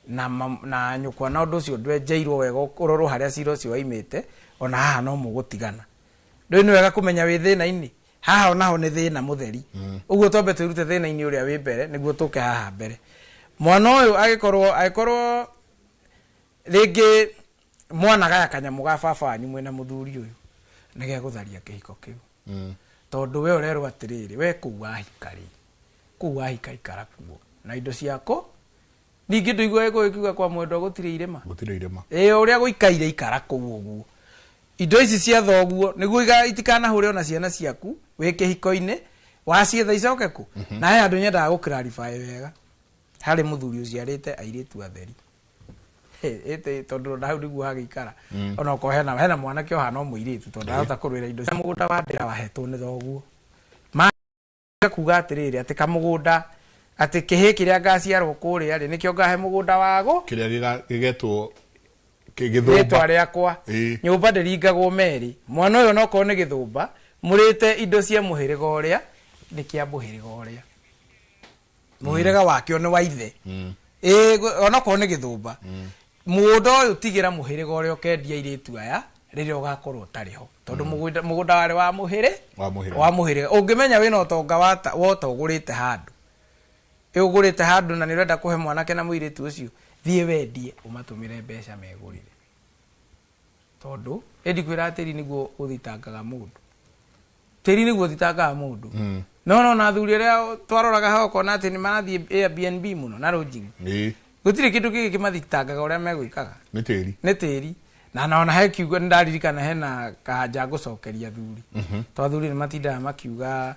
Na, na nyũkwa na ũndũ ũcio ndwenjeirwo wega ũrorwo harĩa cira ũcio waimĩte, ona haha no mũgũtigana. Ndũĩ nĩ wega kũmenya wĩ thĩna-inĩ haha, onaho nĩ thĩna mũtheri. Ũguo twambe twĩrute thĩna-inĩ ũrĩa wĩ mbere nĩguo tũke haha mbere. Mwana ũyũ agĩkorwo rĩngĩ mwana gaya kanyamũ ga baba wanyu mwĩna mũthuri ũyũ, nĩ gegũtharia kĩhiko kĩu. Tondũ we ũrerwo atĩrĩrĩ, we kũu wahika rĩ, kũu wahika ikara kuo na indo ciako. Ningĩ ndũiguaga gĩkũyũ kiuga kwa mwendwa gũtirĩ irĩma? Gũtirĩ irĩma. Ĩ, ũrĩa gũikaire ikara kũu ũguo, indo ici cia thoguo nĩguo itikanahũre ona ciana ciaku wĩ kĩhiko-inĩ, wacietha icoke kũ. Na he handũ nyendaga gũ clarify wega harĩ mũthuri ũciarĩte airĩtu atheri. Ĩtĩ tondũ ona hau nĩguo hagĩikara, ona okorwo hena mwanake ũhana o mũirĩtu, tondũ ndarahota kũrũĩra indo cia mũgũnda wa ndĩra wahetwo nĩ thoguo. Ma kuga atĩrĩrĩ, atĩ kamũgũnda, atĩ kĩhĩ kĩrĩa ngaciarwo kũrĩa rĩ, nĩkĩo ngahe mũgũnda wago. Kĩrĩa gĩgetwo rĩtwa gĩthũmba. Rĩakwa. Nyũmba ndĩringagwo merĩ. Mwana ũyũ onokorwo nĩ gĩthũmba mũrĩte indo cia mũhĩrĩga ũrĩa, nĩ kĩa mũhĩrĩga ũrĩa, mũhĩrĩga wakĩo nĩ wa ithe. Ĩ, onokorwo nĩ gĩthũmba, mũgũnda ũyũ tigĩra mũhĩrĩga ũrĩa ũkendia airĩtu aya rĩrĩa ũgakorwo ũtarĩ ho, tondũ mũgũnda warĩ wa mũhĩrĩ Wa mũhĩrĩga. Wa mũhĩrĩga. Ũngĩmenya wĩna ũtonga wota ũgũrĩte handũ, ĩ, ũgũrĩte handũ na nĩ ũrenda kũhe mwanake na mũirĩtu ũcio, thiĩ wendie ũmatũmĩre mbeca megũrĩre, tondũ ĩndi kwĩra tĩri nĩguo ũthitangaga mũndũ, tĩri nĩguo ũthitangaga mũndũ. No na athuri arĩa twaroraga hau, ũkona atĩ nĩ marathiĩ Airbnb mũno na lodging. Gũtirĩ kĩndũ kĩngĩ kĩmathitangaga ũrĩa megwĩkaga. Nĩ tĩri. Nĩ tĩri. Na ona he kiugo nĩ ndaririkana, hena kanja ngũcokeria athuri, to athuri nĩ matindaga makiuga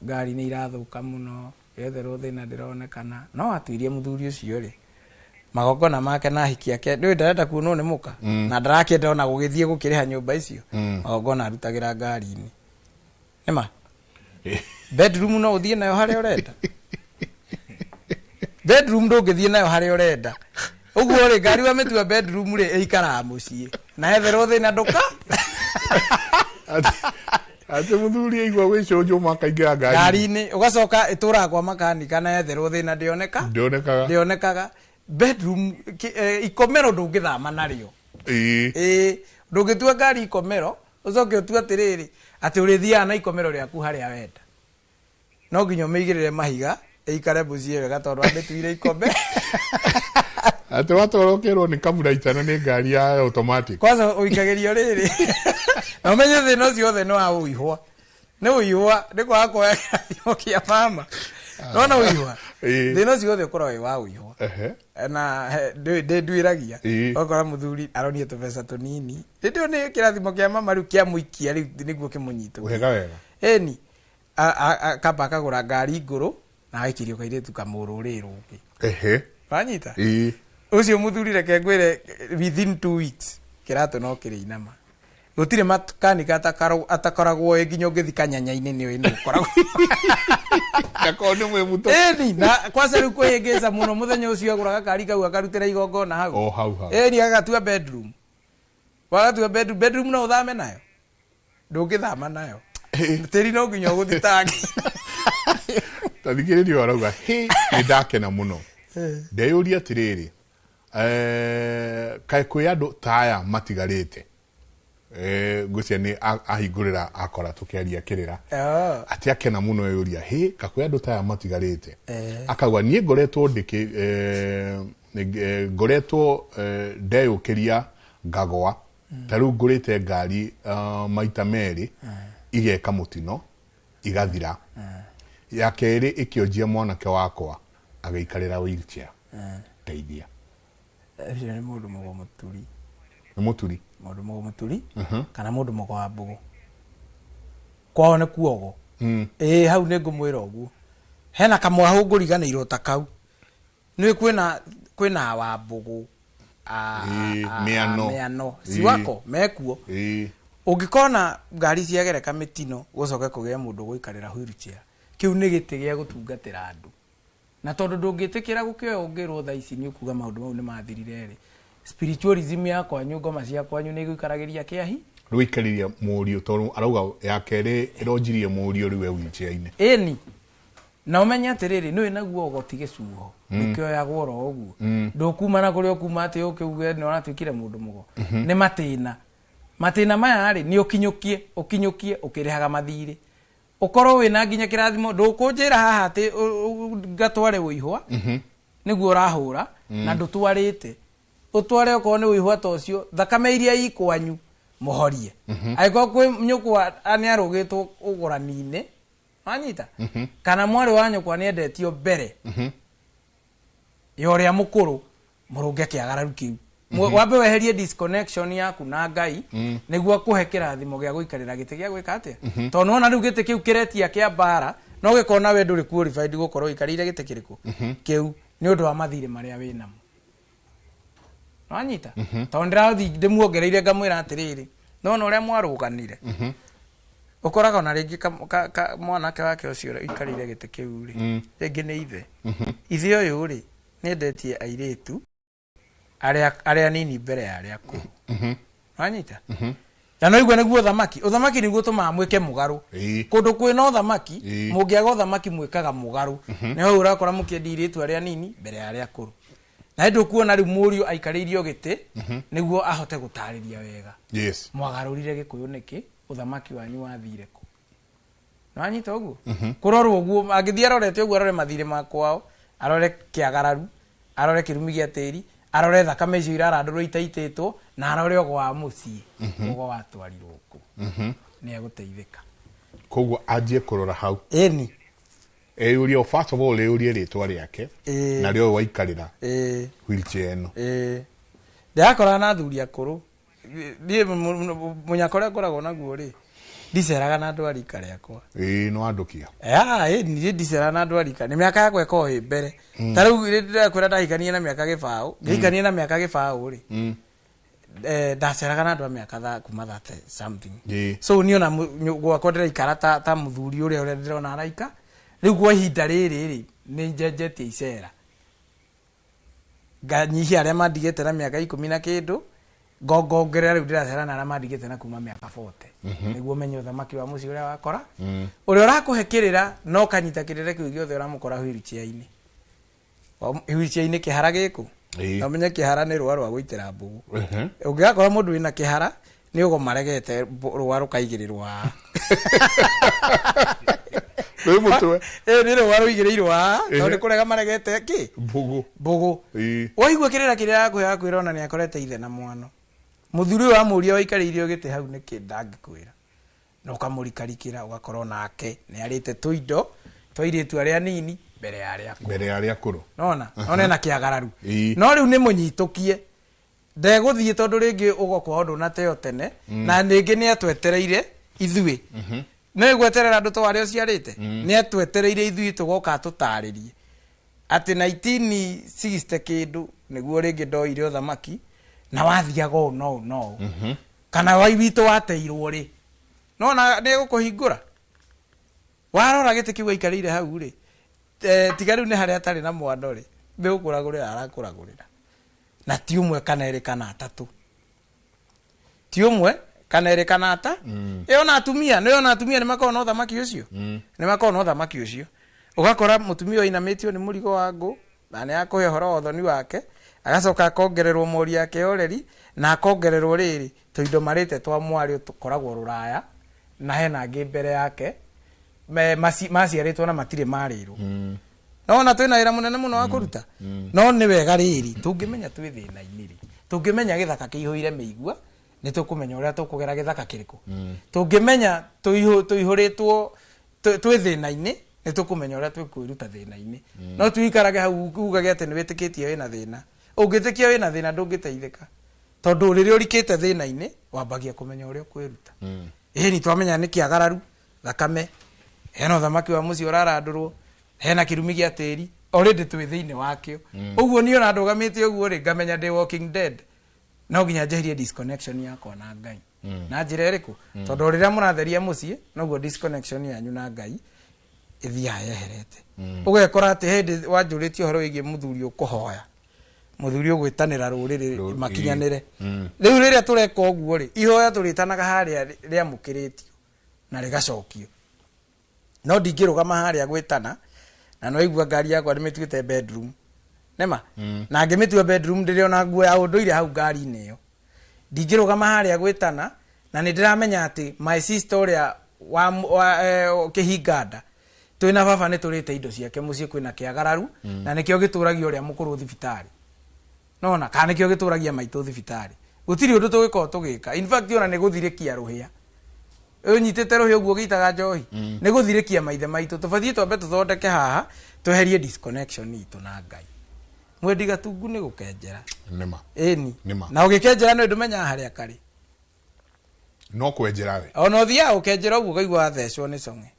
ngari nĩ irathũka mũno, yetherwo thĩna ndĩronekana. No atuirie mũthuri ũcio rĩ, magongona make na ahiki ake, ndũĩ ndarenda kuonwo nĩ mũka, na ndarakĩenda ona gũgĩthiĩ gũkĩrĩha nyũmba icio. Magongona arutagĩra ngari-inĩ. Nĩma bedroom no ũthiĩ nayo harĩa ũrenda? Bedroom ndũngĩthiĩ nayo harĩa ũrenda. Ũguo rĩ, ngari wamĩtua bedroom rĩ, ĩikaraga mũciĩ na yetherwo thĩna ndũka. Atĩ mũthuri aigua gwĩcũnjwo makaingĩra ngari. Ngari-inĩ, ũgacoka ĩtũraga kwa makanika, na yetherwo thĩna ndĩoneka. Ndĩonekaga. Ndĩonekaga. Bedroom ikomero ndũngĩthama narĩo. Ĩĩ, ndũngĩtua ngari ikomero ũcoke ũtue atĩrĩrĩ, atĩ ũrĩthiaga na ikomero rĩaku harĩa wenda. No nginya ũmĩigĩrĩre mahiga ĩikare mũciĩ wega, tondũ wamĩtuire ikombe. Atĩ watwara ũkerwo nĩ kamuraitana nĩ ngari ya automatic. Kwanza ũikagĩrio rĩrĩ, na ũmenye thĩna ũcio wothe nĩ wa ũihwa, nĩ ũihwa, nĩ kwaga kuoya kĩrathimo kĩa mama. Nona ũihwa? Thĩna ũcio wothe ũkoragwo wĩ wa ũihwa. Na ndĩnduĩragia. Ũgakora mũthuri aronie tũbeca tũnini, hĩndĩ ĩyo nĩ kĩrathimo kĩa mama rĩu kĩamũikia rĩu nĩguo kĩmũnyite. Wega wega. Ĩni akamba akagũra ngari ngũrũ na agaikĩrio kairĩtu kamũrũrĩ rũngĩ. Wanyita? Ũcio mũthuri, reke ngwĩre, within 2 weeks kĩratũ no kĩrĩinama. Gũtirĩ makanika atakoragwo ĩ, nginya ũngĩthi kanyanya-inĩ nĩ ũĩ nĩ ũkoragwo. Ndakorwo nĩ mwĩ mũto. Ĩni na kwanza rĩu kwĩhĩngĩca mũno, mũthenya ũcio agũraga kari kau akarutĩra igongona hau. O hau hau. Ĩni agatua bedroom, wagatua bedroom, bedroom no ũthame nayo? Ndũngĩthama nayo. Tĩri no nginya ũgũthitange. Ta thikĩrĩria, arauga hĩ, nĩ ndakena mũno. Ndeyũria atĩrĩrĩ, kaĩ kwĩ andũ ta aya matigarĩte? Ngwĩciria nĩ ahingũrĩra akora tũkĩaria kĩrĩra. Atĩ akena mũno, eyũria hĩ, ka kwĩ andũ ta aya matigarĩte? Akauga niĩ ngoretwo ndĩkĩ ngoretwo ndeyũkĩria ngagwa. Ta rĩu ngũrĩte ngari maita merĩ, igeka mũtino igathira, ya kerĩ ĩkĩonjia mwanake wakwa agĩikarĩra wheelchair. Teithia. Ũcio nĩ mũndũ mũgo mũturi. Nĩ mũturi. Mũndũ mũgo mũturi kana mũndũ mũgo wa mbũgũ, kwao nĩ kuogo. Ĩĩ, hau nĩ ngũmwĩra ũguo, hena kamwahũ ngũriganĩirwo ta kau. Nĩ kwĩna wambũgũ Mĩano. Mĩano ciwako mekuo. Ũngĩkona ngari ciagereka mĩtino, gũcoke kũgĩe mũndũ gũikarĩra wheelchair, kĩu nĩ gĩtĩ gĩa gũtungatĩra andũ. Na tondũ ndũngĩtĩkĩra gũkĩoya, ũngĩrwo thaa ici nĩ ũkuga maũndũ mau nĩ mathirire rĩ, spiritualism ya kwanyu, ngoma cia kwanyu nĩ igũikaragĩria kĩahi. Rũikarĩria mũriũ, tondũ arauga ya kerĩ ĩronjirie mũriũ rĩu e wheelchair-inĩ. Ĩni. Na ũmenye atĩrĩrĩ, nĩũĩ naguo ũgoti gĩcuho ndũkĩoyagwo oro ũguo. Ndũkuma na kũrĩa ũkuma atĩ ũke uge nĩ ũratuĩkire mũndũ mũgo. Nĩ matĩna. Matĩna maya rĩ, nĩ ũkinyũkie, ũkinyũkie ũkĩrĩhaga mathirĩ. Ũkorwo wĩna nginya kĩrathimo, ndũkũnjĩra haha atĩ ngatware ũihwa, nĩguo ũrahũra, na ndũtwarĩte. Ũtware okorwo nĩ ũihwa ta ũcio, thakame iria i kwanyu, mũhorie. Angĩkorwo kwĩ nyũkwa nĩ arũgĩtwo ũgũrani-inĩ, wanyita? Kana mwarĩ wa nyũkwa nĩ endetio mbere ya ũrĩa mũkũrũ, mũrũnge kĩagararu kĩu. Wambe weherie disconnection yaku na Ngai, nĩguo akũhe kĩrathimo gĩa gũikarĩra gĩtĩ gĩa gwĩka atĩa? Tondũ nĩwona rĩu gĩtĩ kĩu kĩretia kĩa mbara, no gĩkona we ndũrĩ qualified gũkorwo ũikarĩire gĩtĩ kĩrĩkũ? Kĩu, nĩ ũndũ wa mathirĩ marĩa wĩnamo. Wanyita? Tondũ ndĩrathiĩ ndĩmuongereire ngamwĩra atĩrĩrĩ, nĩwona ũrĩa mwarũganire? Ũkoraga ona rĩngĩ mwanake wake ũcio ũikarĩire gĩtĩ kĩu rĩ, rĩngĩ nĩ ithe. Ithe ũyũ rĩ, nĩendetie airĩtu arĩa nini mbere ya arĩa akũrũ. Wanyita? Na no igua nĩguo ũthamaki. Ũthamaki nĩguo ũtũmaga mwĩke mũgarũ. Kũndũ kwĩna ũthamaki, mũngĩaga ũthamaki mwĩkaga mũgarũ. Nĩ hau ũrakora mũkĩendia airĩtu arĩa nini mbere ya arĩa akũrũ. Na hĩndĩ ũkuona rĩu mũriũ aikarĩirio gĩtĩ, nĩguo ahote gũtarĩria wega. Mwagarũrire Gĩkũyũ nĩkĩ? Ũthamaki wanyu wathire kũ? Nĩwanyita ũguo? Kũrorwo ũguo, angĩthiĩ arorete ũguo, arore mathirĩ ma kwao, arore kĩagararu, arore kĩrumi gĩa tĩri, arore thakame icio irarandũrwo itaitĩtwo, na arore ũgo wa mũciĩ, ũgo watwarirwo kũ. Nĩ egũteithĩka. Koguo anjie kũrora hau. Ĩni. Eyũrie, first of all, eyũrie rĩtwa rĩake, na rĩo waikarĩra wheelchair ĩno. Ndĩrakorana na athuri akũrũ. Niĩ mũnyaka ũrĩa ngoragwo naguo rĩ, ndiceraga na andũ a rika rĩakwa. No andũkia. Niĩ ndiceraga na andũ a rika. Nĩ mĩaka yakwa ĩkoragwo ĩ mbere. Ta rĩu ndĩrakwĩra ndahikania na mĩaka gĩbaũ, ngĩhikania na mĩaka gĩbaũ rĩ, ndaceraga na andũ a mĩaka kuma 30 something. So niĩ ona gwakwa ndĩraikara ta mũthuri ũrĩa ndĩrona araika. Rĩu kwa ihinda rĩrĩ rĩ, nĩ njenjetie icera. Nganyihia arĩa mandigĩte na mĩaka ikũmi na kĩndũ, ngongongerera rĩu ndĩracera na arĩa mandigĩte na kuma mĩaka 40. Nĩguo menye ũthamaki wa mũciĩ ũrĩa wakora. Ũrĩa ũrakũhe kĩrĩra, no kanyita kĩrĩra kĩu gĩothe ũramũkora wheelchair-inĩ. Wheelchair-inĩ kĩhara gĩkũ? Na ũmenye kĩhara nĩ rũa rwa gũitĩra mbũgũ. Ũngĩgakora mũndũ wĩna kĩhara, nĩ ũgo maregete rũa rũkaigĩrĩrwo haha. Rwĩ mũtwe. Nĩ rũa rũigĩrĩirwo haha, tondũ nĩ kũrega maregete kĩ? Mbũgũ. Mbũgũ. Waigua kĩrĩra kĩrĩa akũhe akwĩra ona nĩ akorete ithe na mwana. Mũthuri ũyũ amũria waikarĩirio gĩtĩ hau nĩkĩ ndangĩkwĩra. Na ũkamũrikarikĩra ũgakorwo nake nĩ arĩte tũindo twa airĩtu arĩa nini mbere ya arĩa akũrũ. Mbere ya arĩa akũrũ. Nona? Nona ena kĩagararu. No rĩu nĩ mũnyitũkie. Ndegũthiĩ tondũ rĩngĩ ũgo kwao ndũnateo tene, na rĩngĩ nĩ atwetereire ithuĩ. Nĩ gweterera andũ to arĩa ũciarĩte? Nĩ atwetereire ithuĩ tũgoka atũtarĩrie. Atĩ 1960 kĩndũ nĩguo rĩngĩ ndoire ũthamaki, na wathiaga ũũ na ũũ na ũũ. Kana wai witũ wateirwo rĩ. Nona nĩ egũkũhingũra. Warora gĩtĩ kĩu aikarĩire hau rĩ, tiga rĩu nĩ harĩa atarĩ na mwando rĩ, nĩ gũkũragũrĩra arakũragũrĩra. Na ti ũmwe kana erĩ kana atatũ. Ti ũmwe kana erĩ kana ata. Ĩ ona atumia, nĩ ona atumia nĩ makoragwo na ũthamaki ũcio. Nĩ makoragwo na ũthamaki ũcio. Ũgakora mũtumia ũinamĩtio nĩ mũrigo wa ngũ, na nĩ akũhe ũhoro wa ũthoni wake, agacoka akongererwo mori yake ya ũreri, na akongererwo rĩrĩ, tũindo marĩte twa mwarĩ tũkoragwo rũraya, na hena angĩ mbere yake, maciarĩtwo na matirĩ marĩrwo. No ona twĩna wĩra mũnene mũno wa kũruta. No nĩ wega rĩrĩ, tũngĩmenya twĩ thĩna-inĩ rĩ, tũngĩmenya gĩthaka kĩihũire mĩigua, nĩ tũkũmenya ũrĩa tũkũgera gĩthaka kĩrĩkũ. Tũngĩmenya tũihũrĩtwo, twĩ thĩna-inĩ, nĩ tũkũmenya ũrĩa twĩkwĩruta thĩna-inĩ. No tũikarage hau ugage atĩ nĩ wĩtĩkĩtie wĩna thĩna. Ũngĩtĩkia wĩna thĩna ndũngĩteithĩka. Tondũ rĩrĩa ũrikĩte thĩna-inĩ, wambagia kũmenya ũrĩa ũkwĩruta. Ĩni twamenya nĩ kĩagararu, thakame, hena ũthamaki wa mũciĩ ũrarandũrwo, hena kĩrumi gĩa tĩri, already twĩ thĩinĩ wakĩo. Ũguo niĩ ona ndũgamĩte ũguo rĩ, ngamenya ndĩ walking dead. No nginya njeherie disconnection yakwa na Ngai. Na njĩra ĩrĩkũ? Tondũ rĩrĩa mũratheria mũciĩ, noguo disconnection yanyu na Ngai ĩthiaga yeherete. Ũgekora atĩ hĩndĩ wanjũrĩtie ũhoro wĩgiĩ mũthuri ũkũhoya, mũthuri ũgwĩtanĩra rũrĩrĩ makinyanĩre. Rĩu rĩrĩa tũreka ũguo rĩ, ihoya tũrĩtanaga harĩa rĩamũkĩrĩtio na rĩgacokio. No ndingĩrũgama harĩa gwĩtana, Na nĩwaigua ngari yakwa ndĩmĩtuĩte bedroom. Nĩma? Na ngĩmĩtua bedroom ndĩrĩ ona nguo ya ũndũire hau ngari-inĩ ĩyo. Ndingĩrũgama harĩa gwĩtana na nĩ ndĩramenya atĩ my sister ũrĩa wa kĩhinganda twĩna baba nĩ tũrĩte indo ciake mũciĩ kwĩna kĩagararu na nĩkĩo gĩtũragia ũrĩa mũkũrũ thibitarĩ. Nona kana nĩkĩo gĩtũragia maitũ thibitarĩ. Gũtirĩ ũndũ tũgĩkorwo tũgĩka. In fact ona nĩ gũthirĩkia rũhĩa. Ũnyitĩte rũhĩa ũguo ũgĩitaga njohi. Nĩ gũthirĩkia maithe maitũ. Tũbatiĩ twambe tũthondeke haha tweherie disconnection itũ na Ngai. Mwendi gatungu nĩ gũkenjera. Nĩma. Ĩni. Nĩma. Na ũgĩkenjera nĩ ndũmenyaga harĩa karĩ. No kwenjera we. Ona ũthiaga ũkenjera ũguo ũkaigua wathecwo nĩ cong'e.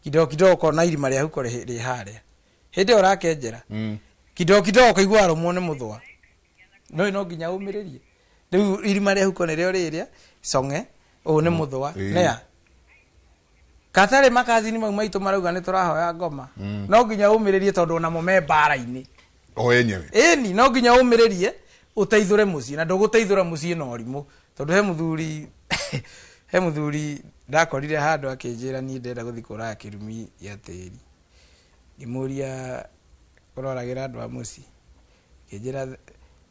Kidogo kidogo ũkona irima rĩa huko rĩ harĩa. Hĩndĩ ĩyo ũrakenjera. Kidogo kidogo ũkaigua warũmwo nĩ mũthũa. No no nginya ũmĩrĩrie. Rĩu irima rĩa huko nĩrĩo rĩrĩa cong'e ũũ nĩ mũthũa. Nĩa? Katarĩ makazini mau maitũ marauga nĩ tũrahoya ngoma. No nginya ũmĩrĩrie tondũ onamo me mbara-inĩ. O enyewe. Ĩni no nginya ũmĩrĩrie ũteithũre mũciĩ na ndũgũteithũra mũciĩ na ũrimũ. Tondũ he mũthuri ndakorire handũ akĩnjĩra niĩ ndĩrenda gũthiĩ kũraga kĩrumi gĩa tĩri. Ngĩmũria ũroragĩra andũ a mũciĩ. Ngĩnjĩra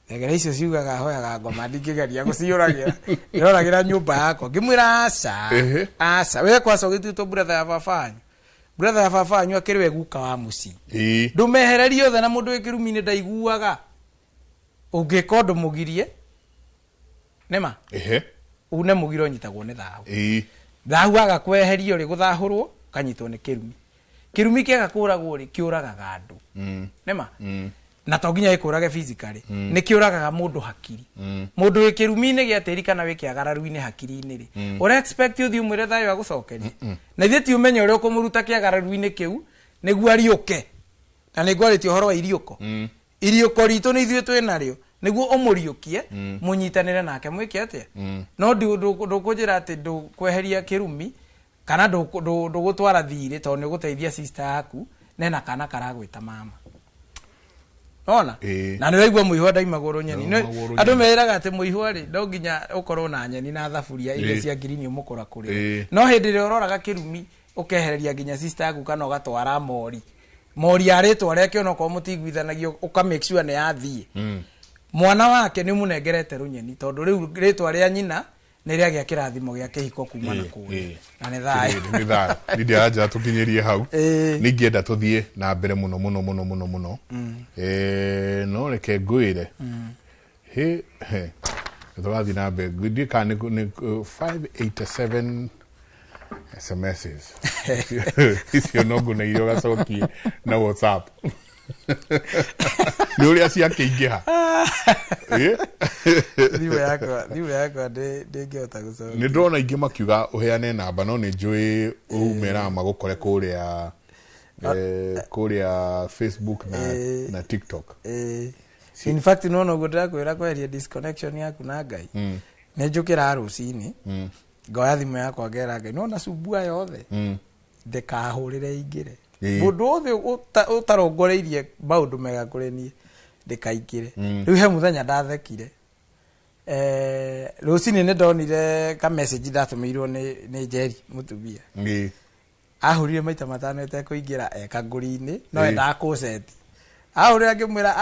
thegera icio ciugaga hoyaga ngoma ndingĩgeria gũciũragĩra. Ndĩroragĩra nyũmba yakwa. Ngĩmwĩra aca. Aca. We kwaca ũgĩtuĩtwo brother ya baba wanyu. Brother ya baba wanyu akĩrĩ we guka wa mũciĩ. Ndũmehererie othe na mũndũ wĩ kĩrumi-inĩ ndaiguaga. Ũngĩka ũndũ mũgirie. Nĩma? Une mũgiro ũnyitagwo nĩ thahu. Thahu waga kweherio rĩ gũthahũrwo ũkanyitwo nĩ kĩrumi. Kĩrumi kĩaga kũragwo rĩ kĩũragaga andũ. Nĩma? Na to nginya gĩkũrage physically. Nĩ kĩũragaga mũndũ hakiri. Mũndũ wĩ kĩrumi-inĩ gĩa tĩri kana wĩ kĩagararu-inĩ hakiri-inĩ rĩ. Ũra expect ũthiĩ ũmwĩre thayũ agũcokerie. Na ithuĩ ti ũmenyo ũrĩa ũkũmũruta kĩagararu-inĩ kĩu nĩguo ariũke. Na nĩ ngwarĩtie ũhoro wa iriũko. Iriũko ritũ nĩ ithuĩ twĩ narĩo. Nĩguo ũmũriũkie, mũnyitanĩre nake mwĩke atĩa? No ndũkũnjĩra atĩ ndũkweheria kĩrumi kana ndũgũtwara thirĩ tondũ nĩ ũgũteithia sister yaku nena kana karagwĩta mama. Nona? Na nĩ ũraigua mũihwa ndaimagwo nyeni. Andũ meraga atĩ mũihwa rĩ no nginya ũkorwo na nyeni na thaburia iria cia ngirini ũmũkũra kũrĩa. No hĩndĩ ĩrĩa ũroraga kĩrumi ũkehereria nginya sister yaku kana ũgatwara mori. Mori ya rĩtwa rĩake onokorwo mũtiguithanagia ũka make sure nĩ yathiĩ. Mwana wake nĩ ũmũnengerete rũnyeni tondũ rĩu rĩtwa rĩa nyina nĩ rĩagĩa kĩrathimo gĩa kĩhiko kuma na kũrĩa. Na nĩ thayũ. Nĩ thayũ. Nĩ ndĩranja tũkinyĩrie hau. Nĩ ingĩenda tũthiĩ na mbere mũno mũno mũno mũno mũno. No reke ngwĩre. He tũrathiĩ na mbere. Ndiũĩ kana nĩ 587 SMSs. Icio no ngũneire ũgacokie na WhatsApp. Nĩ ũrĩa ciakĩingĩha. Thimũ yakwa ndĩngĩhota gũcokia. Nĩ ndĩrona aingĩ makiuga ũheane namba no nĩ njũĩ ũmeraga magũkore kũrĩa kũrĩa Facebook na TikTok. In fact nona ũguo ndĩrakwĩra kweheria disconnection yaku na Ngai. Nĩ njũkĩraga rũcinĩ. Ngoya thimũ yakwa ngera Ngai nona cumbua yothe. Ndĩkahũrĩre ingĩre. Mũndũ wothe ũtarongoreirie maũndũ mega kũrĩ niĩ ndĩkaingĩre. Rĩu he mũthenya ndathekire. Rũcinĩ nĩ ndonire ka message ndatũmĩirwo nĩ Njeri mũtumia. Ahũrire maita matano ĩtekũingĩra e kangũri-inĩ no endaga kũceti. Ahũrĩra ngĩmwĩra,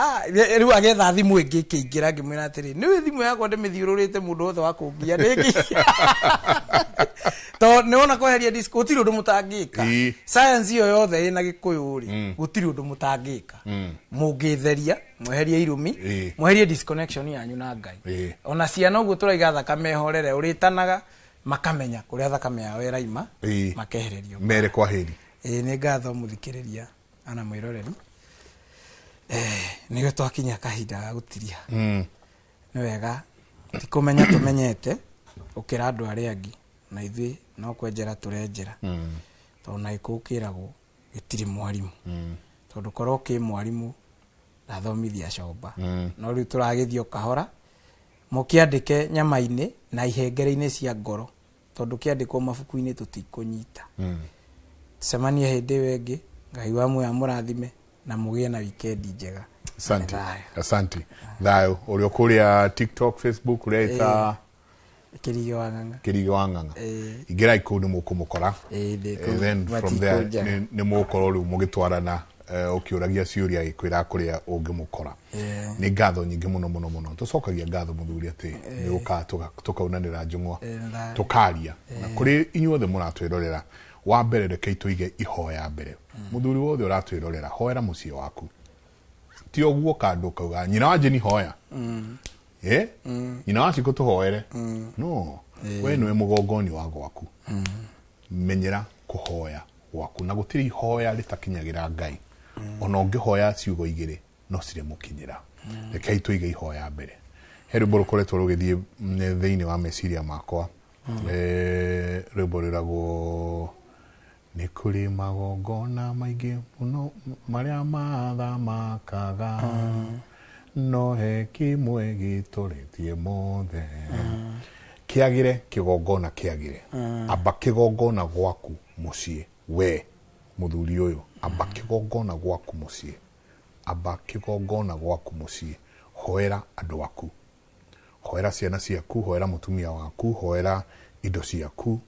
rĩu agetha thimũ ĩngĩ ĩkĩingĩra ngĩmwĩra atĩrĩ, nĩũĩ thimũ yakwa ndĩmĩthiũrũrĩte mũndũ wothe wa kũngia ndĩngĩingĩra. Tondũ nĩwona kweheria disc gũtirĩ ũndũ mũtangĩka. Science ĩyo yothe ĩna gĩkũyũ rĩ, gũtirĩ ũndũ mũtangĩka. Mũngĩtheria, mweherie irumi, mweherie disconnection yanyu na Ngai. Ona ciana ũguo tũraiga thakame ĩhorere, ũrĩtanaga makamenya kũrĩa thakame yao ĩraima, makehererio. Mere kwa heri. Nĩ ngatho mũthikĩrĩria ana mwĩroreri. Nĩguo twakinya kahinda ga gũtiria. Nĩ wega ti kũmenya tũmenyete gũkĩra andũ arĩa angĩ na ithuĩ no kwenjera tũrenjera. Tondũ na gĩkũyũ kĩragwo gĩtirĩ mwarimũ. Tondũ korwo kĩ mwarimũ ndathomithia comba. No rĩu tũragĩthiĩ o kahora mũkĩandĩke nyama-inĩ na ihengere-inĩ cia ngoro tondũ kĩandĩkwo mabuku-inĩ tũtikũnyita. Tũcemanie hĩndĩ ĩyo ĩngĩ. Ngai wa muoyo amũrathime na mũgĩe na wikendi njega. Asante. Asante. Thayũ. Ũrĩa kũrĩa TikTok, Facebook, ũrĩa Kĩrigĩ wa Ng'ang'a. Kĩrigĩ wa Ng'ang'a. Ingĩrai kũu nĩ mũkũmũkora. Then from there nĩ mũgũkorwo rĩu mũgĩtwarana Ũkĩũragia ciũria gĩkwĩra kũrĩa ũngĩmũkora. Nĩ ngatho nyingĩ mũno mũno mũno. Tũcokagia ngatho mũthuri atĩ nĩ ũka tũkaunanĩra njũng'wa, tũkaria. Na kũrĩ inyuothe mũratwĩrorera, wa mbere rekei tũige ihoya mbere. Mũthuri wothe ũratwĩrorera, hoera mũciĩ waku. Ti ũguo kandũ kauga nyina wa Jeni hoya. Nyina wa Cikũ tũhoere. No, we nĩwe mũgongoni wa gwaku. Menyera kũhoya gwaku na gũtirĩ ihoya rĩtakinyagĩra Ngai. Ona ũngĩhoya ciugo igĩrĩ no cirĩmũkinyĩra. Rekei tũige ihoya mbere. He rwĩmbo rũkoretwo rũgĩthiĩ thĩinĩ wa meciria makwa. Rwĩmbo rwĩragwo nĩ kũrĩ magongona maingĩ mũno marĩa mathamakaga, no he kĩmwe gĩtoretie mothe. Kĩagĩre kĩgongona kĩagĩre. Amba kĩgongona gwaku mũciĩ, we mũthuri ũyũ, amba kĩgongona gwaku mũciĩ. Amba kĩgongona gwaku mũciĩ. Hoera andũ aku. Hoera ciana ciaku, hoera mũtumia waku, hoera indo ciaku.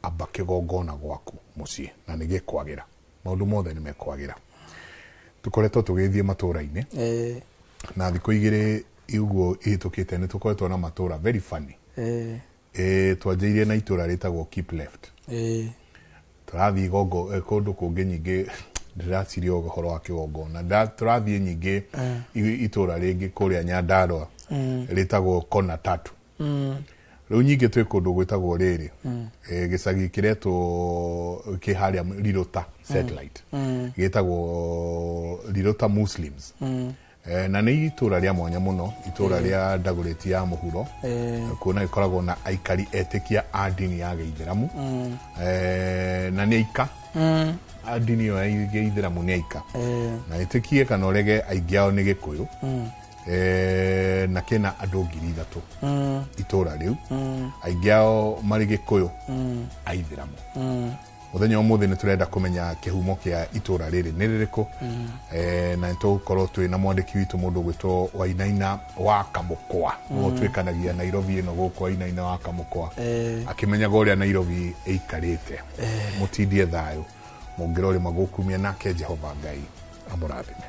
Amba kĩgongona gwaku mũciĩ na nĩ gĩkwagĩra. Maũndũ mothe nĩ mekwagĩra. Tũkoretwo tũgĩthiĩ matũra-inĩ. Na thikũ igĩrĩ ũguo ihĩtũkĩte nĩ tũkoretwo na matũra very funny. Twanjĩirie na itũra rĩtagwo Keep Left. Tũrathiĩ kũndũ kũngĩ nyingĩ, ndĩraciria ũhoro wa kĩgongona. Tũrathiĩ nyingĩ itũra rĩngĩ kũrĩa Nyandarua rĩtagwo Kona Tatu. Rĩu nyingĩ twĩ kũndũ gwĩtagwo rĩrĩ, gĩcagi kĩretwo kĩ harĩa Rirũta satellite, gĩtagwo Rirũta Muslims. Na nĩ itũra rĩa mwanya mũno, itũra rĩa Dagoretti ya mũhuro, kuona gĩkoragwo na aikari etĩkia a ndini ya gĩithĩramu. Na nĩ aika. A ndini ĩyo ya gĩithĩramu nĩ aika. Na ĩtĩkie kana ũrege aingĩ ao nĩ Gĩkũyũ. Na kĩna andũ 3,000 itũra rĩu. Aingĩ ao marĩ Gĩkũyũ, aithĩramu. Mũthenya ũmũthĩ nĩ tũrenda kũmenya kĩhumo kĩa itũra rĩrĩ nĩ rĩrĩkũ. Na nĩ tũgũkorwo twĩ na mwandĩki witũ mũndũ ũgwĩtwo Wainaina wa Kamũkwa. Nĩwe ũtuĩkanagia Nairobi ĩno gũkũ, Wainaina wa Kamũkwa. Akĩmenyaga ũrĩa Nairobi ĩikarĩte. Mũtindie thayũ, mũngĩrorĩ magũkumia nake Jehova Ngai amũrathime.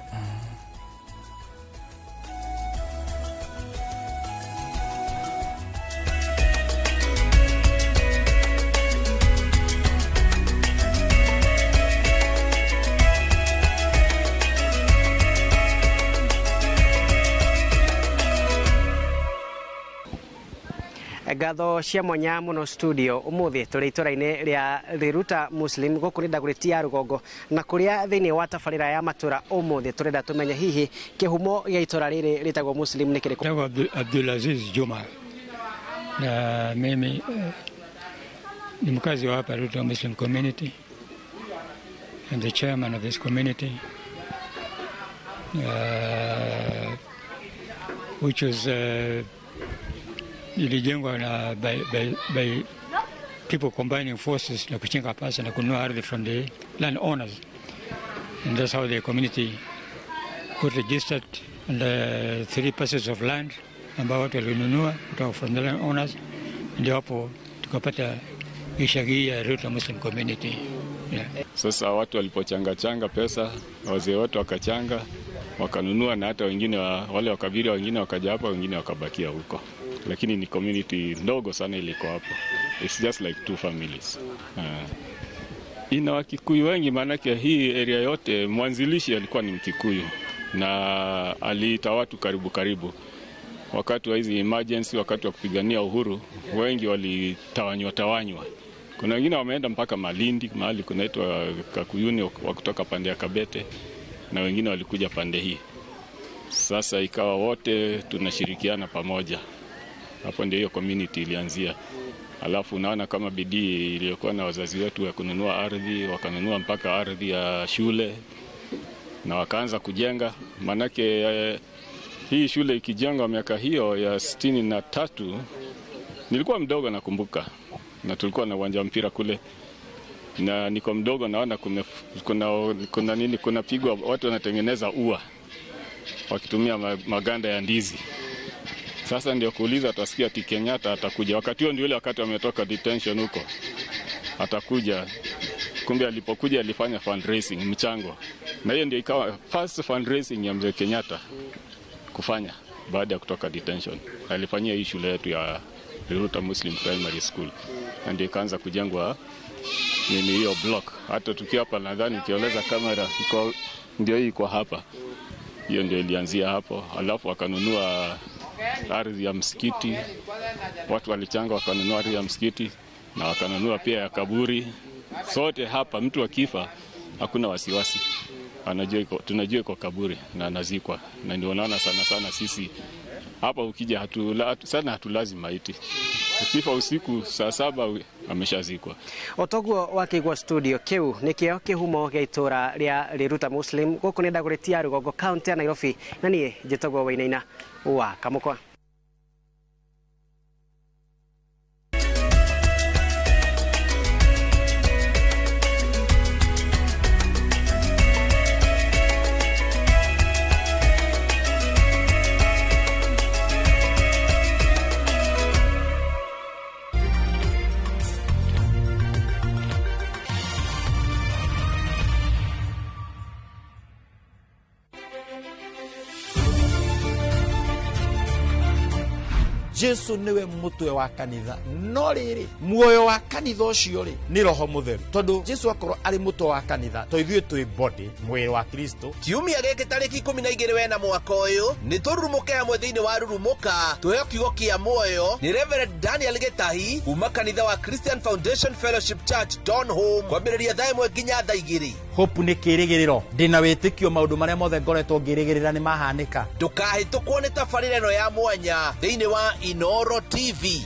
Ngatho cia mwanya mũno studio ũmũthĩ tũrĩ itũra-inĩ rĩa Riruta Muslim gũkũ nĩ Dagoretti ya rũgongo, na kũrĩa thĩinĩ wa tabarĩra ya matũra ũmũthĩ tũrenda tũmenye hihi kĩhumo gĩa itũra rĩrĩ rĩtagwo Muslim nĩ kĩrĩkũ. Naitwa Abdulaziz Juma na mimi ni mkazi wa hapa Riruta Muslim Community. I'm the chairman of this community, which was ilijengwa na by people combining forces na kuchenga pesa na kununua ardhi from the landowners, and that's how the community got registered and 3 parcels of land ambao watu walinunua kutoka from the landowners, ndio hapo tukapata ishagia ya Riruta Muslim Community. Yeah. Sasa watu walipochanga changa pesa, wazee wote wakachanga wakanunua, na hata wengine wale wakabila wengine wakaja hapa, wengine wakabakia huko. Lakini ni community ndogo sana iliko hapo. It's just like 2 families. Ina Wakikuyu wengi, maanake hii area yote mwanzilishi alikuwa ni Mkikuyu na aliita watu karibu karibu. Wakati wa hizi emergency, wakati wa kupigania uhuru, wengi walitawanywa tawanywa. Kuna wengine wameenda mpaka Malindi, mahali kunaitwa Kakuyuni, wa kutoka pande ya Kabete, na wengine walikuja pande hii. Sasa ikawa wote tunashirikiana pamoja. Hapo ndio hiyo community ilianzia. Alafu unaona kama bidii iliyokuwa na wazazi wetu ya kununua ardhi, wakanunua mpaka ardhi ya shule na wakaanza kujenga. Manake hii shule ikijengwa miaka hiyo ya 63, nilikuwa mdogo nakumbuka, na tulikuwa na uwanja wa mpira kule. Na niko mdogo naona kuna nini, kuna pigwa watu wanatengeneza ua wakitumia maganda ya ndizi. Sasa ndio kuuliza, tutasikia ati Kenyatta atakuja. Wakati huo ndio ile wakati ametoka detention huko. Atakuja. Kumbe alipokuja alifanya fundraising, mchango. Na hiyo ndio ikawa first fundraising ya Mzee Kenyatta kufanya baada ya kutoka detention. Alifanyia hii shule yetu ya Riruta Muslim Primary School. Na ndio ikaanza kujengwa nini hiyo block. Hata tukiwa hapa nadhani ukioleza kamera iko ndio hii iko hapa. Hiyo ndio ilianzia hapo. Alafu wakanunua ardhi ya msikiti. Watu walichanga wakanunua ardhi ya msikiti na wakanunua pia ya kaburi. Sote hapa mtu akifa hakuna wasiwasi. Anajua iko, tunajua iko kaburi na anazikwa. Na ndio unaona sana sana sisi hapa ukija sana hatulazi maiti. Ukifa usiku saa 7 ameshazikwa. Otoguo wakigwa studio kiu nikio kihumo gia itura ria Riruta Muslim guku ni Dagoretti ya Rugongo county ya Nairobi na nie njitagwo Wainaina wa Kamukwa. Jesu niwe mutwe wa kanitha no riri muoyo wa kanitha ucio ri ni roho mutheru tondu Jesu akorwo ari mutwe wa kanitha to ithuĩ twi body mwĩrĩ wa Kristo. Kiumia gĩkĩ tarĩki 12 wena mwaka ũyũ nĩ tũrurumũke hamwe thĩinĩ wa Rurumũka tũheo kiugo kĩa muoyo nĩ Reverend Daniel Gĩtahi kuma kanitha wa Christian Foundation Fellowship Church Donholm kwambĩrĩria thaa 1 nginya thaa 2. Hope nĩ kĩrĩgĩrĩro ndĩna wĩtĩkio maũndũ marĩa mothe ngoretwo ngĩrĩgĩrĩra nĩ mahanĩka. Ndũkahĩtũkwo nĩ tabarĩra ĩno ya mwanya thĩinĩ wa Inoro TV.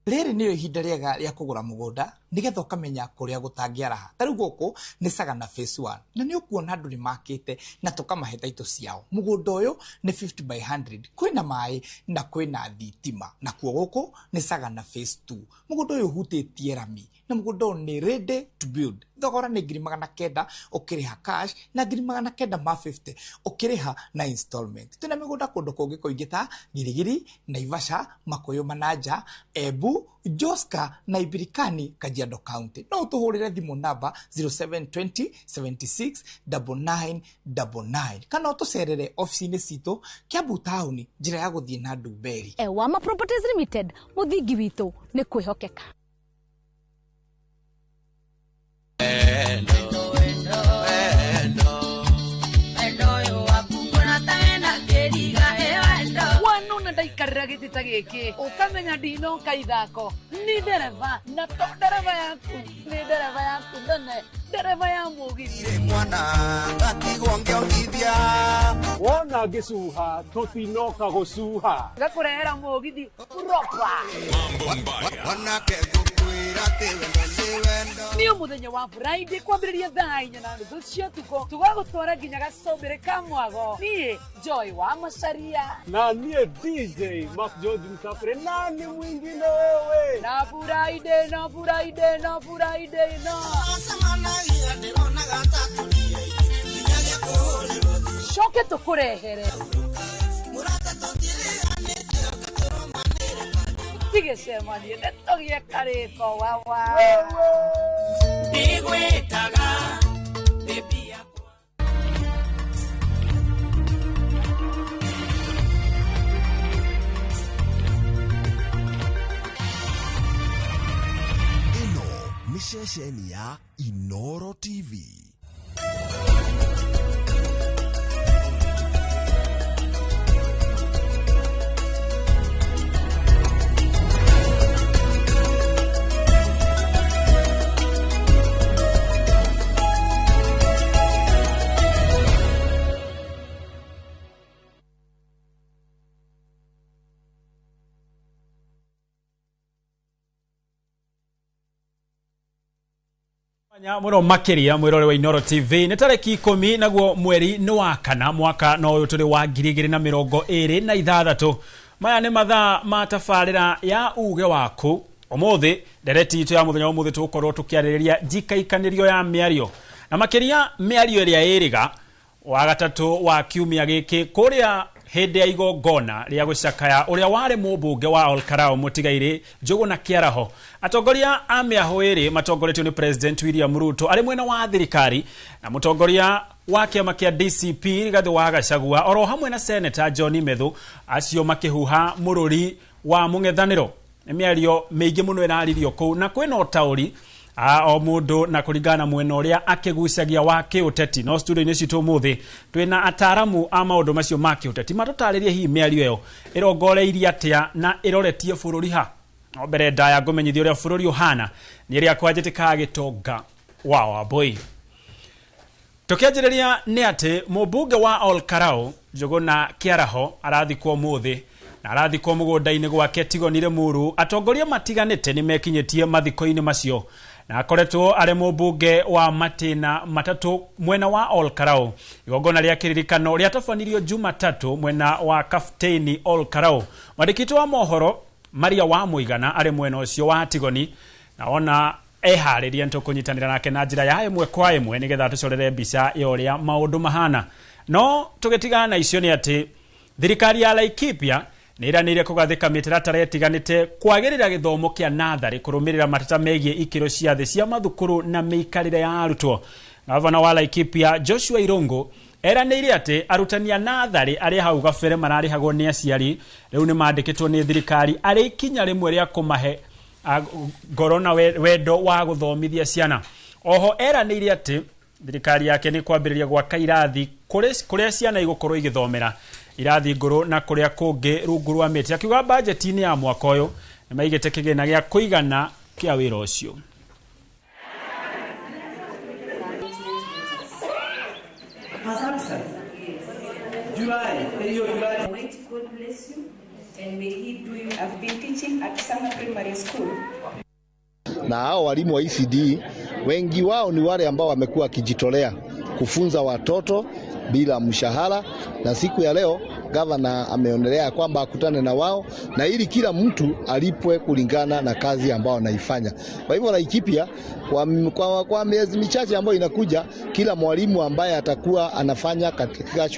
Rĩrĩ nĩrĩo ihinda rĩega rĩa kũgũra mũgũnda nĩgetha ũkamenya kũrĩa gũtangĩaraha. Ta rĩu gũkũ nĩ Sagana Phase 1 na nĩ ũkuona andũ nĩ makĩte na tũkamahe taitũ ciao. Mũgũnda ũyũ nĩ 50 by 100, kwĩna maĩ na kwĩna thitima. Nakuo gũkũ nĩ Sagana Phase 2. Mũgũnda ũyũ ũhutĩtie rami na mũgũnda ũyũ nĩ ready to build. Thogora nĩ 900,000 ũkĩrĩha cash na 950 ũkĩrĩha na installment. Twĩna mĩgũnda kũndũ kũngĩ kũingĩ ta Girigiri, Naivasha, Makuyu Manaja, Embu, Joska na Ibirikani, Kajiado County. No ũtũhũrĩre thimũ namba 0720 76 9999 kana ũtũcerere ofici-inĩ citũ Kiambu taũni njĩra ya gũthiĩ na Ndumberi. Ewama Properties Limited, mũthingi witũ nĩ kwĩhokeka. Ndaikarira gĩtĩ ta gĩkĩ ũkamenya ndinoka ithako ni ndereba na to ndereba yaku ni ndereba yaku nene ndereba ya mũgithi mwana ngatigwo ngĩongithia wona ngĩcuha tũtinoka gũcuha gakũrehera mũgithi proper wanake ngũkwĩra atĩ wendo nĩ wendo. Nĩ mũthenya wa Friday kwambĩrĩria thaa 4:30 cia ũtukũ tũgagũtwara nginya gacombĩrĩ ka mwago. Niĩ Joy wa Macharia na niĩ DJ Mark George Msafiri nani mwingine wewe na Friday na Friday na Friday na coke tũkũrehere tigĩcemanie nĩtũgĩe karĩko wawa ndigwĩtaga baby yakwa. Ĩno nĩ ceceni ya Inoro TV. Muno makiria mwirore wa Inoro TV nĩ tarĩki 10 naguo mweri nĩ wa kana mwaka no ũyũ tũrĩ wa 2026. Maya nĩ mathaa ma tabarĩra ya uge waku. Ũmũthĩ ndereti itũ ya mũthenya wa ũmũthĩ tũgũkorwo tũkĩarĩrĩria njikaikanĩrio ya mĩario na makĩria mĩario ĩrĩa ĩrĩga wa gatatũ wa kiumia gĩkĩ kũrĩa Hĩndĩ ya igongona rĩa gũcakaya ũrĩa warĩ mũmbunge wa Olkarau mũtigairĩ Njũgũna Kĩaraho, atongoria a mĩahũ ĩrĩ matongoretio nĩ President William Ruto arĩ mwena wa thirikari na mũtongoria wa kĩama kĩa DCP Rigathĩ wa Gachagua oro hamwe na Senator John Methu, acio makĩhuha mũrũri wa mũng'ethanĩro. Nĩ mĩario mĩingĩ mũno ĩraririo kũu na kwĩna ũtaũri o mũndũ na kũringana na mwena ũrĩa akĩgucagia wa kĩũteti. No studio-inĩ citũ ũmũthĩ twĩna ataaramu a maũndũ macio ma kĩũteti matũtarĩrie hihi mĩario ĩyo ĩrongoreirie atĩa na ĩroretie bũrũri ha. No mbere ndaya ngũmenyithia ũrĩa bũrũri ũhana nĩ ĩrĩa kwanjĩtĩkaga gĩtonga wa Wambui. Tũkĩanjĩrĩria nĩ atĩ mũmbunge wa Olkarau Njũgũna Kĩaraho arathikwo ũmũthĩ na arathikwo mũgũnda-inĩ gwake Tigoni Limuru. Atongoria matiganĩte nĩ mekinyĩtie mathiko-inĩ macio na akoretwo arĩ mũmbunge wa matĩna matatũ mwena wa Olkarau. Igongona rĩa kĩririkano rĩatabanirio Jumatatũ mwena wa Kapteni Olkarau. Mwandĩki wa mohoro Maria wa Mũigana arĩ mwena ũcio wa Tigoni na ona eharĩria nĩtũkũnyitanĩra nake na njĩra ya ĩmwe kwa ĩmwe nĩgetha tũcorere mbica ya ũrĩa maũndũ mahana. No tũgĩtigana na icio nĩ atĩ thirikari ya Laikipia nĩ ĩranĩire kũgathĩka mĩtaratara ĩtiganĩte kwagĩrĩra gĩthomo kĩa natharĩ kũrũmĩrĩra mateta megiĩ ikĩro cia thĩ cia mathukuru na mĩikarĩre ya arutwo. Gavana wa Laikipia Joshua Irungu eranĩire atĩ arutani a natharĩ arĩa hau gabere mararĩhagwo nĩ aciari rĩu nĩ mandĩkĩtwo nĩ thirikari arĩ ikinya rĩmwe rĩa kũmahe ngoro na wendo wa gũthomithia ciana. Oho eranĩire atĩ thirikari yake nĩ kwambĩrĩria gwaka irathi kũrĩa ciana igũkorwo igĩthomera irathi ngũrũ na kũrĩa kũngĩ rungu rwa mĩtĩ. Akiuga bajeti-inĩ ya mwaka ũyũ nĩ maigĩte kĩgĩna gĩa kũigana kĩa wĩra ũcio. Na hao walimu wa ECD wengi wao ni wale ambao wamekuwa wakijitolea kufunza watoto bila mshahara, na siku ya leo gavana ameonelea kwamba akutane na wao na ili kila mtu alipwe kulingana na kazi ambayo anaifanya. Kwa hivyo Laikipia kwa miezi michache ambayo inakuja, kila mwalimu ambaye atakuwa anafanya katika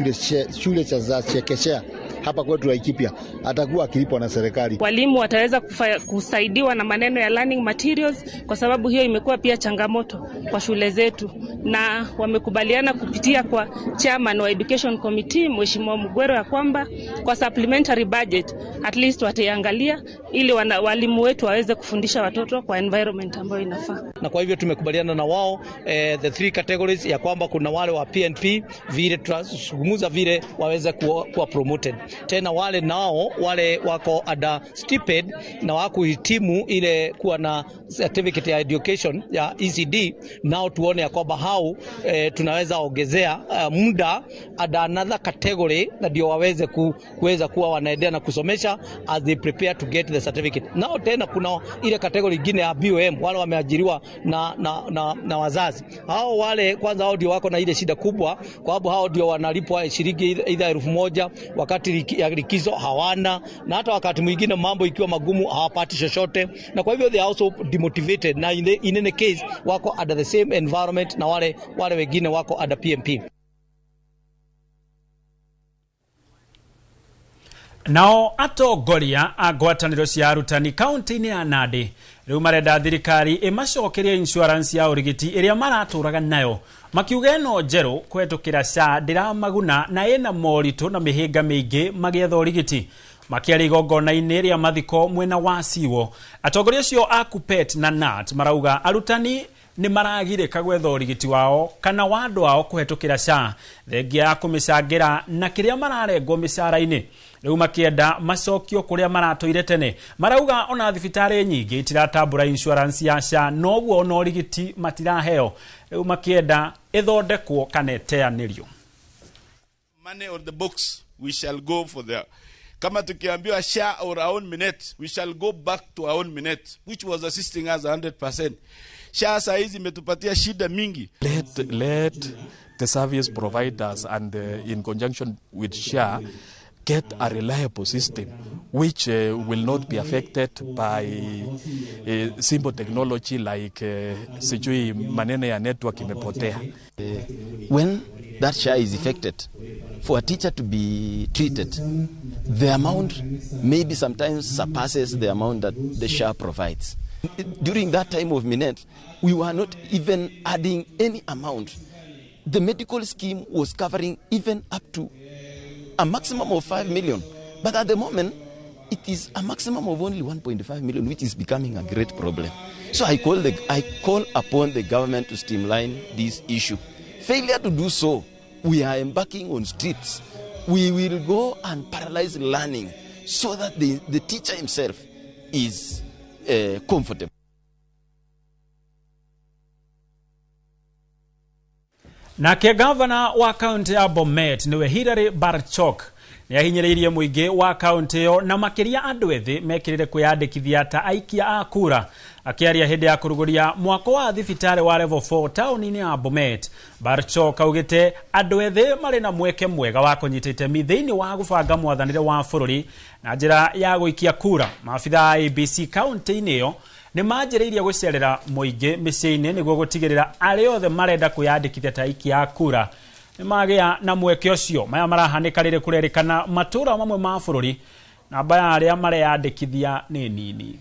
shule za chekechea hapa kwetu Laikipia atakuwa akilipwa na serikali. Walimu wataweza kusaidiwa na maneno ya learning materials, kwa sababu hiyo imekuwa pia changamoto kwa shule zetu, na wamekubaliana kupitia kwa chairman wa Education Committee Mheshimiwa Mugwero ya kwamba kwa supplementary budget at least wataiangalia ili walimu wetu waweze kufundisha watoto kwa environment ambayo inafaa. Na kwa hivyo tumekubaliana na wao the three categories ya kwamba kuna wale wa PNP vile tunazungumza vile waweze kuwa promoted. Tena wale nao wale wako ada stipend na wakuhitimu ile kuwa na certificate ya education ya ECD, nao tuone ya kwamba hao tunaweza ongezea muda ada another category na ndio waweze kuweza kuwa wanaendelea na kusomesha as they prepare to get the certificate. Nao tena kuna ile category nyingine ya BOM, wale wameajiriwa na wazazi. Hao wale kwanza hao ndio wako na ile shida kubwa, kwa sababu hao ndio wanalipwa shilingi either 1000 wakati ya likizo hawana, na hata wakati mwingine mambo ikiwa magumu hawapati chochote, na kwa hivyo they are also demotivated, na in any case wako under the same environment na wale wengine wako under PMP. Nao atongoria a ngwatanĩro cia arutani kaunti-inĩ ya Nandi rĩu marenda thirikari ĩmacokerie insurance ya ũrigiti ĩrĩa maratũraga nayo, makiuga ĩno njerũ kũhetũkĩra SHA ndĩramaguna na ĩna moritũ na mĩhĩnga mĩingĩ magĩetha ũrigiti. Makĩaria igongona-inĩ rĩa mathiko mwena wa Siwo, atongoria acio a KUPPET na KNUT marauga arutani nĩ maragirĩka gwetha ũrigiti wao kana wa andũ ao kũhetũkĩra SHA thengia ya kũmĩcangĩra na kĩrĩa mararengwo mĩcara-inĩ. Rĩu makĩenda macokio kũrĩa maratũire tene. Marauga ona thibitarĩ nyingĩ itiratambũra insurance ya SHA, noguo ona ũrigiti matiraheo. Rĩu makĩenda ĩthondekwo kana ĩteanĩrio. Money on the books, we shall go for the kama tukiambiwa SHA or our own minute, we shall go back to our own minute which was assisting us 100%. SHA saa hizi imetupatia shida mingi. Let the service providers and in conjunction with SHA get a reliable system which will not be affected by simple technology like sijui maneno ya network imepotea. When that SHA is affected, For a teacher to be treated, the amount maybe sometimes surpasses the amount that the SHA provides. During that time of Minet, we were not even adding any amount. The medical scheme was covering even up to a maximum of 5 million. But at the moment, it is a maximum of only 1.5 million, which is becoming a great problem. So I call upon the government to streamline this issue. Failure to do so, we are embarking on streets. We will go and paralyze learning so that the teacher himself is comfortable. Nake gavana wa kaunti ya Bomet niwe Hilary Barchok nĩ ahinyĩrĩirie mũingĩ wa kaunti ĩyo na makĩria andũ ethĩ mekĩrĩre kwĩyandĩkithia ta aikia a kura. Akĩaria hĩndĩ ya kũrugũria mwako wa thibitarĩ wa level 4 taũni-inĩ ya Bomet, Barchok augĩte andũ ethĩ marĩ na mweke mwega wa kũnyita itemi thĩinĩ wa gũbanga mwathanĩre wa bũrũri na njĩra ya gũikia kura. Maabitha a ABC kaunti-inĩ ĩyo nĩ manjĩrĩirie gũcerera mũingĩ mĩciĩ-inĩ nĩguo gũtigĩrĩra arĩa othe marenda kwĩyandĩkithia ta aikia a kura nĩ magĩa na mweke ũcio. Maya marahanĩka rĩrĩ kũrerĩkana matũra mamwe ma bũrũri namba ya arĩa mareyandĩkithia nĩ nini.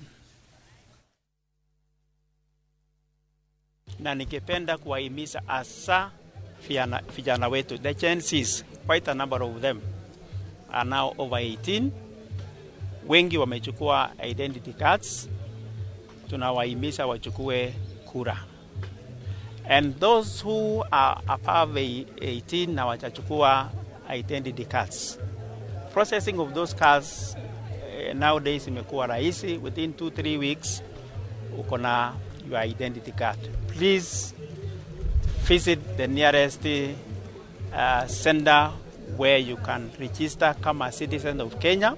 Na ningependa kuwahimiza hasa vijana wetu, the Gen Zs, quite a number of them are now over 18. Wengi wamechukua identity cards. Tunawahimiza wachukue kura. And those who are above 18 na watachukua identity cards. Processing of those cards nowadays imekuwa rahisi. Within 2-3 weeks uko na your identity card. Please visit the nearest center where you can register kama citizen of Kenya,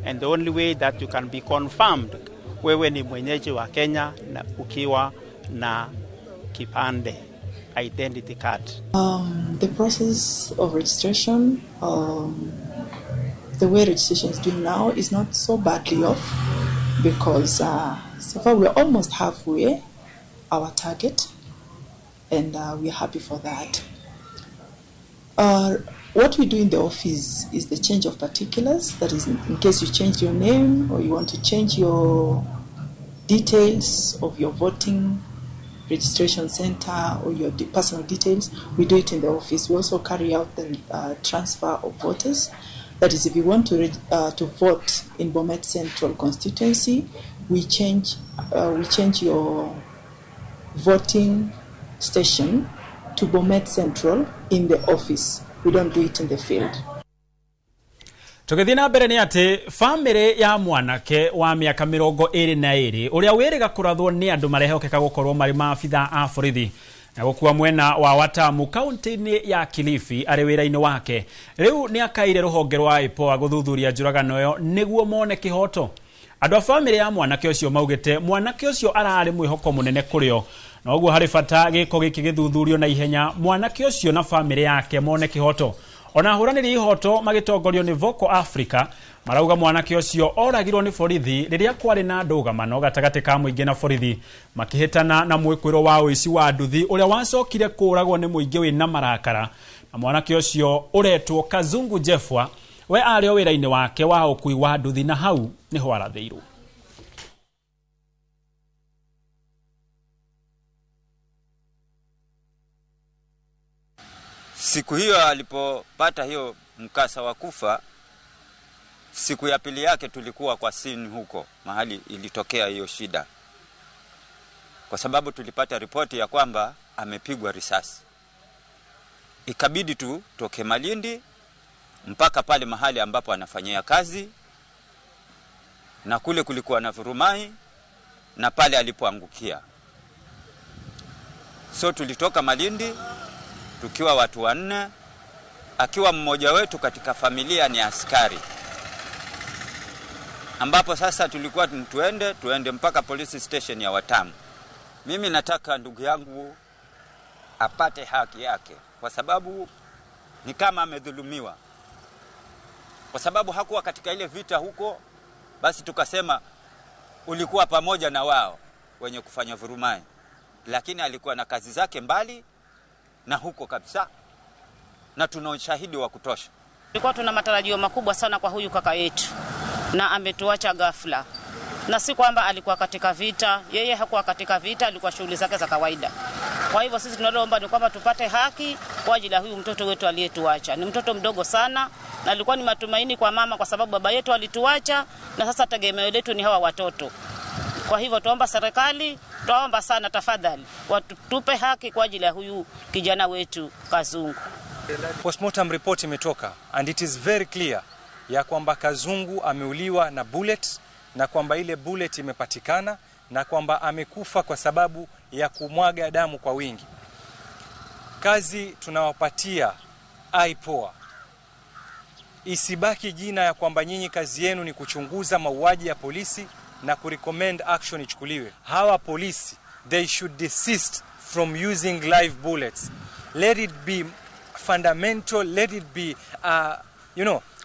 and the only way that you can be confirmed wewe ni mwenyeji wa Kenya na ukiwa na kipande, identity card. The process of registration, the way registration is doing now is not so badly off, because so far we're almost halfway our target, and we're happy for that. What we do in the office is the change of particulars. That is, in case you change your name or you want to change your details of your voting registration center or your personal details, we do it in the office. We also carry out the transfer of voters. That is, if you want to vote in Bomet Central constituency, we change your voting station to Bomet Central in the office. We don't do it in the field. Tũgĩthiĩ na mbere nĩ atĩ bamĩrĩ ya mwanake wa mĩaka 22 ũrĩa wĩrĩga kũrathwo nĩ andũ marehokeka gũkorwo marĩ maabitha a borithi na gũkua mwena wa Watamu kaunti-inĩ ya Kilifi arĩ wĩra-inĩ wake, rĩu nĩ akaire rũhonge rwa IPOA gũthuthuria njũragano ĩyo nĩguo mone kĩhoto. Andũ a bamĩrĩ ya mwanake ũcio maugĩte mwanake ũcio ararĩ mwĩhoko mũnene kũrĩ o, na ũguo harĩ bata gĩko gĩkĩ gĩthuthurio na ihenya mwanake ũcio na bamĩrĩ yake mone kĩhoto. Ona ahũranĩri ihoto magĩtongorio nĩ Vocal Africa marauga mwanake ũcio oragirwo nĩ borithi rĩrĩa kwarĩ na ndũgamano gatagatĩ ka mũingĩ na borithi makĩhĩtana na mwĩkwĩro wa ũici wa nduthi ũrĩa wacokire kũũragwo nĩ mũingĩ wĩna marakara. Na mwanake ũcio ũretwo Kazungu Jeffwa we arĩ o wĩra-inĩ wake wa ũkui wa nduthi na hau nĩho arathĩirwo. Siku hiyo alipopata hiyo mkasa wa kufa, siku ya pili yake tulikuwa kwa scene huko mahali ilitokea hiyo shida, kwa sababu tulipata ripoti ya kwamba amepigwa risasi. Ikabidi tu toke Malindi mpaka pale mahali ambapo anafanyia kazi, na kule kulikuwa na vurumai na pale alipoangukia. So tulitoka Malindi tukiwa watu wanne, akiwa mmoja wetu katika familia ni askari, ambapo sasa tulikuwa tuende mpaka police station ya Watamu. Mimi nataka ndugu yangu apate haki yake, kwa sababu ni kama amedhulumiwa, kwa sababu hakuwa katika ile vita huko. Basi tukasema ulikuwa pamoja na wao wenye kufanya vurumai, lakini alikuwa na kazi zake mbali na huko kabisa, na tuna ushahidi wa kutosha. Tulikuwa tuna matarajio makubwa sana kwa huyu kaka yetu na ametuacha ghafla, na si kwamba alikuwa katika vita, yeye hakuwa katika vita, alikuwa shughuli zake za kawaida. Kwa hivyo sisi tunaloomba ni kwamba tupate haki kwa ajili ya huyu mtoto wetu aliyetuacha. Ni mtoto mdogo sana na alikuwa ni matumaini kwa mama, kwa sababu baba yetu alituacha na sasa tegemeo letu ni hawa watoto. Kwa hivyo tuomba serikali, tuomba sana tafadhali, watupe haki kwa ajili ya huyu kijana wetu Kazungu. Postmortem report imetoka and it is very clear ya kwamba Kazungu ameuliwa na bullet na kwamba ile bullet imepatikana na kwamba amekufa kwa sababu ya kumwaga damu kwa wingi. Kazi tunawapatia IPOA, isibaki jina ya kwamba nyinyi kazi yenu ni kuchunguza mauaji ya polisi na kurecommend action ichukuliwe. Hawa polisi, they should desist from using live bullets. Let it be fundamental, let it be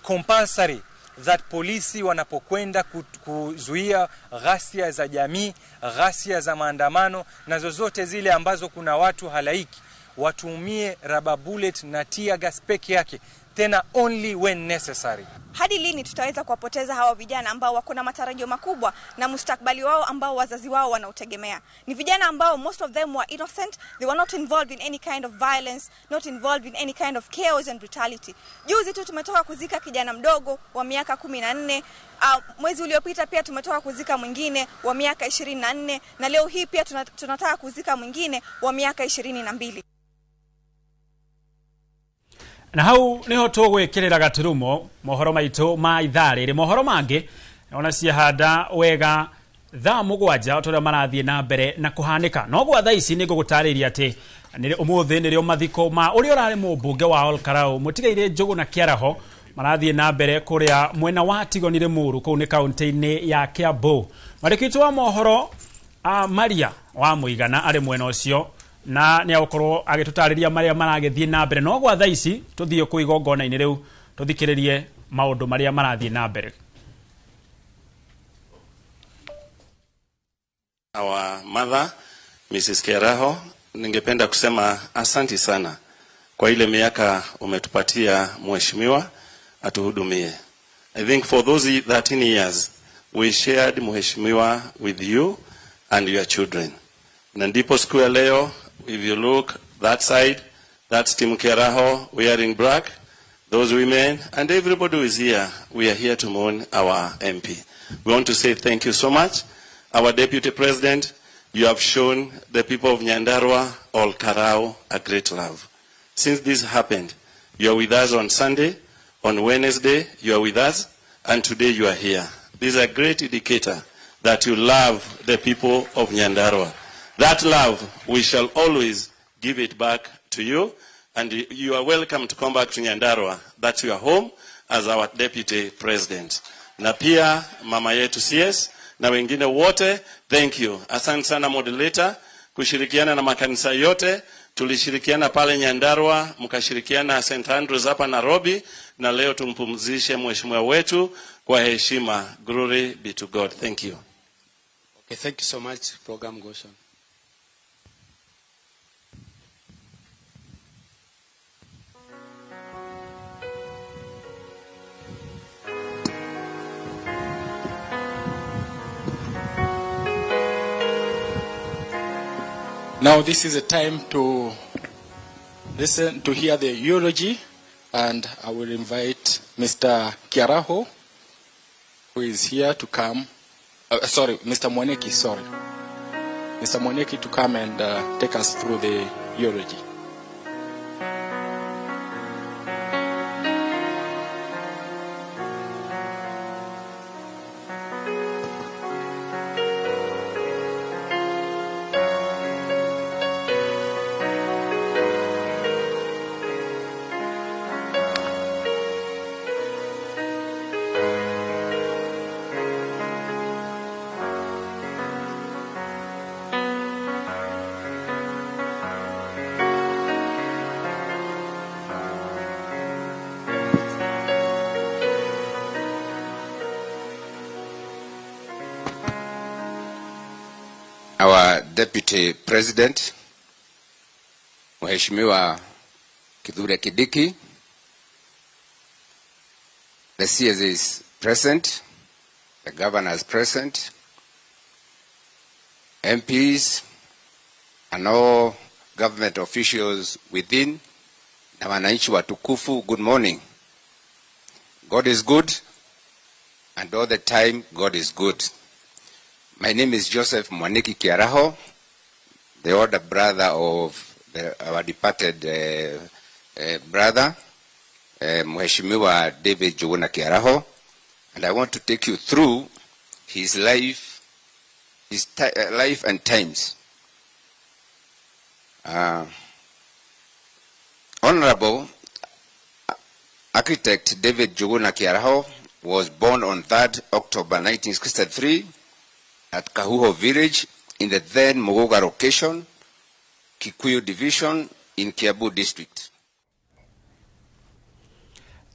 compulsory that polisi wanapokwenda kuzuia ghasia za jamii, ghasia za maandamano na zozote zile ambazo kuna watu halaiki, watumie rubber bullet na tear gas peke yake, tena only when necessary. Hadi lini tutaweza kuwapoteza hawa vijana ambao wako na matarajio makubwa na mustakabali wao ambao wazazi wao wanautegemea? Ni vijana ambao most of them were innocent, they were not involved in any kind of violence, not involved in any kind of chaos and brutality. Juzi tu tumetoka kuzika kijana mdogo wa miaka 14, mwezi uliopita pia tumetoka kuzika mwingine wa miaka 24, na leo hii pia tunataka kuzika mwingine wa miaka 22. Na hau niho tugwikirira gaturumo mohoro maitu ma ithaa riri. Mohoro mangi ona ciahanda wega thaa 7 turia marathie na mbere na kuhanika. No gwa thaa ici ningũgũtarĩria atĩ ũmũthĩ nĩrĩo mathiko ma ũrĩa ũrarĩ mũmbunge wa Olkarau mũtigaire Njũgũna Kĩaraho marathiĩ na mbere kũrĩa mwena wa Tigoni Limuru kũu nĩ kaunti-inĩ ya Kiambu. Mwandĩki witũ wa mohoro Maria wa Mũigana arĩ mwena ũcio na nĩ agũkorwo agĩtũtarĩria marĩa maragĩthiĩ na mbere. No gwa thaa ici tũthiĩ kũu igongona-inĩ rĩu tũthikĩrĩrie maũndũ marĩa marathiĩ na mbere. Our mother Mrs. Keraho, ningependa kusema asanti sana kwa ile miaka umetupatia mheshimiwa atuhudumie. I think for those 13 years we shared mheshimiwa with you and your children. Na ndipo siku ya leo, if you look that side, that's Team Keraho wearing black, those women and everybody who is here, we are here to mourn our MP. We want to say thank you so much. Our Deputy President, you have shown the people of Nyandarua, Olkarau, a great love. Since this happened, you are with us on Sunday, on Wednesday, you are with us, and today you are here. This is a great indicator that you love the people of Nyandarua. That love, we shall always give it back to you, and you are welcome to come back to Nyandarua. That's your home as our Deputy President. Na pia mama yetu CS na wengine wote, thank you. Asante sana moderator kushirikiana na makanisa yote. Tulishirikiana pale Nyandarua, mkashirikiana St. Andrews hapa Nairobi, na leo tumpumzishe mheshimiwa wetu kwa heshima. Glory be to God. Thank you. Okay, thank you so much. Program goes on. Now this is a time to listen, to hear the eulogy, and I will invite Mr. Kiaraho, who is here to come. Sorry, Mr. Mwaniki, sorry. Mr. Mwaniki to come and take us through the eulogy. Our Deputy President, Mheshimiwa Kithure Kindiki, The CS is present, the governor is present, MPs and all government officials within, na wananchi watukufu, good morning. God is good, and all the time God is good. My name is Joseph Mwaniki Kiaraho, the older brother of our departed brother, Mheshimiwa David Njuguna Kiaraho, and I want to take you through his life, his life and times. Honorable Architect David Njuguna Kiaraho was born on 3rd October 1963 at Kahuho village in the then Muguga location, Kikuyu division in Kiambu district.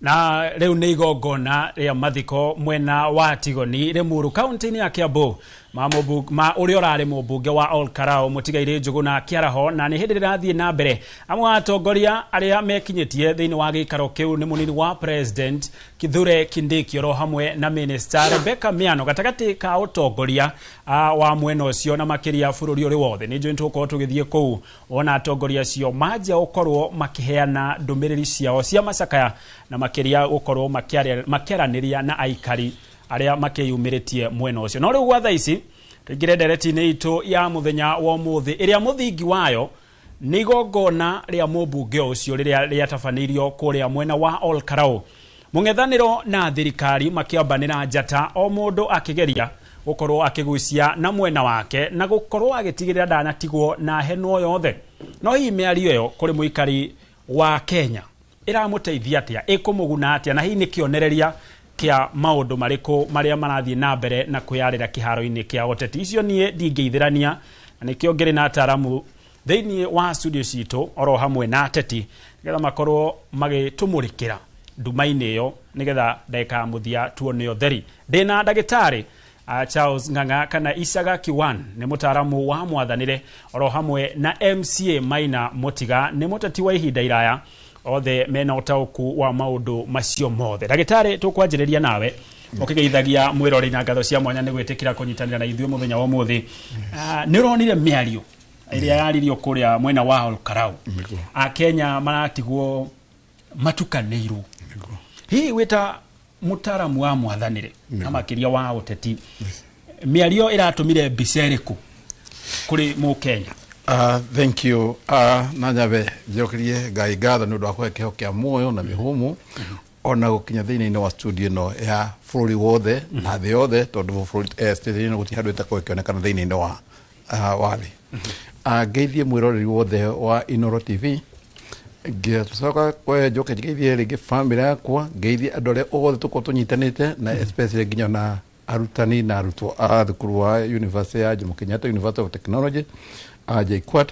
Na rĩu nĩ igongona rĩa mathiko mwena wa Tigoni Limuru kaunti-inĩ ya Kiambu ma ũrĩa ũrarĩ mũmbunge wa Ol Kalou mũtigairĩ Njuguna Kiaraho, na nĩ hĩndĩ rĩrathiĩ na mbere. Amwe a atongoria arĩa mekinyĩtie thĩinĩ wa gĩikaro kĩu nĩ mũnini wa President Kithure Kindiki oro hamwe na Minister Rebecca Miano gatagatĩ ka ũtongoria wa mwena ũcio na makĩria bũrũri ũrĩ wothe. Nĩ njũĩ tũgũkorwo tũgĩthiĩ kũu ona atongoria acio manjia gũkorwo makĩheana ndũmĩrĩri ciao cia macakaya na makĩria gũkorwo makĩaranĩria na aikari arĩa makĩyumĩrĩtie mwena ũcio. No rĩu gwa thaa ici tũingĩre ndereti-inĩ itũ ya mũthenya wa ũmũthĩ ĩrĩa mũthingi wayo nĩ igongona rĩa mũmbunge ũcio rĩrĩa rĩatabanĩirio kũrĩa mwena wa Ol Kalou. Mũng'ethanĩro na thirikari makĩambanĩra njata, o mũndũ akĩgeria gũkorwo akĩgucia na mwena wake na gũkorwo agĩtigĩrĩra ndanatigwo na henwo yothe. No hihi mĩario ĩyo kũrĩ mũikari wa Kenya ĩramũteithia atĩa, ĩkũmũguna atĩa, na hihi nĩ kĩonereria kĩa maũndũ marĩkũ marĩa marathiĩ na mbere na kwĩyarĩra kĩharo-inĩ kĩa ũteti? Icio niĩ ndingĩithĩrania, na nĩkĩo ngĩrĩ na ataaramu thĩinĩ wa studio citũ oro hamwe na ateti nĩgetha makorwo magĩtũmũrĩkĩra nduma-inĩ ĩyo nĩgetha ndagĩka ya mũthia tuone ũtheri. Ndĩna ndagĩtarĩ Charles Ng'ang'a kana Isaga Kiwan nĩ mũtaaramu wa mwathanĩre oro hamwe na MCA Maina Mũtiga nĩ mũteti wa ihinda iraya, othe mena ũtaũku wa maũndũ macio mothe. Ndagĩtarĩ, tũkwanjĩrĩria nawe ũkĩgeithagia mwĩrori na ngatho cia mwanya nĩ gwĩtĩkĩra kũnyitanĩra na ithuĩ mũthenya wa ũmũthĩ. Nĩ ũronire mĩario ĩrĩa yaririo kũrĩa mwena wa Ol Kalou, Akenya maratigwo matukanĩirwo. Hihi wĩta mũtaaramu wa mwathanĩre na makĩria wa ũteti, mĩario ĩratũmire mbica ĩrĩkũ kũrĩ mũkenya? Thank you. Na nyabe njokerie Ngai ngatho nĩ ũndũ wa kũhe kĩheo kĩa muoyo na mĩhũmũ ona gũkinya thĩinĩ wa studio ĩno ya bũrũri wothe na thĩ yothe, tondũ bũrũri station ĩno gũtirĩ handũ ĩtakorwo ĩkĩonekana thĩinĩ wa thĩ. Ngeithie mwĩroreri wothe wa Inooro TV, ngĩcoka njoke ngeithie rĩngĩ bamĩrĩ yakwa, ngeithie andũ arĩa othe tũkorwo tũnyitanĩte na especially nginya na arutani na arutwo a thukuru wa University ya Jomo Kenyatta University of Technology JKUAT,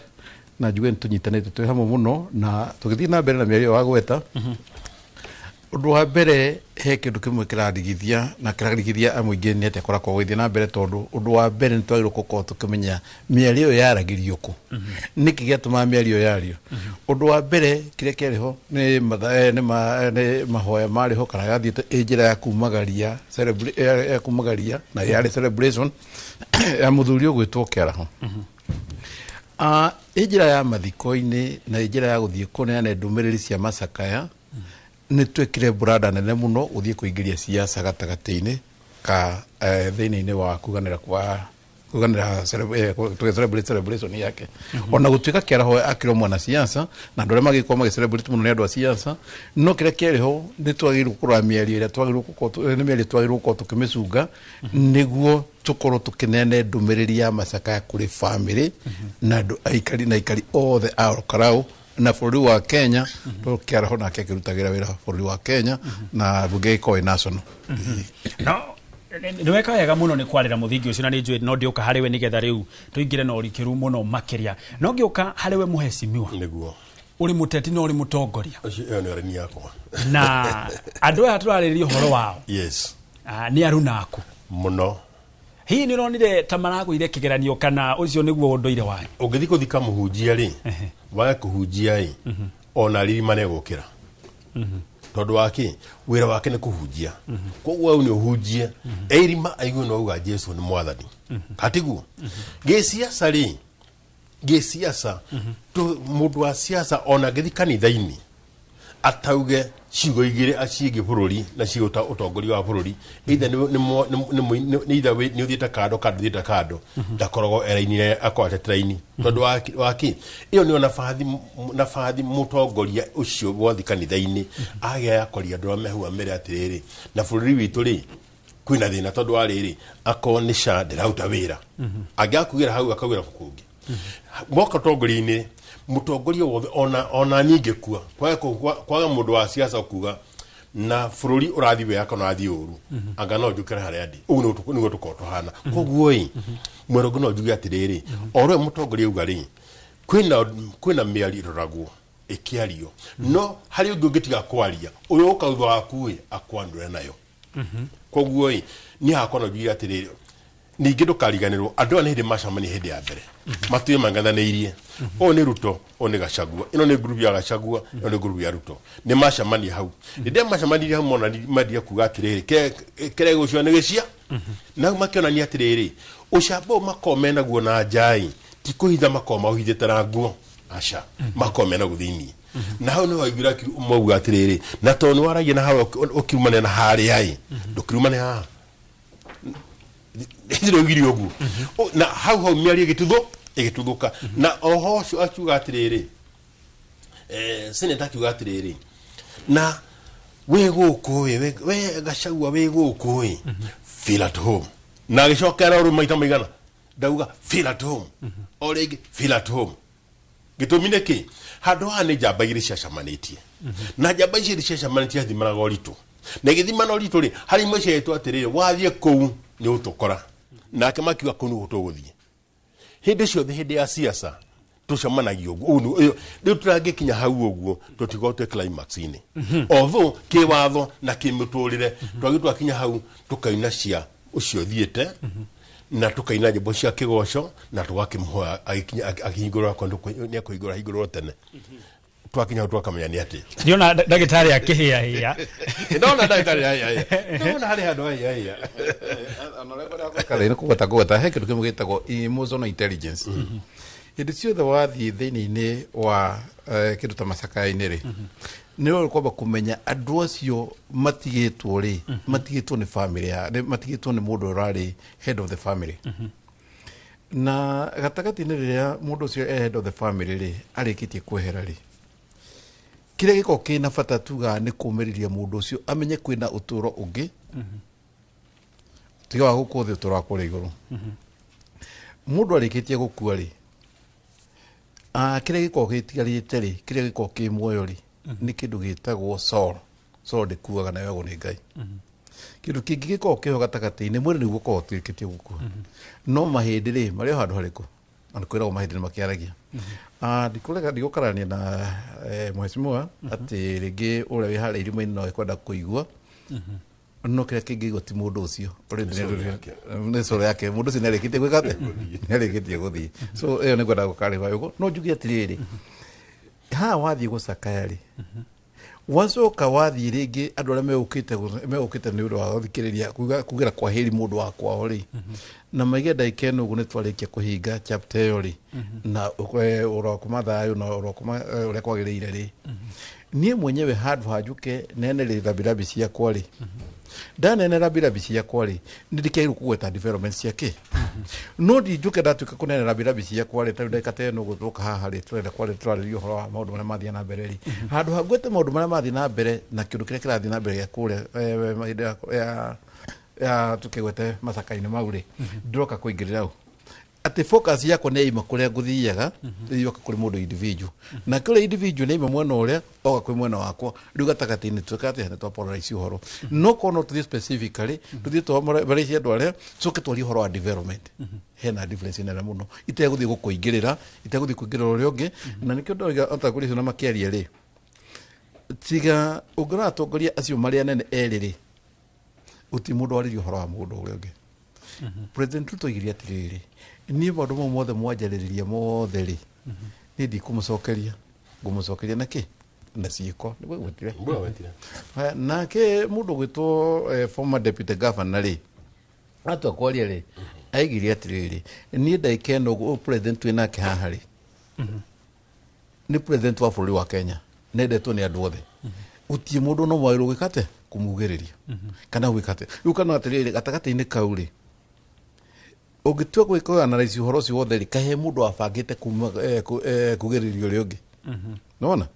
na njuge nĩ tũnyitanĩte twĩ hamwe mũno na tũgĩthiĩ na mbere na mĩario wa gweta. Ũndũ wa mbere he kĩndũ kĩmwe kĩrarigithia na kĩrarigithia mũingĩ nĩ atĩa kũrakorwo gũgĩthiĩ na mbere, tondũ ũndũ wa mbere nĩ twagĩrĩirwo gũkorwo tũkĩmenya mĩario ĩyo yaragĩrio kũ, nĩkĩ gĩatũmaga mĩario yario. Ũndũ wa mbere kĩrĩa kĩarĩ ho nĩ mahoya marĩ ho kana yathiĩte ĩ njĩra ya kumagaria ya kumagaria na yarĩ celebration ya mũthuri ũgwĩtwo Kiaraho. Ĩ njĩra ya mathiko-inĩ na ĩ njĩra ya gũthiĩ kũneana ndũmĩrĩri cia macakaya, nĩ twekire brada nene mũno gũthiĩ kũingĩria siasa gatagatĩ-inĩ ka thĩinĩ-inĩ wa kuganĩra kwa kuganĩra tũgĩ celebration yake. Ona gũtuĩka Kiaraho akĩrĩ mwana siasa na andũ arĩa magĩkorwo magĩ celebrate mũno nĩ andũ a siasa, no kĩrĩa kĩarĩ ho nĩ twagĩrĩirwo kũrora mĩario ĩrĩa twagĩrĩirwo gũkorwo nĩ mĩario twagĩrĩirwo gũkorwo tũkĩmĩcunga nĩguo tũkorwo tũkĩneana ndũmĩrĩri ya macakaya kũrĩ bamĩrĩ na andũ aikari na aikari othe a Ol Kalou na bũrũri wa Kenya, tondũ Kiaraho nake akĩrutagĩra wĩra bũrũri wa Kenya na bunge ĩkorwo ĩ national. No nĩ weka wega mũno nĩ kwarĩra mũthingi ũcio, na nĩ njũĩ no ndĩũka harĩ we nĩgetha rĩu tũingĩre na ũrikĩru mũno makĩria. No ngĩũka harĩ we mũhecimiwa, nĩguo ũrĩ mũteti na ũrĩ mũtongoria, ĩyo nĩ areni yakwa na andũ aya tũrarĩrĩria ũhoro wao, yes, nĩ aruna aku mũno. Hihi nĩ ũronire ta maragũire kĩgeranio kana ũcio nĩguo ũndũire wanyu? Ũngĩthiĩ gũthika mũhunjia rĩ, wage kũhunjia ĩ, ona ririma nĩegũkĩra. Tondũ wa kĩ? Wĩra wake nĩ kũhunjia. Koguo au nĩ ũhunjie erima aigue no uga Jesu nĩ mwathani. Katiguo gĩciaca rĩ, gĩciaca mũndũ wa siasa ona angĩthiĩ kanitha-inĩ atauge ciugo igĩrĩ aciĩgiĩ bũrũri na ciĩgiĩ ũtongoria wa bũrũri, either nĩ either nĩ ũthiĩte kando kana ndũthiĩte kando, ndakoragwo eraini, akoragwo atete raini. Tondũ wa kĩ? Ĩyo nĩyo nabathi mũtongoria ũcio wathi kanitha-inĩ agĩa ya kwaria andũ arĩa me hau, amere atĩrĩrĩ, na bũrũri witũ rĩ, kwĩna thĩna tondũ wa rĩrĩ, akorwo nĩ SHA ndĩraruta wĩra, angĩakugĩra hau akaugĩra kũngĩ moka ũtongoria-inĩ. Mũtongoria wothe ona niĩ ingĩkua kwaga mũndũ wa siasa kuga na bũrũri ũrathiĩ wega kana ũrathiĩ ũru, anga no njũkĩre harĩa ndĩ. Ũguo nĩguo tũkorwo tũhana. Koguo ĩ mwero ũngĩ no njuge atĩrĩrĩ, o ũrĩa mũtongoria auga rĩ, kwĩna mĩario ĩroragwo ĩkĩario, no harĩ ũngĩ ũngĩtiga kwaria, ũyũ ũka thutha waku ĩ akwanũre nayo. Koguo ĩ niĩ hakwa no njuge atĩrĩrĩ, ningĩ ndũkariganĩrwo andũ aya nĩ hĩndĩ macemania hĩndĩ ya mbere matuĩ mang'ethanĩirie. Ũyũ nĩ Ruto, ũyũ nĩ Gachagua, ĩno nĩ ngurubu ya Gachagua, ĩno nĩ ngurubu ya Ruto. Nĩ macemania hau. Hĩndĩ ĩrĩa macemanirie hau, mona mendire kuga atĩrĩrĩ, kĩrĩa gĩgũcio nĩ gĩcia na hau makĩonania atĩrĩrĩ, ũcamba ũyũ makoragwo menaguo na njai ti kũhitha, makoragwo maũhithĩte na nguo, aca, makoragwo menaguo thĩiniĩ. Na hau nĩho waiguire mauga atĩrĩrĩ, na tondũ nĩ waragia na hau ũkiumania na harĩa ĩ ndũkiumane haha ndĩroigire ũguo. Na hau hau mĩario ĩgĩtuthũka. Na oho ũcio akiuga atĩrĩrĩ, senator akiuga atĩrĩrĩ, na wĩ gũkũ ĩ, we Gachagua wĩ gũkũ ĩ, feel at home. Na agĩcokera ũrũ maita maigana ndauga feel at home, o rĩngĩ feel at home. Gĩtũmi nĩ kĩ? Handũ haha nĩ njamba igĩrĩ ciacamanĩtie, na njamba ici igĩrĩ ciacamanĩtie athimanaga ũritũ, na igĩthimana ũritũ rĩ, harĩ imwe ciaĩtwo atĩrĩrĩ, wathiĩ kũu nĩ ũtũkora nake, makiuga kũu nĩguo tũgũthiĩ. Hĩndĩ ciothe hĩndĩ ya siasa tũcemanagia ũguo. Ũguo rĩu tũrangĩkinya hau ũguo tũtikorwo twĩ climax-inĩ, although kĩwatho na kĩmĩtũrĩre twagĩ twakinya hau tũkaina cia ũcio thiĩte na tũkaina nyĩmbo cia kĩgoco na tũgakĩmũhoya agĩkinya akĩhingũra nĩ akũhingũra hingũrwo tene. Twakinya hau twakamenya nĩ atĩ Ndiona ndagĩtarĩ akĩhĩahĩa. Ndona ndagĩtarĩ hĩahĩa, ndona harĩ handũ hĩahĩa. Kare nĩ kũgweta kũgweta he kĩndũ kĩmwe gĩtagwo emotional intelligence. Hĩndĩ ciothe wathiĩ thĩinĩ-inĩ wa kĩndũ ta macakaya-inĩ rĩ, nĩ ũrĩ kwamba kũmenya andũ acio matigĩtwo rĩ, matigĩtwo nĩ family ya matigĩtwo nĩ mũndũ ũrarĩ head of the family. Na gatagatĩ-inĩ rĩrĩa mũndũ ũcio e head of the family rĩ, arĩkĩtie kwehera rĩ, kĩrĩa gĩkoragwo kĩna bata tugaga nĩ kũmĩrĩria mũndũ ũcio amenye kwĩna ũtũũro ũngĩ tiga wa gũkũ thĩ, ũtũũro wa kũrĩa igũrũ. Mũndũ arĩkĩtie gũkua rĩ, kĩrĩa gĩkoragwo gĩtigarĩte rĩ, kĩrĩa gĩkoragwo kĩ muoyo rĩ, nĩ kĩndũ gĩtagwo soul. Soul ndĩkuaga na yoyagwo nĩ Ngai. Kĩndũ kĩngĩ gĩkoragwo kĩho gatagatĩ-inĩ, mwĩrĩ nĩguo ũkoragwo ũtuĩkĩtie gũkua, no mahĩndĩ rĩ, marĩ o handũ harĩkũ? Na nĩ kwĩragwo mahĩndĩ nĩ makĩaragia. Ndikũrega ndigũkarania na mheshimiwa atĩ rĩngĩ ũrĩa wĩ harĩa irima-inĩ no ekwenda kũigua, no kĩrĩa kĩngĩigua ti mũndũ ũcio. Already Nĩ soul yake. Nĩ soul yake. Mũndũ ũcio nĩarĩkĩtie gwĩka atĩa? Nĩarĩkĩtie gũthiĩ. So ĩyo nĩ ngwendaga gũkarĩba ũguo. No njuge atĩrĩrĩ, haha wathiĩ gũcakaya rĩ, wacoka wathiĩ rĩngĩ andũ arĩa megũkĩte nĩ ũndũ wa gũthikĩrĩria kugĩra kwahĩri mũndũ wa kwao rĩ, na maige ndagĩka ĩno ũguo nĩ twarĩkia kũhinga chapter ĩyo rĩ, na ũrokoma thayũ na ũrokoma ũrĩa kwagĩrĩire rĩ, niĩ mwenyewe handũ hanjuke nene rĩ rambirambi ciakwa rĩ, ndanene rambirambi ciakwa rĩ, nĩ ndĩkĩagĩrĩirwo kũgweta development ciake, no ndinjuke ndatuĩka kũnene rambirambi ciakwa rĩ, tarĩu ndagĩka ta ĩno ũguo tũroka haha rĩ, tũrenda kwaria, tũrarĩria ũhoro wa maũndũ marĩa mathiĩ na mbere rĩ, handũ ha ngwete maũndũ marĩa mathiĩ na mbere na kĩndũ kĩrĩa kĩrathiĩ na mbere gĩa kũrĩa mahinda ya tũkĩgwete macaka-inĩ mau rĩ, ndĩroka kũingĩrĩra hau atĩ focus yakwa nĩ yaima kũrĩa ngũthiaga, yoka kũrĩ mũndũ individual, na kũrĩa individual nĩ yaima mwena ũrĩa oka kwĩ mwena wakwa. Rĩu gatagatĩ-inĩ tuĩka atĩ nĩ twa polarize ũhoro. No korwo no tũthiĩ specifically, tũthiĩ twamarĩcie andũ arĩa, tũcoke twarie ũhoro wa development, hena difference nene mũno itegũthiĩ gũkũingĩrĩra, itegũthiĩ kũingĩrĩra ũrĩa ũngĩ. Na nĩkĩo ndoiga atongoria acio na makĩaria rĩ, tiga ũngĩrora atongoria acio marĩ anene erĩ rĩ, gũtirĩ mũndũ warĩria ũhoro wa mũndũ ũrĩa ũngĩ. President Ruto oigire atĩrĩrĩ, niĩ maũndũ mau mothe mwanjarĩrĩria mothe rĩ, niĩ ndikũmũcokeria, ngũmũcokeria na kĩ? Na ciĩko nĩguo gwetire. Nĩguo gwetire. Haya, nake mũndũ gwĩtwo former deputy governor rĩ, atua kwaria rĩ, aigire atĩrĩrĩ, niĩ ndagĩka ĩno ũguo, ũyũ president twĩ nake haha rĩ, nĩ president wa bũrũri wa Kenya, nendetwo nĩ andũ othe, gũtirĩ mũndũ no mwagĩrĩirwo gwĩka atĩa, kũmugĩrĩria kana gwĩka atĩa. Rĩu kana atĩrĩrĩ, gatagatĩ-inĩ kau rĩ, ũngĩtua gwĩka analyse ũhoro ũcio wothe rĩ, kahe mũndũ wabangĩte kuma kugĩrĩria ũrĩa ũngĩ, nona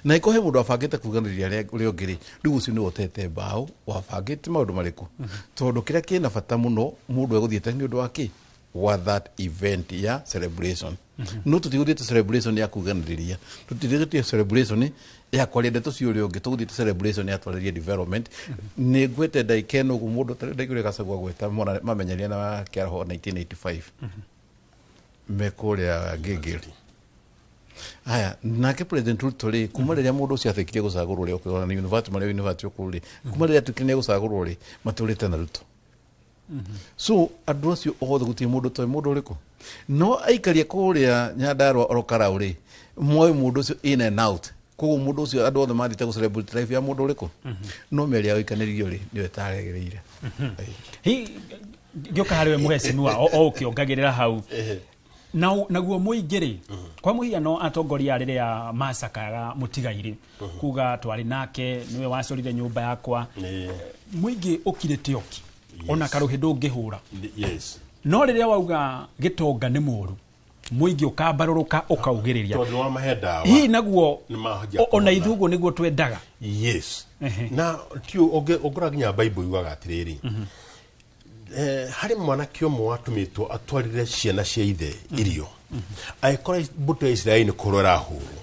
na iko he mũndũ wabangĩte kuganĩria ũrĩa ũngĩ rĩ, rĩu ũcio nĩwe ũtete mbaũ wabangĩte maũndũ marĩkũ, tondũ kĩrĩa kĩna bata mũno mũndũ egũthiĩte nĩ ũndũ wa kĩ, wa that event ya celebration. No tũtigũthiĩte celebration ya kuganĩrĩria, tũtigũthiĩte celebration ya kwaria ndeto cia ũrĩa ũngĩ, tũgũthiĩte celebration ya twarĩrie development. Nĩ ngwĩte ndagĩka ĩno ũguo, mũndũ ndaigũire Gachagua gwĩta mamenyeria na Kĩaraho 1985 me kũrĩa Gilgil. Haya, nake President Ruto rĩ, kuma rĩrĩa mũndũ ũcio atuĩkire gũcagũrwo rĩ, ũkĩrora nĩ university marĩa university ũkũrũ rĩ, kuma rĩrĩa atuĩkire nĩ gũcagũrwo rĩ, matũrĩte na Ruto. So andũ acio othe gũtirĩ mũndũ toĩ mũndũ ũrĩkũ, no aikaria kũrĩa Nyandarua oro Karau rĩ, moĩ mũndũ ũcio in and out. Koguo mũndũ ũcio andũ othe mathiĩte gũ celebrate life ya mũndũ ũrĩkũ, no mĩario ya gũikanĩrio rĩ, nĩyo ĩtaragĩrĩire. Hi ngĩũka harĩ we mũhecimiwa, o ũkĩongagĩrĩra hau na naguo mũingĩ rĩ, kwa mũhiano atongoria rĩrĩa macakayaga mũtigairĩ kuga twarĩ nake, nĩwe wacorire nyũmba yakwa, mũingĩ ũkirĩte ũki ona karũhĩ ndũngĩhũra. No rĩrĩa wauga gĩtonga nĩ mũũru, mũingĩ ũkambarũrũka ũkaugĩrĩria. Tondũ wamahe ndawa. Hihi naguo Nĩmahota ona kũhona. ithuĩ ũguo nĩguo twendaga. Yes, na ti ũngĩrora nginya Bible yugaga atĩrĩrĩ, harĩ mwanake ũmwe watũmĩtwo atwarĩre ciana cia ithe irio, agĩkora mbũtũ ya Isiraeli nĩ kũhũrwo ĩrahũrwo,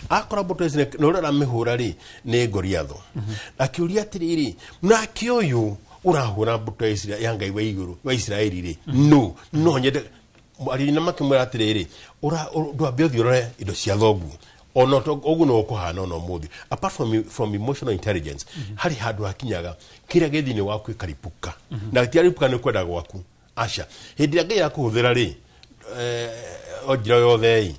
akora mbũtũ ya Isiraeli na ũrĩa ũramĩhũra rĩ nĩ Goliathũ, akĩũria atĩrĩrĩ, nake ũyũ ũrahũra mbũtũ ya Isiraeli ya Ngai wa igũrũ wa Isiraeli rĩ, no nyende arĩri. Na makĩmwĩra atĩrĩrĩ, ndwambe ũthiĩ ũrore indo cia thoguo. Ona ũguo no ũkũhana ona ũmũthĩ, apart from emotional intelligence, harĩ handũ hakinyaga kĩrĩa gĩ thĩinĩ waku ĩkaripũka, na gĩtiaripũka nĩ kwenda gwaku, aca. Hĩndĩ ĩrĩa Ngai akũhũthĩra rĩ, o njĩra yothe ĩ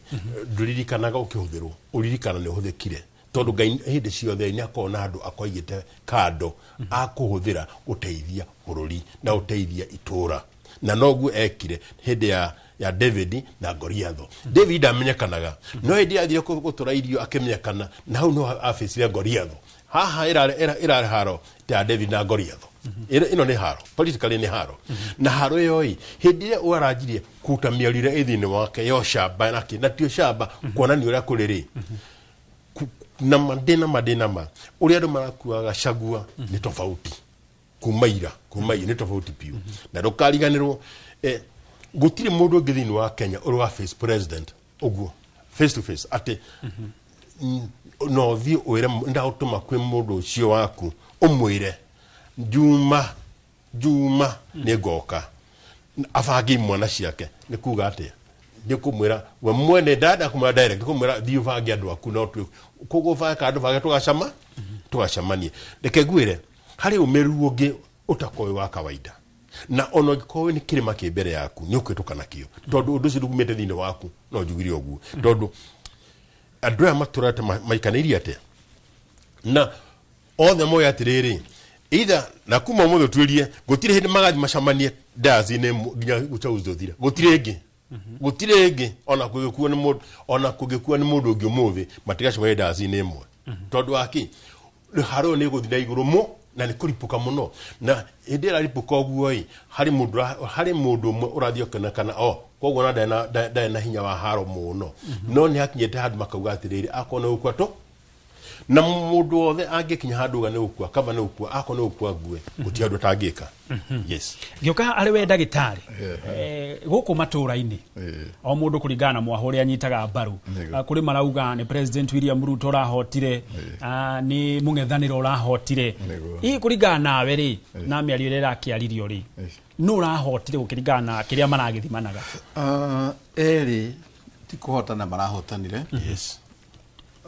ndũririkanaga ũkĩhũthĩrwo, ũririkana nĩ ũhũthĩkire, tondũ Ngai hĩndĩ ciothe nĩ akoragwo na andũ akoigĩte kando akũhũthĩra gũteithia bũrũri na gũteithia itũra. Na noguo ekire hĩndĩ ya David na Goliatho. David ndamenyekanaga, no hĩndĩ athire gũtũra irio akĩmenyekana, na hau no abĩcire Goliatho. Haha ĩrarĩ haro ya David na Goliatho. Ĩno nĩ haro politically, nĩ haro, na haro ĩyo ĩ hĩndĩ ĩrĩa waranjirie kũruta mĩario ĩrĩa ĩ thĩinĩ wake ya ũcamba na kĩ na ti ũcamba, kuonania ũrĩa kũrĩ rĩ, na ma ndĩ na ma ndĩ na ma ũrĩa andũ marakuaga Gachagua nĩ tofauti kuma ira, kuma ira nĩ tofauti biũ. Na ndũkariganĩrwo, gũtirĩ mũndũ ũngĩ thĩinĩ wa Kenya ũrĩ wa face president ũguo face to face, atĩ no thiĩ ũĩre ndagũtũma kwĩ mũndũ ũcio waku ũmwĩre juma nĩ ngoka abange imwana ciake. Nĩ kuga atĩa? Nĩ kũmwĩra we mwene, ndanda kũmwĩra direct, kũmwĩra thiĩ ũbange andũ aku, no koguo ũbange andũ bange tũgacemanie. Reke ngwĩre, harĩ ũmĩrĩru ũngĩ ũtakorwo wĩ wa kawaida, na ona ũngĩkorwo nĩ kĩrĩma kĩ mbere yaku nĩ ũkũhĩtũka nakĩo, tondũ ũndũ ũcio ndũgumĩte thĩinĩ waku. No njugire ũguo tondũ andũ aya matũrate maikanĩirie atĩa na othe moĩ atĩrĩrĩ, either na kuma ũmũthĩ ũtuĩrie gũtirĩ hĩndĩ magathiĩ macemanie ndaci-inĩ nginya uchaguzi ũthire. Gũtirĩ ĩngĩ, gũtirĩ ĩngĩ, ona kũngĩkua nĩ mũndũ, ona kũngĩkua nĩ mũndũ ũngĩ ũmũthĩ, matigacemania ndaci-inĩ ĩmwe. Tondũ wa kĩ? Haro nĩ ĩgũthiĩ na igũrũ mũ na nĩ kũripũka mũno, na hĩndĩ ĩrĩa aripũka ũguo ĩ, harĩ mũndũ ũmwe ũrathiĩ ũkĩonekana o koguo na ndarĩ na hinya wa haro mũno, no nĩ hakinyĩte handũ makauga atĩrĩrĩ, akorwo nĩ gũkua tũ na mũndũ wothe angĩkinya handũ uga nĩ gũkua, kaba nĩ gũkua, akorwo nĩ gũkua ngue, gũtirĩ handũ ũtangĩka. Yes. Ngĩũka arĩ we ndagĩtarĩ, gũkũ matũũra-inĩ o mũndũ kũringana na mwaho ũrĩa anyitaga mbaru. Kũrĩ marauga nĩ President William Ruto ũrahotire, nĩ mũng'ethanĩro ũrahotire. Hihi kũringana nawe rĩ, na mĩario ĩrĩa ĩrakĩaririo rĩ, nũ ũrahotire gũkĩringana na kĩrĩa maragĩthimanaga? Erĩ ti kũhotana marahotanire.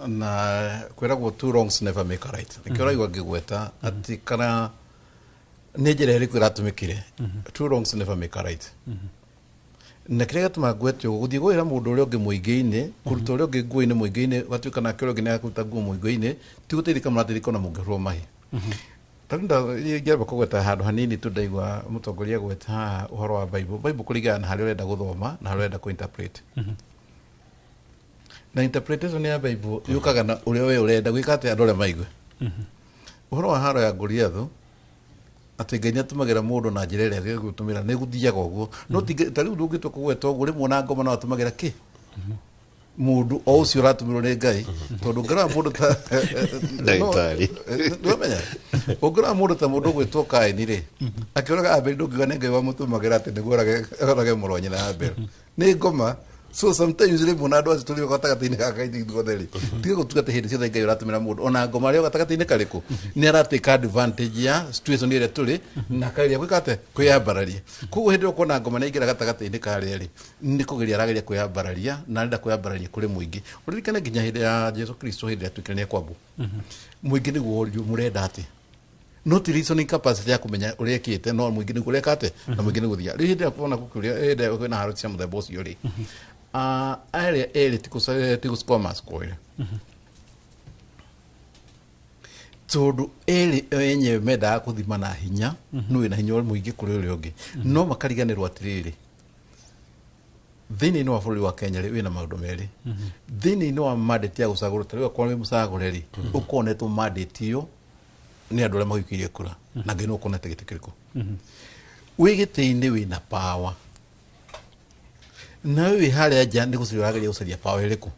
Na kwĩragwo two wrongs never make a right. Nĩkĩo ũraigua ngĩgweta atĩ kana nĩ njĩra ĩrĩkũ ĩratũmĩkire. Two wrongs never make a right. Na kĩrĩa gĩatũma ngwete ũguo gũthiĩ gwĩra mũndũ ũrĩa ũngĩ mũingĩ-inĩ, kũruta ũrĩa ũngĩ nguo-inĩ mũingĩ-inĩ, ũgatuĩka nake ũrĩa ũngĩ nĩakũruta nguo mũingĩ-inĩ, ti gũteithĩka mũrateithĩka ona mũngĩhũrwo mahi. Tarĩu ingĩamba kũgweta handũ hanini tu ndaigua mũtongoria agweta haha ũhoro wa Bible. Bible kũringana na harĩa ũrenda gũthoma na harĩa ũrenda kũ-interpret. Na interpretation ya Bible yũkaga na ũrĩa we ũrenda gwĩka atĩ andũ arĩa maigue. Ũhoro wa haro ya Goliathu, atĩ Ngai nĩatũmagĩra mũndũ na njĩra ĩrĩa egũtũmĩra, nĩ gũthiaga ũguo. No ti ta rĩu ndũngĩtua kũgweta ũguo, rĩmwe ona ngoma no atũmagĩra kĩ? Mũndũ o ũcio ũratũmĩrwo nĩ Ngai, tondũ ũngĩrora mũndũ ta Ndagĩtarĩ. Ndũramenya? Ũngĩrora mũndũ ta mũndũ ũgwĩtwo Kaini rĩ, akĩũraga Abeli, ndũngiuga nĩ Ngai wamũtũmagĩra atĩ nĩguo orage mũrũ wa nyina Abeli. Nĩ ngoma. So sometimes rĩmwe na andũ acio tũrĩ gatagatĩ-inĩ ga Ngai ithuothe rĩ, tiga gũtua atĩ hĩndĩ ciothe Ngai ũratũmĩra mũndũ, ona ngoma arĩ o gatagatĩ-inĩ karĩkũ, nĩ aratake advantage ya situation ĩrĩa tũrĩ na akageria gwĩka atĩa, kwĩyambararia. Koguo hĩndĩ ĩrĩa ũkuona ngoma nĩ aingĩra gatagatĩ-inĩ karĩa rĩ, nĩ kũgeria arageria kwĩyambararia na arenda kwĩyambararia kũrĩ mũingĩ. Ũririkane nginya hĩndĩ ya Jesu Kristo, hĩndĩ ĩrĩa atuĩkire nĩ ekwambwo, mũingĩ nĩguo woririo mũrenda atĩa, no ti reasoning capacity ya kũmenya ũrĩa ĩkĩte, no mũingĩ nĩguo ũreka atĩa na mũingĩ nĩguo ũthiaga. Rĩu hĩndĩ ĩrĩa kuona gũkĩũria, hĩndĩ ĩrĩa kwĩna haro cia mũthemba ũcio rĩ, arĩa erĩ ti gũscore mascore, tondũ erĩ enyewe mendaga gũthima na hinya nũ wĩna hinya mũingĩ kũrĩ ũrĩa ũngĩ, no makariganĩrwo atĩrĩrĩ, thĩinĩ wa bũrũri wa Kenya rĩ, wĩna maũndũ merĩ thĩinĩ wa mandate ya gũcagũrwo. Ta rĩu akorwo wĩ mũcagũre rĩ, ũkonetwo mandate ĩyo nĩ andũ arĩa magũikĩirie kura, na Ngai nĩ ũkonete gĩtĩ kĩrĩkũ wĩ gĩtĩ-inĩ, wĩna power, nawe wĩ harĩa nja nĩ gũcaria ũrageria gũcaria power ĩrĩkũ.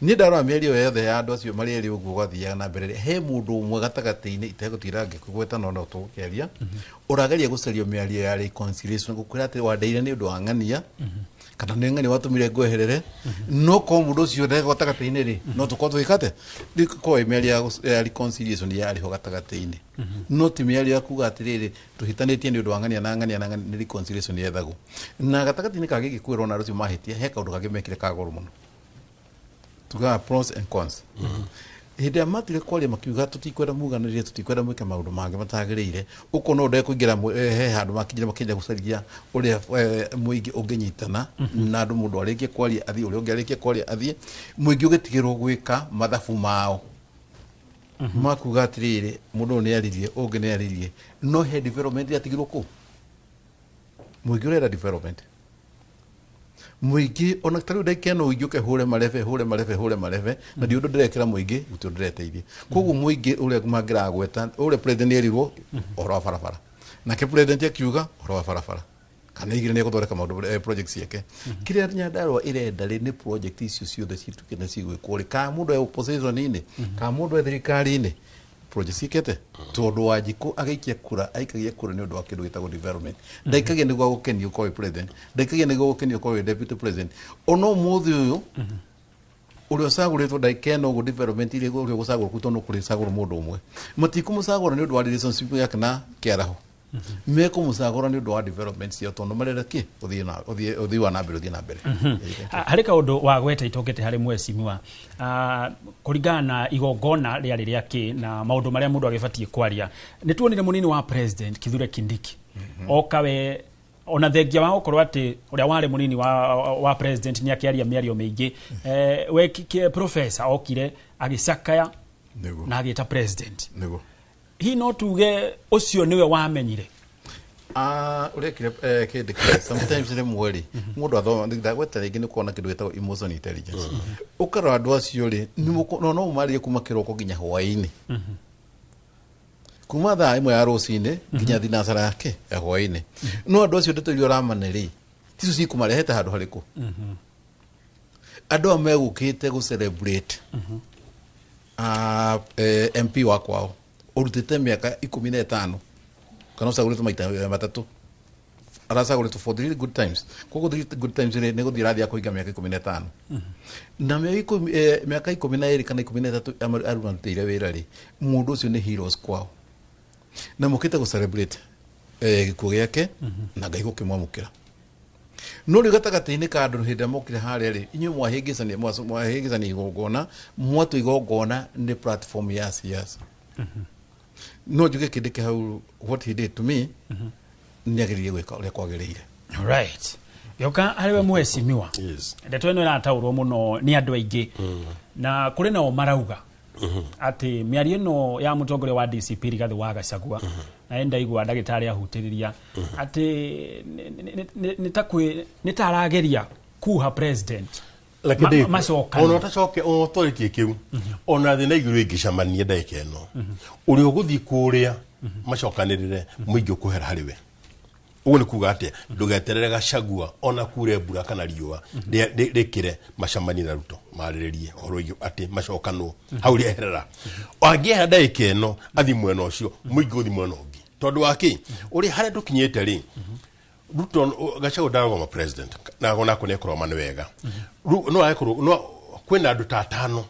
Niĩ ndarora mĩario yothe ya andũ acio marĩ erĩ ũguo gwathiaga na mbere rĩ, he mũndũ ũmwe gatagatĩ-inĩ itegũtira ngĩkũgweta, no no tũgũkĩaria, ũrageria gũcaria mĩario ya reconciliation, gũkwĩra atĩ wandeire nĩ ũndũ wa ng'ania, kana nĩ ng'ania watũmire ngweherere. No korwo mũndũ ũcio ndego gatagatĩ-inĩ rĩ, no tũkorwo tũgĩka atĩa? Rĩu korwo ĩ mĩario ya reconciliation yarĩ ho gatagatĩ-inĩ, no ti mĩario ya kuga atĩrĩrĩ, tũhĩtanĩtie nĩ ũndũ wa ng'ania na ng'ania na ng'ania. Nĩ reconciliation yethagwo na gatagatĩ-inĩ ka gĩkĩ kwĩrwo na andũ acio mahĩtia. He kaũndũ kangĩ mekire ka goro mũno, tugaga pros and cons. Hĩndĩ ĩrĩa matire kwaria makiuga tũtikwenda muganĩrie, tũtikwenda mwĩke maũndũ mangĩ matagĩrĩire, ũkona ũndũ kũingĩra he handũ makinyire makĩenda gũcaria ũrĩa mũingĩ ũngĩnyitana na andũ. Mũndũ arĩkie kwaria athiĩ, ũrĩa ũngĩ arĩkie kwaria athiĩ, mũingĩ ũgĩtigĩrwo gwĩka mathabu mao makuga atĩrĩrĩ, mũndũ ũyũ nĩ aririe, ũngĩ nĩ aririe, no he development yatigirwo kũ? Mũingĩ ũrenda development, mũingĩ ona ta rĩu ndagĩka ĩno ũingĩ ũke hũre marebe, hũre marebe, hũre marebe, na ndi ũndũ ndĩrekĩra mũingĩ, gũtirĩ ũndũ ndĩreteithia. Koguo mũingĩ ũrĩa mangĩragweta ũrĩa president erirwo ũhoro wa barabara, nake president akiuga ũhoro wa barabara kana igĩrĩ nĩ egũthondeka maũndũ, project ciake. Kĩrĩa Nyandarua ĩrenda rĩ, nĩ project icio ciothe cituĩke nĩ cigwĩkwo rĩ, kana mũndũ e opposition-inĩ kana mũndũ e thirikari-inĩ, project ciĩkĩte. Tondũ Wanjikũ agĩikia kura, aikagia kura nĩ ũndũ wa kĩndũ gĩtagwo development. Ndaikagia nĩguo agũkenia ũkorwo wĩ president, ndaikagia nĩguo agũkenia ũkorwo wĩ deputy president. Ona ũmũthĩ ũyũ ũrĩa ũcagũrĩtwo ndagĩka ĩno ũguo, development iria ũrĩa ũgũcagũrwo kũu, tondũ kũrĩ cagũrwo mũndũ ũmwe, matikũmũcagũra nĩ ũndũ wa relationship yake na kĩaraho, mekũmũcagũra nĩ ũndũ wa development ciao, tondũ marenda kĩ ũthiĩ na ũthiĩ ũthii wa na mbere, ũthiĩ na mbere. Harĩ kaũndũ wagweta itokete harĩ mheshimiwa, kũringana na igongona rĩarĩ rĩa kĩ na maũndũ marĩa mũndũ agĩbatiĩ kwaria, nĩ tuonire mũnini wa president Kithure Kindiki oka we, ona thengia wa gũkorwo atĩ ũrĩa warĩ mũnini wa president nĩ akĩaria mĩario mĩingĩ, we professor okire agĩcakaya na agĩta president. Hihi no tuge ũcio nĩwe wamenyire? Ah, ũrekire kĩndũ kĩrĩa sometimes rĩmwe rĩ, mũndũ athoma, ndagweta rĩngĩ, nĩ kuona kĩndũ gĩtagwo emotion intelligence. Ũkarora andũ acio rĩ, no ũmarĩrie kuma kĩroko nginya hwaĩ-inĩ, kuma thaa 1 ya rũcinĩ nginya thinacara yake ya hwaĩ-inĩ, no andũ acio ndeto iria ũramane rĩ, ticio cikũmarehete handũ harĩkũ. Andũ aya megũkĩte gũ celebrate MP wa kwao ũrutĩte mĩaka 15, kana ũcagũrĩtwo maita 3, aracagũrĩtwo for three good times. Koguo three good times rĩ, nĩ gũthiĩ arathiĩ akũhinga mĩaka 15, na mĩaka 12 kana 13 arutĩire wĩra rĩ, mũndũ ũcio nĩ heroes kwao, na mũkĩte gũ celebrate gĩkuũ gĩake na Ngai gũkĩmwamũkĩra. No rĩu gatagatĩ-inĩ ka andũ, hĩndĩ ĩrĩa mokire harĩa rĩ, inyuĩ mwahĩngĩcania igongona, mwatua igongona nĩ platform ya siasa. No njuge kĩndĩ hau, what he did to me, nĩ ageririe gwĩka ũrĩa kwagĩrĩire. Right. Gĩoka harĩ we mheshimiwa, ndeto ĩno ĩrataũrwo mũno nĩ andũ aingĩ, na kũrĩ nao marauga atĩ mĩario ĩno ya mũtongoria wa DCP Rigathĩ wa Gachagua, na ndaigua ndagĩtarĩ ahutĩrĩria atĩ nĩ ta arageria kuha president macokane. Ona ũtacoke, ona ũtorĩtie kĩu, ona thĩ na igũrũ ĩngĩcemania ndagĩka ĩno, ũrĩa ũgũthiĩ kũrĩa macokanĩrĩre, mũingĩ ũkũhera harĩ we. Ũguo nĩ kuga atĩa? Ndũgeterere Gachagua ona kure mbura kana riũa rĩkĩre, macemanie na Ruto marĩrĩrie ũhoro wĩgiĩ atĩ macokanwo hau rĩeherera. Angĩehera ndagĩka ĩno athiĩ mwena ũcio, mũingĩ ũthiĩ mwena ũngĩ, tondũ wa kĩ? Ũrĩa harĩa tũkinyĩte rĩ, Ruto, Gachagua ndarũgama president na onako nĩ ekũrũgama nĩ wega. No agĩkorwo no kwĩna andũ ta atano,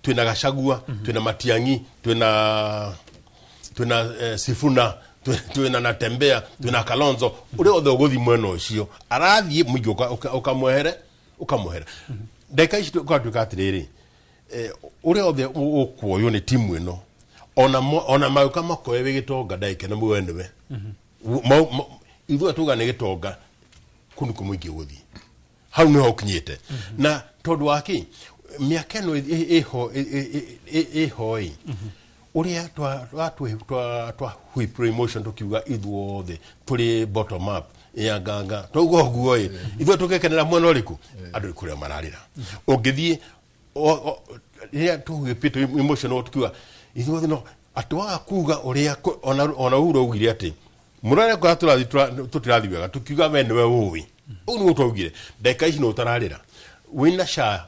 twĩna Gachagua, twĩna Matiang'i, twĩna Sifuna, twĩna Natembea, twĩna Kalonzo. Ũrĩa othe ũgũthiĩ mwena ũcio arathiĩ, mũingĩ ũkamwehere, ũkamwehere. Ndagĩka ici ũgatuĩka atĩrĩrĩ, ũrĩa othe ũkuoywo nĩ timu ĩno, ona magĩũka makoe wĩ gĩtonga ndagĩka ĩno muoe nĩwe. Ithuĩ tuga nĩ gĩtonga kũu nĩkuo mũingĩ ũgũthiĩ, hau nĩho ũkinyĩte. Na tondũ wa kĩ? Mĩaka ĩno ĩho ĩho ĩ ũrĩa twa whip emotion, tukiuga ithuothe tũrĩ bottom up ya nganga, twauga ũguo ĩ, ithuĩ tũgĩkenera mwena ũrĩkũ? Andũ nĩ kũrĩa mararĩra. Ũngĩthiĩ rĩrĩa tũhwĩpĩte emotion, tukiuga ithuothe, no atĩ waga kuga ũrĩa ona Uhuru augire atĩ mũrore kũrĩa tũrathiĩ, tũtirathiĩ wega, tukiuga we nĩwe ũĩ. Ũguo nĩguo twaugire. Ndagĩka ici no ũtararĩra wĩna SHA,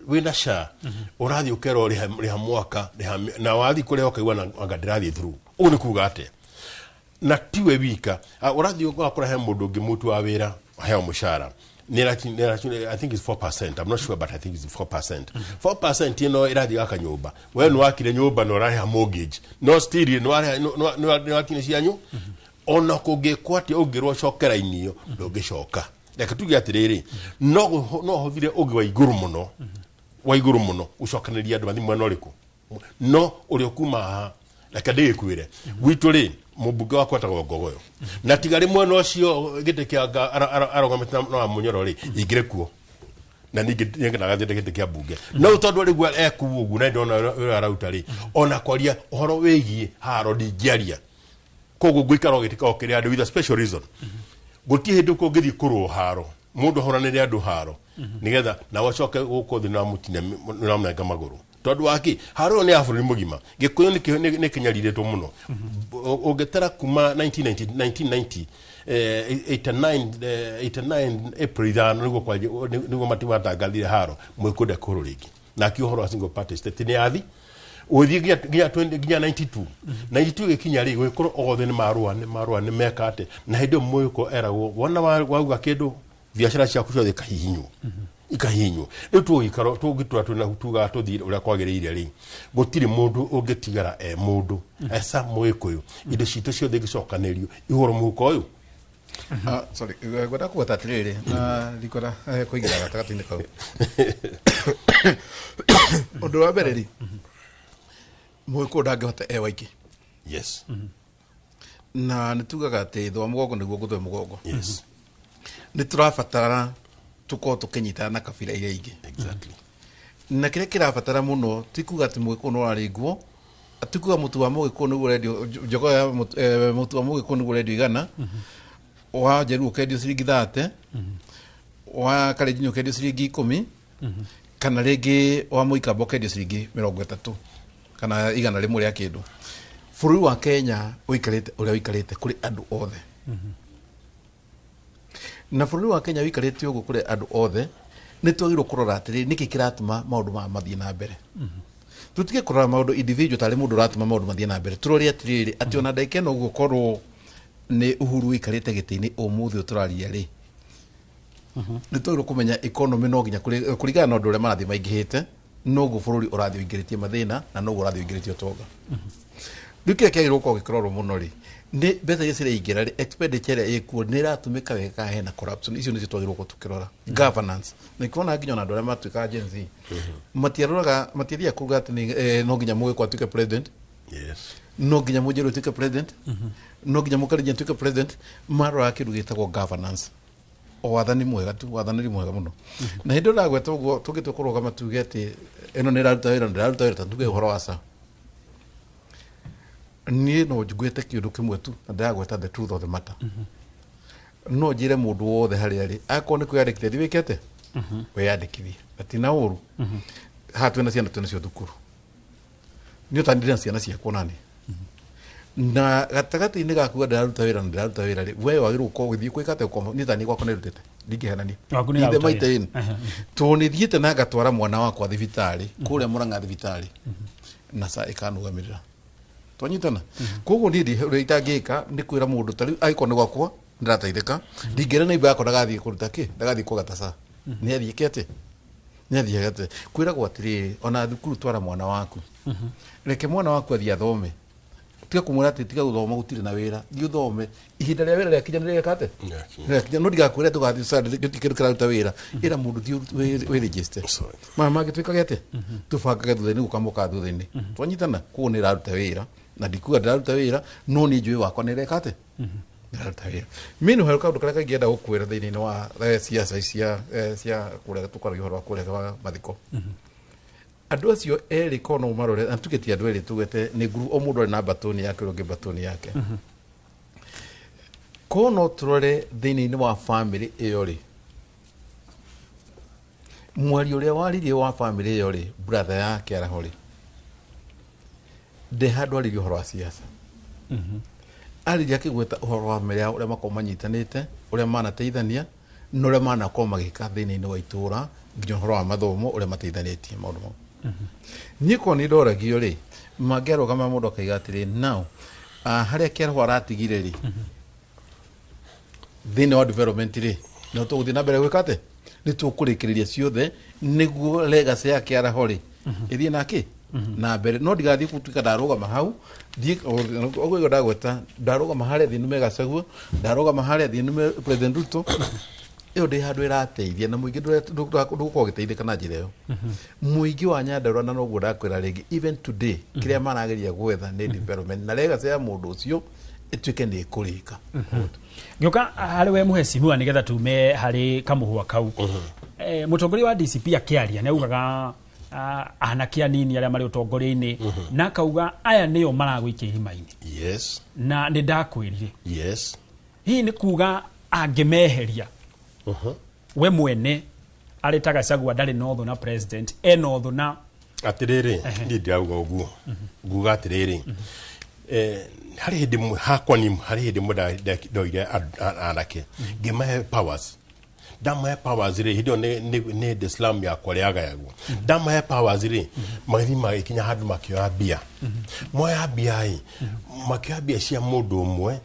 wĩna SHA ũrathiĩ ũkerwo rĩha mwaka rĩha na wathiĩ kũrĩha ũkaigua na anga ndĩrathiĩ through. Ũguo nĩ kuga atĩa? Na tiwe wika. Ah, ũrathiĩ ũgakora he mũndũ ũngĩ mũtu wa wĩra aheo mũcara I think it's 4%. I'm not sure, but I think it's 4%. 4% ĩno ĩrathiĩ gaka nyũmba. We nĩ wakire nyũmba na ũrarĩha mortgage. No still nĩ warĩha, nĩ wakire cianyu. Ona kũngĩkwo atĩa, ũngĩrwo cokera inio, ndũngĩcoka. Reke tuge atĩrĩrĩ, no hũthire ũngĩ wa igũrũ mũno. Wa igũrũ mũno gũcokanĩria andũ mathiĩ mwena ũrĩkũ. No ũrĩa ũkuma haha, reke ndĩgĩkwĩre gwitũ rĩ, mũmbunge wakwa etagwo Ngogoyo, na tiga rĩ mwena ũcio gĩtĩ kĩa arũgamĩte na wa Mũnyoro rĩ, ingĩrĩ kuo na ningĩ nĩngenaga gĩtĩ kĩa mbunge, no tondũ rĩu ekuo ũguo na ndona ũrĩa arauta rĩ, ona kwaria ũhoro wĩgiĩ haro ndingĩaria. Koguo ngũikara o gĩtĩ o kĩrĩa andũ with a special reason. Gũtirĩ hĩndĩ kũngĩthiĩ kũrũo haro, mũndũ ahũranĩre andũ haro nĩgetha nawe acoke gũkũ thĩ nĩwamũtinia, nĩwamũnenga magũrũ. Tondũ wa kĩ? Haro ĩyo nĩ ya bũrũri mũgima. Gĩkũyũ nĩ kĩnyarirĩtwo mũno. Ũngĩtara kuma 1990, 1990 89, 89 April 5 nĩguo matangathire haro, mũgĩkũyũ ndekũhũrwo rĩngĩ. Na akĩ ũhoro wa single party state nĩ yathi ũgĩthiĩ nginya 20 nginya 92, 92 gĩkinya rĩ, gũgĩkorwo othe nĩ marũa, nĩ marũa, nĩ meka atĩ. Na hĩndĩ ĩyo mũgĩkũyũ eragwo wona wauga kĩndũ, biacara ciaku ciothe ikahihinywo, ikahihinywo. Rĩu tũgĩikara tũngĩtura twĩna tugaga tũthiĩ ũrĩa kwagĩrĩire rĩ, gũtirĩ mũndũ ũngĩtigara e mũndũ eca mũgĩkũyũ. Indo citũ ciothe ingĩcokanĩrio ihũrwo mũhuko ũyũ. Ah, sorry, ngwenda kũgweta atĩrĩrĩ na ndikwenda kũingĩra gatagatĩ-inĩ kau. Ũndũ wa mbere rĩ, mũgĩkũyũ ndangĩhota e waingĩ. Na nĩ tugaga atĩ thwa mũgongo nĩguo ngũthwe mũgongo. Nĩ tũrabatara tũkorwo tũkĩnyitana na kabira iria ingĩ. Na kĩrĩa kĩrabatara mũno ti kuga atĩ mũgĩkũyũ no ararĩngwo, ti kuga mũtu wa mũgĩkũyũ nĩguo ũrendio njogo ya mũtu, mũtu wa mũgĩkũyũ nĩguo ũrendio 100, wa njeru ũkendio ciringi 30, wa karenjini ũkendio ciringi 10, kana rĩngĩ wa mũikamba ũkendio ciringi 30 kana 100 rĩa kĩndũ. Bũrũri wa Kenya ũikarĩte ũrĩa ũikarĩte kũrĩ andũ othe, na bũrũri wa Kenya ũikarĩte ũguo kũrĩ andũ othe, nĩ twagĩrĩirwo kũrora atĩrĩrĩ, nĩkĩ kĩratũma maũndũ maya mathiĩ na mbere. Tũtige kũrora maũndũ individual tarĩ mũndũ ũratũma maũndũ mathiĩ na mbere. Tũrore atĩrĩrĩ, atĩ ona ndagĩka ĩno ũguo korwo nĩ Uhuru ũikarĩte gĩtĩ-inĩ ũmũthĩ ũyũ tũraria rĩ, nĩ twagĩrĩirwo kũmenya economy no nginya kũringana na ũndũ ũrĩa marathiĩ maingĩhĩte, noguo bũrũri ũrathiĩ ũingĩrĩtie mathĩna na noguo ũrathiĩ ũingĩrĩtie ũtonga. Rĩu kĩrĩa kĩagĩrĩirwo gũkorwo gĩkĩrorwo mũno rĩ, nĩ mbeca iria ciraingĩra rĩ, expenditure ĩrĩa ĩkuo nĩ ĩratũmĩka wega kana hena corruption. Icio nĩcio twagĩrĩirwo gũkorwo tũkĩrora, governance. Na ikuona nginya ona andũ arĩa matuĩkaga Gen Z matiaroraga, matiathiaga kuga atĩ nĩ, no nginya mũgĩkũyũ atuĩke president, no nginya mũnjerũ atuĩke president, no nginya mũkarenjini atuĩke president. Maroraga kĩndũ gĩtagwo governance. O wathani mwega tu, wathani nĩ mwega mũno. Na hĩndĩ ĩyo ndagweta ũguo, tũngĩtua kũrũgama tuge atĩ ĩno nĩ ĩraruta wĩra, ndĩraruta wĩra, ta tuge ũhoro wa SHA, niĩ no njugĩte kĩũndũ kĩmwe tu na ndĩragweta the truth of the matter. No njĩre mũndũ wothe harĩa arĩ, akorwo nĩ kwĩyandĩkithia, thiĩ wĩke atĩa, wĩyandĩkithie, na ti na ũru. Haha twĩna ciana, twĩna cio thukuru, niĩ ũtandire na ciana ciakwa nani na gatagatĩ-inĩ ga kuga ndĩraruta wĩra na ndĩraruta wĩra rĩ, we wagĩrĩirwo gũkorwo ũgĩthiĩ gwĩka atĩa? Ũkoma niĩ tani gwakwa nĩrutĩte, ndingĩhenania. Waku nĩ Ithe ĩraruta maita wĩra. ĩni tondũ nĩ thiĩte na ngatwara mwana wakwa thibitarĩ kũrĩa Mũrang'a thibitarĩ na SHA ĩkanũgamĩrĩra, twanyitana. Koguo niĩ ũrĩa itangĩka nĩ kwĩra mũndũ ta rĩu, angĩkorwo nĩ gwakwa ndĩrateithĩka, ndingĩra neighbor yakwa ndagathiĩ kũruta kĩ, ndagathiĩ kũgata SHA, nĩ athiĩ ke atĩ nĩ athiĩ atĩ kwĩragwo atĩrĩrĩ, ona thukuru twara mwana waku, reke mwana waku athiĩ athome, tiga kũmwĩra atĩ tiga gũthoma, gũtirĩ na wĩra, thiĩ ũthome, ihinda rĩa wĩra rĩakinya nĩ rĩeka atĩ rĩakinya. No ndigakwĩre ndũgathiĩ SHA, gũtirĩ kĩndũ kĩraruta wĩra. Ĩra mũndũ thiĩ wĩregister, maya mangĩ twĩkage atĩ tũbangage thutha-inĩ, gũkamoka thutha-inĩ, twanyitana. Koguo nĩ ĩraruta wĩra na ndikuga ndĩraruta wĩra, no niĩ njũĩ wakwa nĩ ĩreka atĩ ndĩraruta wĩra. Meanwhile, kaũndũ karĩa kaingĩenda gũkwĩra thĩinĩ wa ciaca cia kũrĩa tũkwaragia ũhoro wa kũrĩa wa mathiko, andũ acio erĩ korwo no ũmarore, na tuge ti andũ erĩ, tugete nĩ group, o mũndũ arĩ na batoni yake, ũrĩa ũngĩ batoni yake, korwo no tũrore thĩinĩ wa family ĩyo rĩ, mwaria ũrĩa waririe wa family ĩyo rĩ, brother yake araho rĩ, ndĩ handũ aririe ũhoro wa siasa, aririe akĩgweta ũhoro wa family yao, ũrĩa makorwo manyitanĩte, ũrĩa manateithania na ũrĩa manakorwo magĩka thĩinĩ wa itũra, nginya ũhoro wa mathomo, ũrĩa mateithanĩtie maũndũ mau. Niĩ korwo nĩ ndoragio rĩ, mangĩarũgama mũndũ akaiga atĩrĩ, now harĩa kĩarahũ aratigire rĩ, thĩinĩ wa development rĩ, no tũgũthiĩ na mbere gwĩka atĩ nĩ tũkũrĩkĩrĩria ciothe nĩguo legacy ya kĩaraho rĩ ĩthiĩ nake na mbere. No ndigathiĩ gũtuĩka ndarũgama hau, thiĩ ũguo ndagweta, ndarũgama harĩa thiĩ nume Gachagua, ndarũgama harĩa thiĩ nume President Ruto, ĩyo ndĩ handũ ĩrateithia na mũingĩ ndũgũkorwo ũgĩteithĩka na njĩra ĩyo. Mũingĩ wa Nyandarua, na noguo ndakwĩra rĩngĩ, even today kĩrĩa marageria gwetha nĩ development na legacy ya mũndũ ũcio ĩtuĩke nĩ ĩkũrĩka. Ngĩũka harĩ we mũhecimiwa, nĩgetha tume harĩ kamũhwa kau, mũtongoria wa DCP akĩaria nĩ augaga anake anini arĩa marĩ ũtongoria-inĩ, na akauga aya nĩo maragũikia irima-inĩ. Na nĩ ndakwĩrire, hihi nĩ kuga angĩmeheria we mwene arĩ ta Gachagua ndarĩ na ũthũ na president, ena ũthũ na Atirĩrĩ, niĩ ndirauga ũguo, nguga atĩrĩrĩ, harĩ hĩndĩ hakwa ni harĩ hĩndĩ ĩmwe ndoire anake ngĩmahe powers. Ndamahe powers rĩ, hĩndĩ ĩyo nĩ hĩndĩ slum yakwa rĩagayagwo. Ndamahe powers rĩ, magĩthiĩ magĩkinya handũ makĩoya mbia, moya mbia ĩ, makĩoya mbia cia mũndũ ũmwe,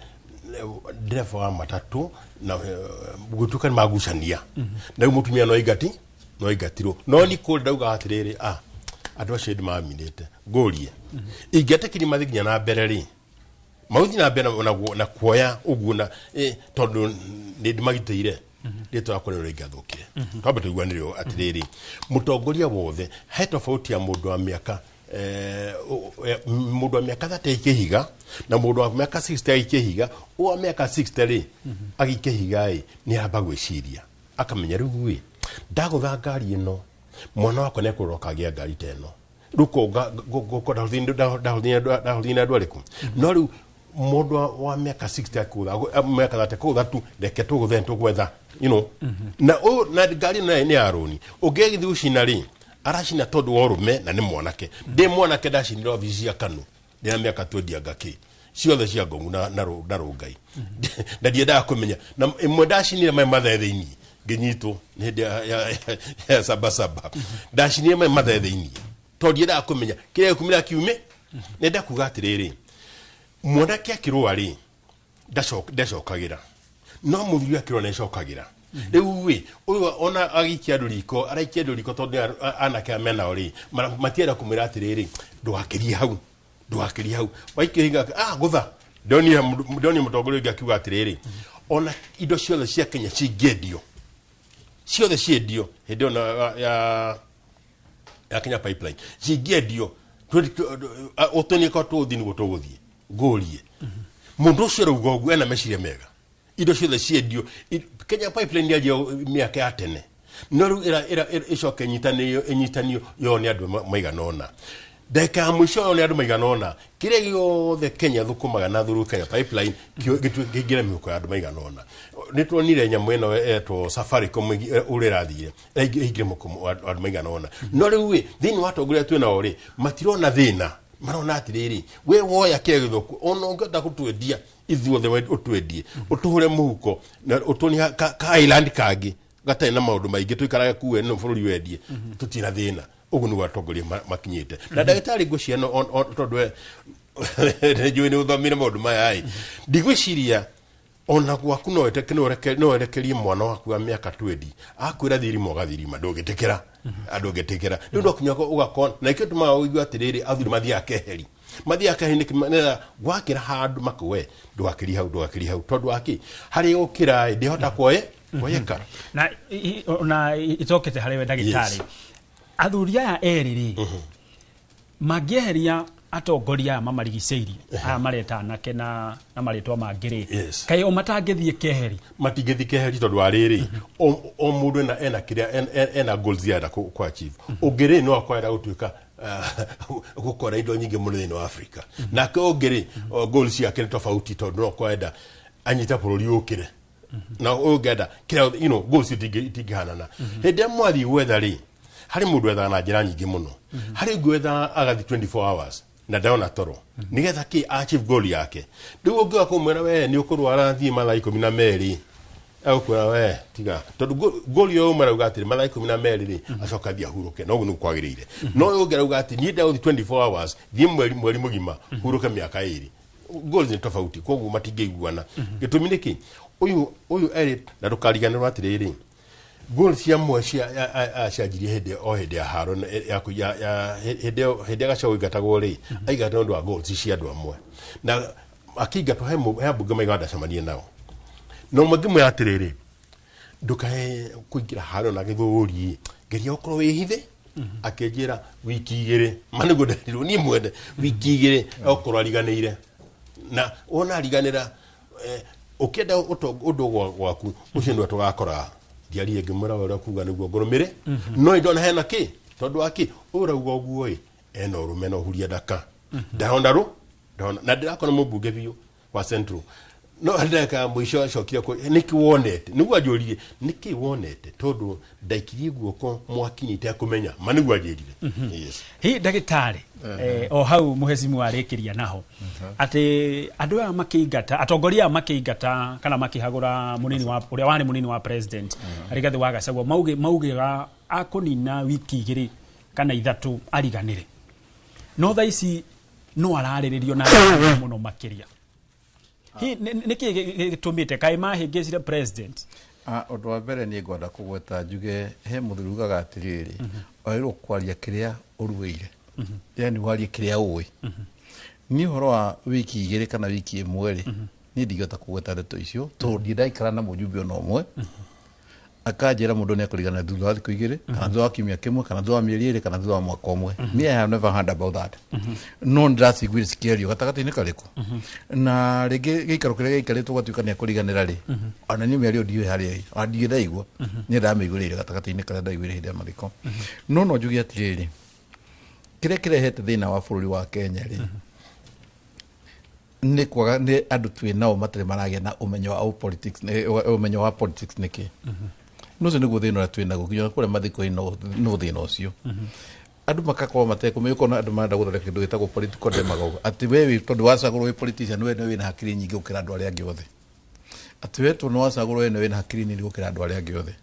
ndereba wa matatũ, na gũtuĩka nĩ magucania na rĩu mũtumia no aingati, no aingatirwo. No ni kũrĩ ndauga atĩrĩrĩ, andũ acio ndĩ maminĩte ngũrie ingĩetĩkirie mathiĩ nginya na mbere rĩ, magũthiĩ na mbere na kuoya ũguo na tondũ nĩ ndĩmagitĩire, rĩtwa rĩakwa nĩrĩo rĩngĩathũkire. Twambe tũiguanĩre ũũ atĩrĩrĩ, mũtongoria wothe he tofauti ya mũndũ wa mĩaka mũndũ wa mĩaka 30 agĩikia ihiga na mũndũ wa mĩaka 60 agĩikia ihiga. Ũyũ wa mĩaka 60 rĩ, agĩikia ihiga ĩ, nĩ aramba gwĩciria akamenya, rĩu ĩ, ndagũtha ngari ĩno, mwana wakwa nĩ ekũrora akagĩa ngari ta ĩno, rĩu ko ndahũthire na andũ arĩkũ? No rĩu mũndũ wa mĩaka 60 akũgũtha, mĩaka 30 kũgũtha tu, reke tũgũthe, tũgwetha na ũyũ na ngari ĩno nĩ ya rũni. Ũngĩ agĩthiĩ gũcina rĩ, aracina tondũ wa ũrũme na nĩ mwanake. Ndĩ mwanake ndacinire obici cia KANU ndĩna mĩaka 20 anga kĩ, ciothe cia ngongu na rũngai, na ndiendaga kũmenya. Na ĩmwe ndacinire mai mathe thĩinĩ, ngĩnyitwo nĩ hĩndĩ ya sabasaba. Ndacinire mai mathe thĩinĩ tondũ ndiendaga kũmenya kĩrĩa gĩkumĩra kiume. Nenda kuga atĩrĩrĩ, mwanake akĩrũa rĩ, ndacokagĩra, no mũthuri akĩrũa nĩacokagĩra. Rĩu ĩ, ũyũ ona agĩikia andũ riko, araikia andũ riko tondũ anake aya menao rĩ, matienda kũmwĩra atĩrĩrĩ, ndũgakĩrie hau, ndũgakĩrie hau, waikia ihiga, gũtha. Ndonire mũtongoria ũngĩ akiuga atĩrĩrĩ, ona indo ciothe cia Kenya cingĩendio, ciothe ciendio, hĩndĩ ĩyo ya Kenya Pipeline cingĩendio, ũtũnĩka tũgũthiĩ nĩguo tũgũthiĩ. Ngũrie, mũndũ ũcio arauga ũguo ena meciria mega? Indo ciothe ciendio. Kenya Pipeline yanjia mĩaka ya tene, no rĩu ĩcoke ĩnyitanio yone andũ maigana ũna, ndagĩka ya mũico yone andũ maigana ũna, kĩrĩa gĩothe Kenya thũkũmaga na through Kenya Pipeline kĩingĩre mĩhuko ya andũ maigana ũna. Nĩ tuonire nyamũ ĩno etwo Safaricom ũrĩa ĩrathire ĩingĩre mũhuko wa andũ maigana ũna. No rĩu ĩ, thĩinĩ wa atongoria twĩ nao rĩ, matirona thĩna, marona atĩrĩrĩ, we woya kĩrĩa gĩthũku, ona ũngĩhota gũtwendia ithuothe, ũtwendie ũtũhũre mũhuko na ũtuonie ka island kangĩ gatarĩ na maũndũ maingĩ, tũikarage kuo no bũrũri wendie, tũtirĩ na thĩna. Ũguo nĩguo atongoria makinyĩte. Na ndagĩtarĩ, ngwĩciria tondũ we nĩnjũĩ nĩ ũthomire maũndũ maya ĩ, ndigwĩciria ona gwaku no no werekerie mwana waku wa mĩaka 20 akwĩra thirima ũgathirima, ndũngĩtĩkĩra, ndũngĩtĩkĩra. Rĩu no kinya ũgakora na ikĩo tũmaga ũigue atĩrĩrĩ, athuri mathiaga keheri, mathiaga keheri nĩkĩ? Nĩgetha gwakĩra handũ makũwe, ndũgakĩri hau, ndũgakĩri hau, tondũ wakĩ harĩa ũkĩra ĩ, ndĩhota kuoyeka. Na na icokete harĩ we ndagĩtarĩ, athuri aya erĩ rĩ, mangĩeheria atongoria aya mamarigicĩirie, aya mareta anake na marĩtwa mangĩ rĩ, kaĩ o matangĩthiĩ keheri? Matingĩthiĩ keheri tondũ wa rĩrĩ, o mũndũ ena kĩrĩa ena goals arenda kũ achieve. Ũngĩ rĩ, no akorwo gũtuĩka gũkora indo nyingĩ mũno thĩinĩ wa Africa, nake ũngĩ rĩ, goals ciake nĩ tofauti, tondũ no akorwo anyita bũrũri ũkĩre, na ũyũ ũngĩenda kĩrĩa, goals itingĩhanana. Hĩndĩ ĩrĩa mwathiĩ gwetha rĩ, harĩ mũndũ wethaga na njĩra nyingĩ mũno, harĩ ũngĩ wethaga agathiĩ 24 hours na ndona toro nigetha kĩ achieve goal yake. Rĩu ũngĩoka kũmwĩra we nĩ ũkũrwara, thiĩ mathaa 12, egũkwĩra we tiga, tondũ goal ĩyo ũmwe arauga atĩrĩ mathaa 12 rĩ, acoka athiĩ ahurũke, no ũguo nĩguo kwagĩrĩire. No ũyũ ũngĩ arauga atĩ niĩ ndagũthiĩ 24 hours, thiĩ mweri mũgima, hurũke mĩaka 2. Goals nĩ tofauti, koguo matingĩiguana. Gĩtũmi nĩ kĩ? Ũyũ erĩ, na ndũkariganĩrwo atĩrĩrĩ, goal cia mwe cia cianjirie hĩndĩ o hĩndĩ ya haro ya hĩndĩ ya Gachagua aingatagwo rĩ, aingatagwo nĩ ũndũ wa goals cia andũ amwe, na akĩingatwo he ambunge maigaga ndacemanie nao. No mangĩmwĩra atĩrĩrĩ, ndũkae kũingĩra haro na gĩthũri, geria ũkorwo wĩhithe. Akĩnjĩra wiki 2, ma nĩguo nderirwo niĩ mwene, wiki 2 okorwo ariganĩire, na wona ariganĩra, ũkĩenda ũndũ gwaku ũcio nĩwe tũgakora. Ndiarie ngĩmwĩra ũrĩa kuga nĩguo ngũrũmĩre, no ndona hena kĩ, tondũ wa kĩ ũrauga ũguo ĩ, ena ũrũme na ũhuria ndaka ndahona rũ ndahona, na ndĩrakora mũmbunge biũ wa Central, no ndagĩka ya mũico acokire nĩkĩ wonete, nĩguo anjũririe nĩkĩ wonete, tondũ ndaikirie guoko mwaki-inĩ itekũmenya, ma nĩguo anjĩrire. Yes. Hi ndagĩtarĩ, o hau mũhecimu arĩkĩria naho atĩ andũ aya makĩingata, atongoria aya makĩingata kana makĩhagũra mũnini wa ũrĩa warĩ mũnini wa president Rigathĩ wa Gachagua, maugĩga akũnina wiki 2 kana 3 ariganĩre, no thaa ici no ararĩrĩrio na mũno makĩria. Hi nĩkĩ gĩtũmĩte kaĩ mahĩngĩcire president? Ah, ũndũ wa mbere niĩ ngwenda kũgweta njuge he mũthuri ugaga atĩrĩrĩ, wagĩrĩirwo kwaria kĩrĩa ũruĩire, yani warie kĩrĩa ũĩ. Niĩ ũhoro wa wiki 2 kana wiki 1 rĩ, niĩ ndingĩhota kũgweta ndeto icio, tondũ ndirĩ ndaikara na mũjumbe ona ũmwe akanjĩra mũndũ nĩ ekũrigana thutha wa thikũ 2 kana thutha wa kiumia kĩmwe kana thutha wa mĩeri 2 kana thutha wa mwaka ũmwe. Me, I have never heard about that, no ndĩraciguire cikĩario gatagatĩ-inĩ karĩkũ, na rĩngĩ gĩikaro kĩrĩa gĩikarĩtwo gũgatuĩka nĩ ekũriganĩra rĩ, ona niĩ mĩario ndiũĩ harĩa ĩ, ona ndirĩ ndaigua, niĩ ndamĩiguĩrĩire gatagatĩ-inĩ karĩa ndaiguire hĩndĩ ya mathiko. No njuge atĩrĩrĩ, kĩrĩa kĩrehete thĩna wa bũrũri wa Kenya rĩ, nĩ kwaga nĩ andũ twĩ nao matarĩ maragĩa na ũmenyo wa politics, ũmenyo wa politics nĩkĩ. No ũcio nĩguo thĩna ũrĩa twĩ naguo nginya kũrĩa mathiko-inĩ, no thĩna ũcio andũ makakorwo matekũmenya, ũkona andũ marenda gũthondeka kĩndũ gĩtagwo political demagogue, atĩ we tondũ wacagũrwo wĩ politician, we nĩwe wĩna hakiri nyingĩ gũkĩra andũ arĩa angĩ othe, atĩ we tondũ nĩwacagũrwo we nĩwe wĩna hakiri nini gũkĩra andũ arĩa angĩ othe,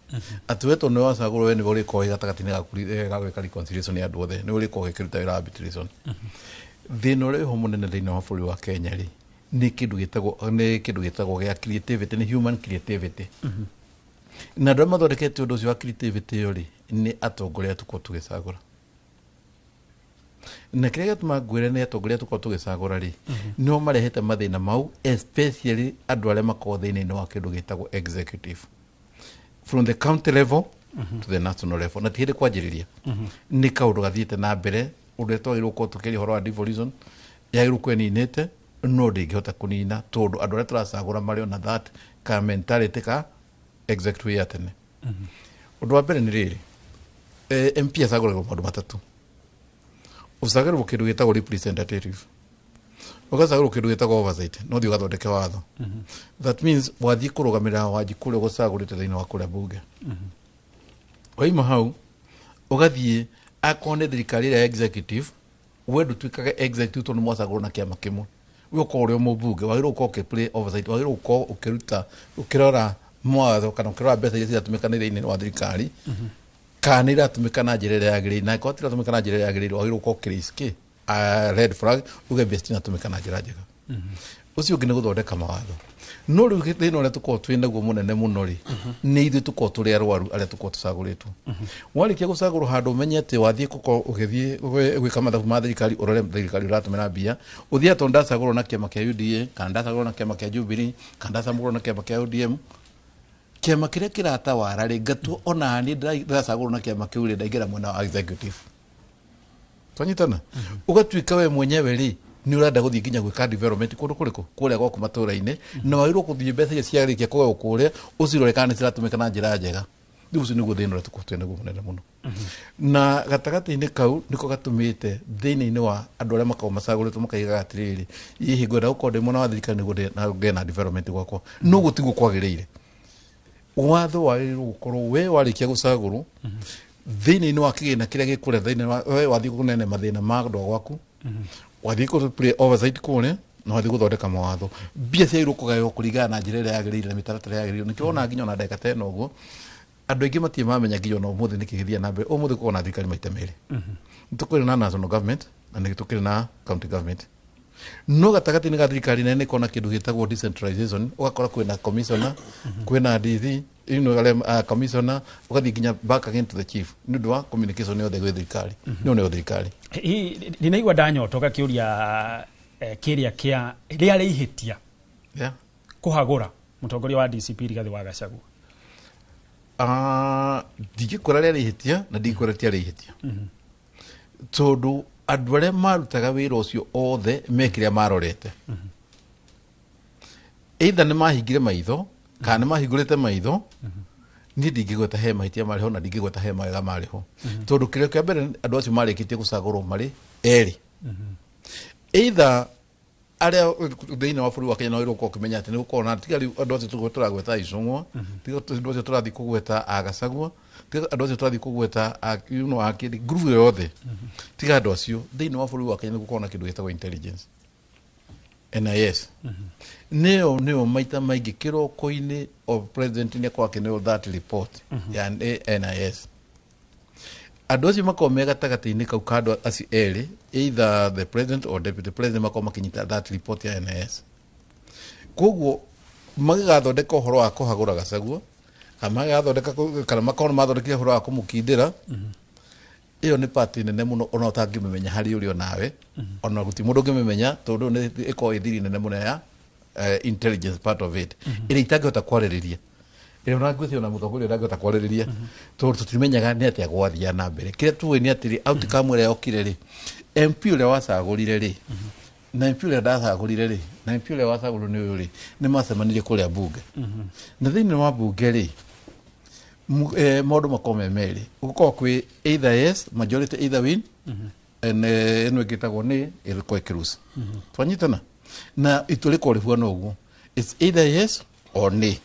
atĩ we tondũ nĩwacagũrwo we nĩwe ũrĩkorwo wĩ gatagatĩ-inĩ ga gwĩka reconciliation ya andũ othe, nĩwe ũrĩkorwo ũgĩkĩruta wĩra wa arbitration. Thĩna ũrĩa wĩho mũnene thĩinĩ wa bũrũri wa Kenya rĩ, nĩ kĩndũ gĩtagwo gĩa creativity, nĩ human creativity, na andũ arĩa mathondekete ũndũ ũcio wa creativity ĩyo rĩ, nĩ atongoria tũkorwo tũgĩcagũra. Na kĩrĩa gĩatũma ngwĩre nĩ atongoria tũkorwo tũgĩcagũra rĩ, nĩo marehete mathĩna mau, especially andũ arĩa makoragwo thĩinĩ wa kĩndũ gĩtagwo executive from the county level to the national level. Na ti hĩndĩ kwanjĩrĩria, nĩ kaũndũ gathiĩte na mbere. Ũndũ ũrĩa twagĩrĩirwo gũkorwo tũkĩaria ũhoro wa devolution, yagĩrĩirwo gũkorwo ĩninĩte, no ndĩngĩhota kũnina tondũ andũ arĩa tũracagũra marĩ ona that ka mentality ka executive ya tene. Ũndũ wa mbere nĩ rĩrĩ, MP acagũragwo maũndũ matatũ. Ũcagũragwo kĩndũ gĩtagwo representative, ũgacagũrwo kĩndũ gĩtagwo oversight, no thiĩ ũgathondeke watho. That means wathiĩ kũrũgamĩrĩra Wanji kũrĩa ũgũcagũrĩte thĩinĩ wa kũrĩa bunge. Waima hau ũgathiĩ, akorwo nĩ thirikari ĩrĩa ya executive, we ndũtuĩkaga executive tondũ mwacagũrwo na kĩama kĩmwe. We ũkorwo ũrĩ o mũmbunge, wagĩrĩirwo gũkorwo ũkĩ-play oversight, wagĩrĩirwo gũkorwo ũkĩruta, ũkĩrora mawatho kana ũkĩrora mbeca iria ciratũmĩka nĩ thĩinĩ wa thirikari kana nĩ iratũmĩka na njĩra ĩrĩa yagĩrĩire. Na angĩkorwo tiratũmĩka na njĩra ĩrĩa yagĩrĩire, wagĩrĩirwo gũkorwo ũkĩ-raise kĩ red flag, uge mbeca citinatũmĩka na njĩra njega. Ũcio ũngĩ nĩ gũthondeka mawatho. No rĩu thĩna ũrĩa tũkoragwo twĩ naguo mũnene mũno rĩ, nĩ ithuĩ tũkoragwo tũrĩ arwaru arĩa tũkoragwo tũcagũrĩtwo. Warĩkia gũcagũrwo handũ, ũmenye atĩ wathiĩ gũkorwo ũgĩthiĩ gwĩka mathabu ma thirikari, ũrore thirikari ũratũmĩra mbia, ũthiĩ atĩ ndacagũrwo na kĩama kĩa UDA kana ndacagũrwo na kĩama kĩa Jubilee kana ndacagũrwo na kĩama kĩa ODM, kĩama kĩrĩa kĩratawara rĩ, ngatua ona niĩ ndĩracagũrwo na kĩama kĩu rĩ, ndaingĩra mwena wa executive. Twanyitana? Ũgatuĩka we mwenyewe rĩ, nĩ ũrenda gũthiĩ nginya gwĩka development kũndũ kũrĩkũ? Kũrĩa gwaku matũra-inĩ. Na wagĩrĩirwo gũthiĩ mbeca iria ciarĩkia kũgaywo kũrĩa, ũcirore kana nĩ ciratũmĩka na njĩra njega. Rĩu ũcio nĩguo thĩna ũrĩa tũkoragwo twĩ naguo mũnene mũno. Na gatagatĩ-inĩ kau nĩko gatũmĩte thĩinĩ wa andũ arĩa makoragwo macagũrĩtwo makaigaga atĩrĩrĩ, hihi ngwenda gũkorwo ndĩ mwena wa thirikari nĩguo ngĩe na development gwakwa. No ũguo tiguo kwagĩrĩire. Watho wagĩrĩirwo gũkorwo we warĩkia gũcagũrwo thĩinĩ wa kĩgĩna kĩrĩa gĩkũrĩa thĩinĩ wa we, wathiĩ kũnene mathĩna ma andũ a gwaku, wathiĩ kũ play oversight kũrĩa, na wathiĩ gũthondeka mawatho, mbia ciagĩrĩirwo kũgaywo kũringana na njĩra ĩrĩa yagĩrĩire na mĩtaratara yagĩrĩire. Nĩkĩo wonaga nginya ona ndagĩka ta ĩno ũguo andũ aingĩ matirĩ mamenya nginya ona ũmũthĩ nĩkĩ gĩthiaga na mbere. Ũmũthĩ gũkoragwo na thirikari maita merĩ. Nĩ tũkĩrĩ na national government na nĩ tũkĩrĩ na county government. No gatagatĩ-inĩ ga thirikari nene nĩ kona kĩndũ gĩtagwo decentralization. Ũgakora kwĩna commissioner, kwĩna DC, arĩa commissioner, ũgathiĩ nginya back again to the chief nĩ ũndũ wa communication yothe gwĩ thirikari. Nĩyo nĩyo thirikari. Hihi ndinaigua ndanyotoka kĩũria kĩrĩa kĩa rĩarĩ ihĩtia kũhagũra mũtongoria wa DCP Rigathĩ wa Gachagua? Ndingĩkwĩra rĩarĩ ihĩtia na ndingĩkwĩra rĩtiarĩ ihĩtia, tondũ andũ arĩa marutaga wĩra ũcio othe me kĩrĩa marorete, either nĩ mahingire maitho kana nĩ mahingũrĩte maitho. Niĩ ndingĩgweta he mahĩtia marĩ ho na ndingĩgweta he mawega marĩ ho, tondũ kĩrĩa kĩa mbere, andũ acio marĩkĩtie gũcagũrwo marĩ erĩ, either arĩa thĩinĩ wa bũrũri wa Kenya no gũkorwo ũkĩmenya atĩ nĩ gũkorwo na tiga rĩu andũ acio tũragweta Icũng'wa, tiga andũ acio tũrathiĩ kũgweta Agacagua, tiga andũ acio tũrathiĩ kũgweta akĩndĩ ngurubu yothe, tiga andũ acio, thĩinĩ wa bũrũri wa Kenya nĩ gũkorwo na kĩndũ gĩtagwo intelligence, NIS. Nĩyo maita maingĩ kĩroko-inĩ of president nĩ akorwo akĩneo that report ya NIS. Andũ acio makorwo me gatagatĩ-inĩ kau ka andũ acio erĩ, either the president or deputy president, makorwo makĩnyita that report ya NIS. Koguo magĩgathondeka ũhoro wa kũhagũra Gachagua kana magĩgathondeka kana makorwo mathondekire ũhoro wa kũmũkindĩra, ĩyo nĩ part nene mũno ona ũtangĩmĩmenya harĩ ũrĩ onawe, ona gũtirĩ mũndũ ũngĩmĩmenya, tondũ nĩ ĩkoragwo ĩ thiri nene mũno ya intelligence part of it ĩrĩa itangĩhota kwarĩrĩria, ĩrĩa ona ngwĩciria ona mũtongoria ndangĩhota kwarĩrĩria, tondũ tũtimenyaga nĩ atĩa gwathiaga na mbere. Kĩrĩa tũĩ nĩ atĩrĩ, outcome ĩrĩa yokire rĩ, MP ũrĩa wacagũrire rĩ na MP ũrĩa ndacagũrire rĩ na MP ũrĩa wacagũrirwo nĩ ũyũ rĩ, nĩ macemanirie kũrĩa bunge. Na thĩinĩ wa bunge rĩ, maũndũ makorwo me merĩ. Gũkorwo kwĩ either yes majority, either win, and ĩno ĩngĩ ĩtagwo nĩ ĩrĩkorwo ĩkĩruca. Twanyitana? Na itua rĩkorwo rĩhuana ũguo, it's either yes or nay.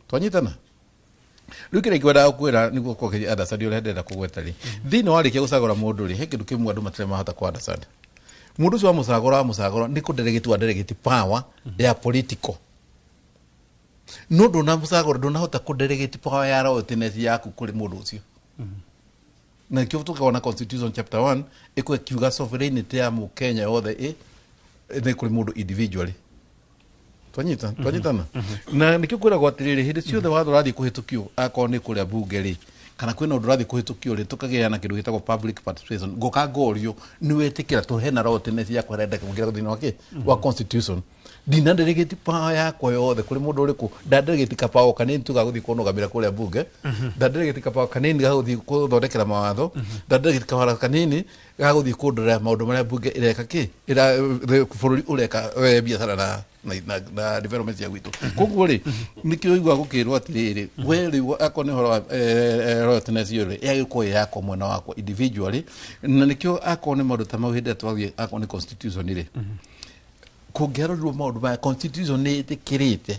Twanyitana? Rĩu kĩrĩa ingĩendaga gũkwĩra nĩguo ũkorwo ũkĩ understand ũrĩa ndĩrenda kũgweta rĩ, thĩinĩ warĩkia gũcagũra mũndũ rĩ, he kĩndũ kĩmwe andũ matirĩ mahota kũ understand. Mũndũ ũcio wamũcagũra nĩ kũ delegate, wa delegate power ya political, no ndũnamũcagũra, ndũnahota kũ delegate power ya loyaltiness yaku kũrĩ mũndũ ũcio. Na nĩkĩo tũkona constitution chapter 1 ĩkũ ĩkiuga sovereignty ya mũkenya yothe ĩ nĩ kũrĩ mũndũ individually. Twanyita? Twanyitana? Na nĩkĩo kwĩragwo atĩrĩrĩ, hĩndĩ ciothe watho ũrathiĩ kũhĩtũkio, akorwo nĩ kũrĩa bunge rĩ, kana kwĩna ũndũ ũrathiĩ kũhĩtũkio rĩ, tũkagĩa na kĩndũ gĩtagwo public participation. Ngoka ngorio nĩ wetĩkĩra tũhe na loyaltiness yaku harĩa ndeka kũingĩra thĩinĩ wa kĩ wa constitution. Ndina delegate power yakwa yothe kuri mundu uriku. Nda delegate ka power kanini tu ga guthii kunugamira kuria bunge, nda delegate ka power kanini ga guthii kuthondekera mawatho, nda delegate ka power kanini ga guthii kundorera maundu maria bunge ireka ki ira bururi ureka biacara na development ya gwitu. Koguo ri nikio igua gukirwo atiriri, we riu akorwo ni horo wa royaltiness ri yagĩkorwo ĩ yakwa mwena wakwa individually, na nikio akorwo ni maundu ta mau hĩndĩ ĩrĩa twathiĩ akorwo ni constitution rĩ, kũngĩarorirwo maũndũ maya, constitution nĩ ĩtĩkĩrĩte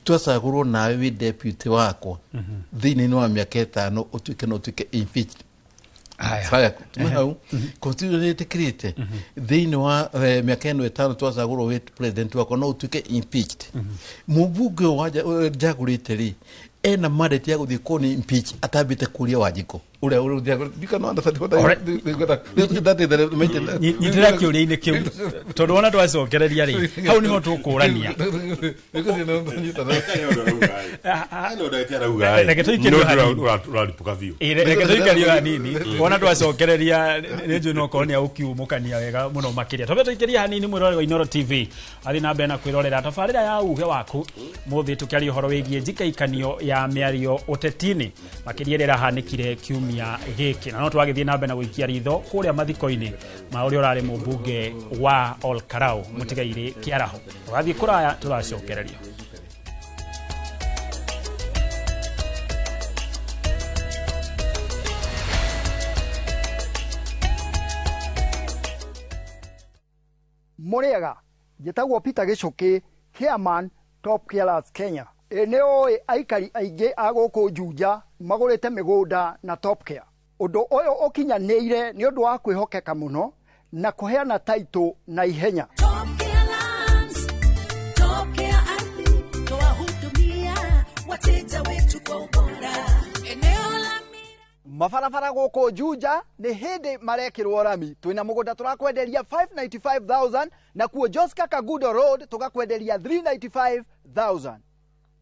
twacagũrwo nawe wĩ deputy wakwa thĩinĩ wa mĩaka 5 ũtuĩke no ũtuĩke impeached. Haya, tume hau, constitution nĩ ĩtĩkĩrĩte thĩinĩ wa mĩaka ĩno 5 twacagũrwo wĩ president wakwa no ũtuĩke impeached. Mũmbunge ũyũ njagũrĩte rĩ ena mandate ya gũthiĩ kũni impeach atambĩte kũria Wanjikũ ũrĩa Nyitĩrĩra kĩũria-inĩ kĩu tondũ wona twacokereria rĩ hau nĩho tũkũrania. Reke tũikĩrio hanini. Reke tũikĩrio hanini wona twacokereria nĩ njũĩ no okorwo nĩ agũkiumũkania wega mũno makĩria. Twambe tũikĩrie hanini mwĩroreri wa Inooro TV athiĩ na mbere na kwĩrorera tabarĩra ya uge waku mũthĩ tũkĩaria ũhoro wĩgiĩ njikaikanio ya mĩario ũteti-inĩ makĩria ĩrĩa ĩrahanĩkire kiumia gĩkĩ, na no twagĩthiĩ na mbere na gũikia ritho kũrĩa mathiko-inĩ ma ũrĩa ũrarĩ mũmbunge wa Ol Kalou mũtigairĩ Kĩaraho. Tũgathiĩ kũraya tũracokereria. Mũrĩega, njĩtagwo Peter Gĩcũkĩ, chairman Top Carers Kenya. Ĩ nĩ ũĩ aikari aingĩ a gũkũ Juja magũrĩte mĩgũnda na Top Care. Ũndũ ũyũ ũkinyanĩire nĩ ũndũ wa kwĩhokeka mũno na kũheana taitũ na ihenya. Top Care Lands, Top Care Ardhi, twahudumia wateja wetu kwa ubora. Eneo la Mabarabara gũkũ Juja nĩ hĩndĩ marekĩrwo rami. Twĩna mũgũnda tũrakwenderia 595,000 na kuo Joska Kagudo Road tũgakwenderia 395,000.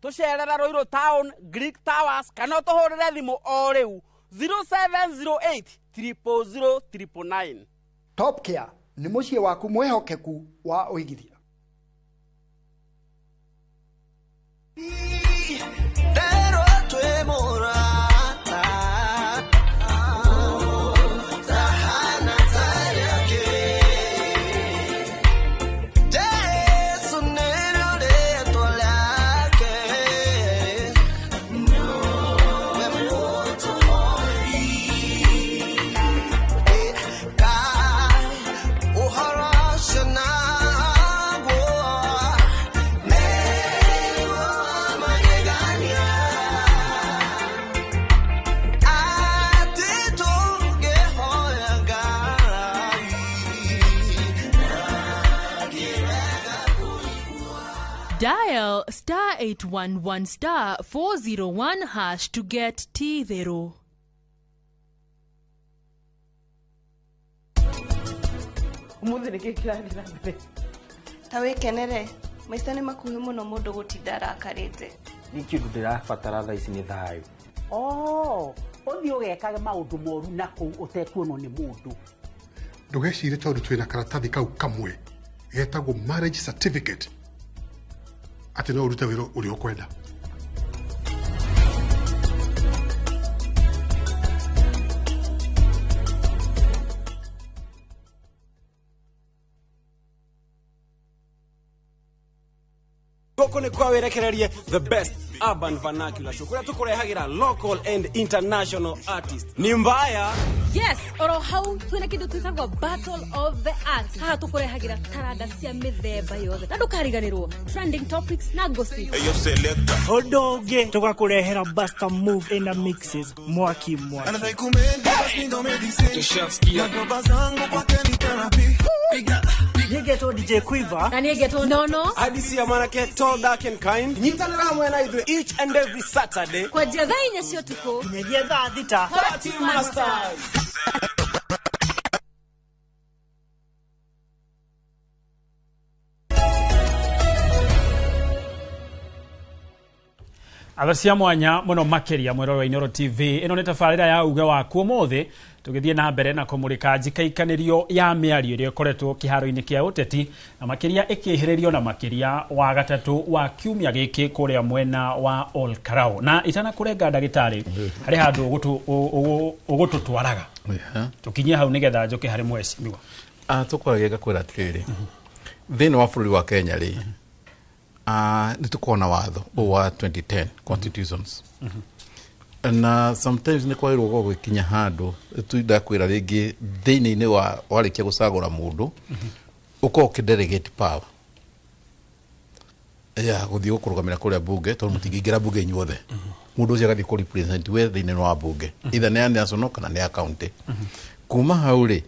Tũcerera Ruiru Town, Greek Towers kana ũtũhũrĩre thimũ o rĩu 0708 000 999. Top Care nĩ mũciĩ waku mwĩhokeku wa ũigithia. Dial star 811 star 401 hash to get T0. Umuthi nä kä kä rathiä na mbere? Ta wĩkenere, maica nĩ makuhĩ mũno mũndũ gũtinda arakarĩte. Ni kĩndũ ndĩrabatara thaa ici nĩ thayũ. Oh, ũthiĩ ũgekage maũndũ moru na kũu ũtekuonwo nĩ mũndũ. Ndũgecire tondũ twĩna karatathi kau kamwe getagwo marriage certificate atĩ no ũrute wĩra ũrĩa ũkwenda. Gũkũ nĩ kwa wĩrekererie the best urban vernacular show kũrĩa tũkũrehagĩra local and international artists. Ni mbaya. Yes, oro hau twina kindu twitagwo Battle of the Arts. Haha tukurehagira taranda cia mithemba yothe na ndukariganirwo trending topics na gossip. Eyo selector Odoge tugakurehera Buster Move ina mixes mwaki mwaki. Nigetwo DJ Quiver na nigetwo Nono Adisi ya manake tall dark and kind. Nyitanĩra hamwe na ithuĩ each and every Saturday kwanjia thaa 4 cia ũtukũ nginyagia thaa 6. Party Masters. Atha cia mwanya muno makiria mwirori wa Inooro TV ino ni tabarira ya uge waku umuthi tugithie na mbere na kumurika njikaikanirio ya miario iria ikoretwo kiharo-ini kia uteti na makiria ikihiririo na makiria wa gatatu wa kiumia giki kuria mwena wa Ol Kalou na itana kurenga ndagitari hari handu ugututwaraga tukinyie hau nigetha njoke hari mheshimiwa. Tukwaragia ngakwira atiriri thiini wa bururi wa Kenya ri nĩ tũkoragwo na watho wa 2010 constitutions na sometimes nĩ kwagĩrĩirwo gũkorwo gũgĩkinya handũ ndakwĩra rĩngĩ thĩinĩ-inĩ wa warĩkia gũcagũra mũndũ ũkorwo ũkĩ delegate power ya gũthiĩ gũkũrũgamĩra kũrĩa bunge tondũ mũtingĩingĩra bunge inyuothe mũndũ ũcio agathiĩ kũ represent we thĩinĩ wa bunge either nĩ ya national kana nĩ ya county. Kuma hau rĩ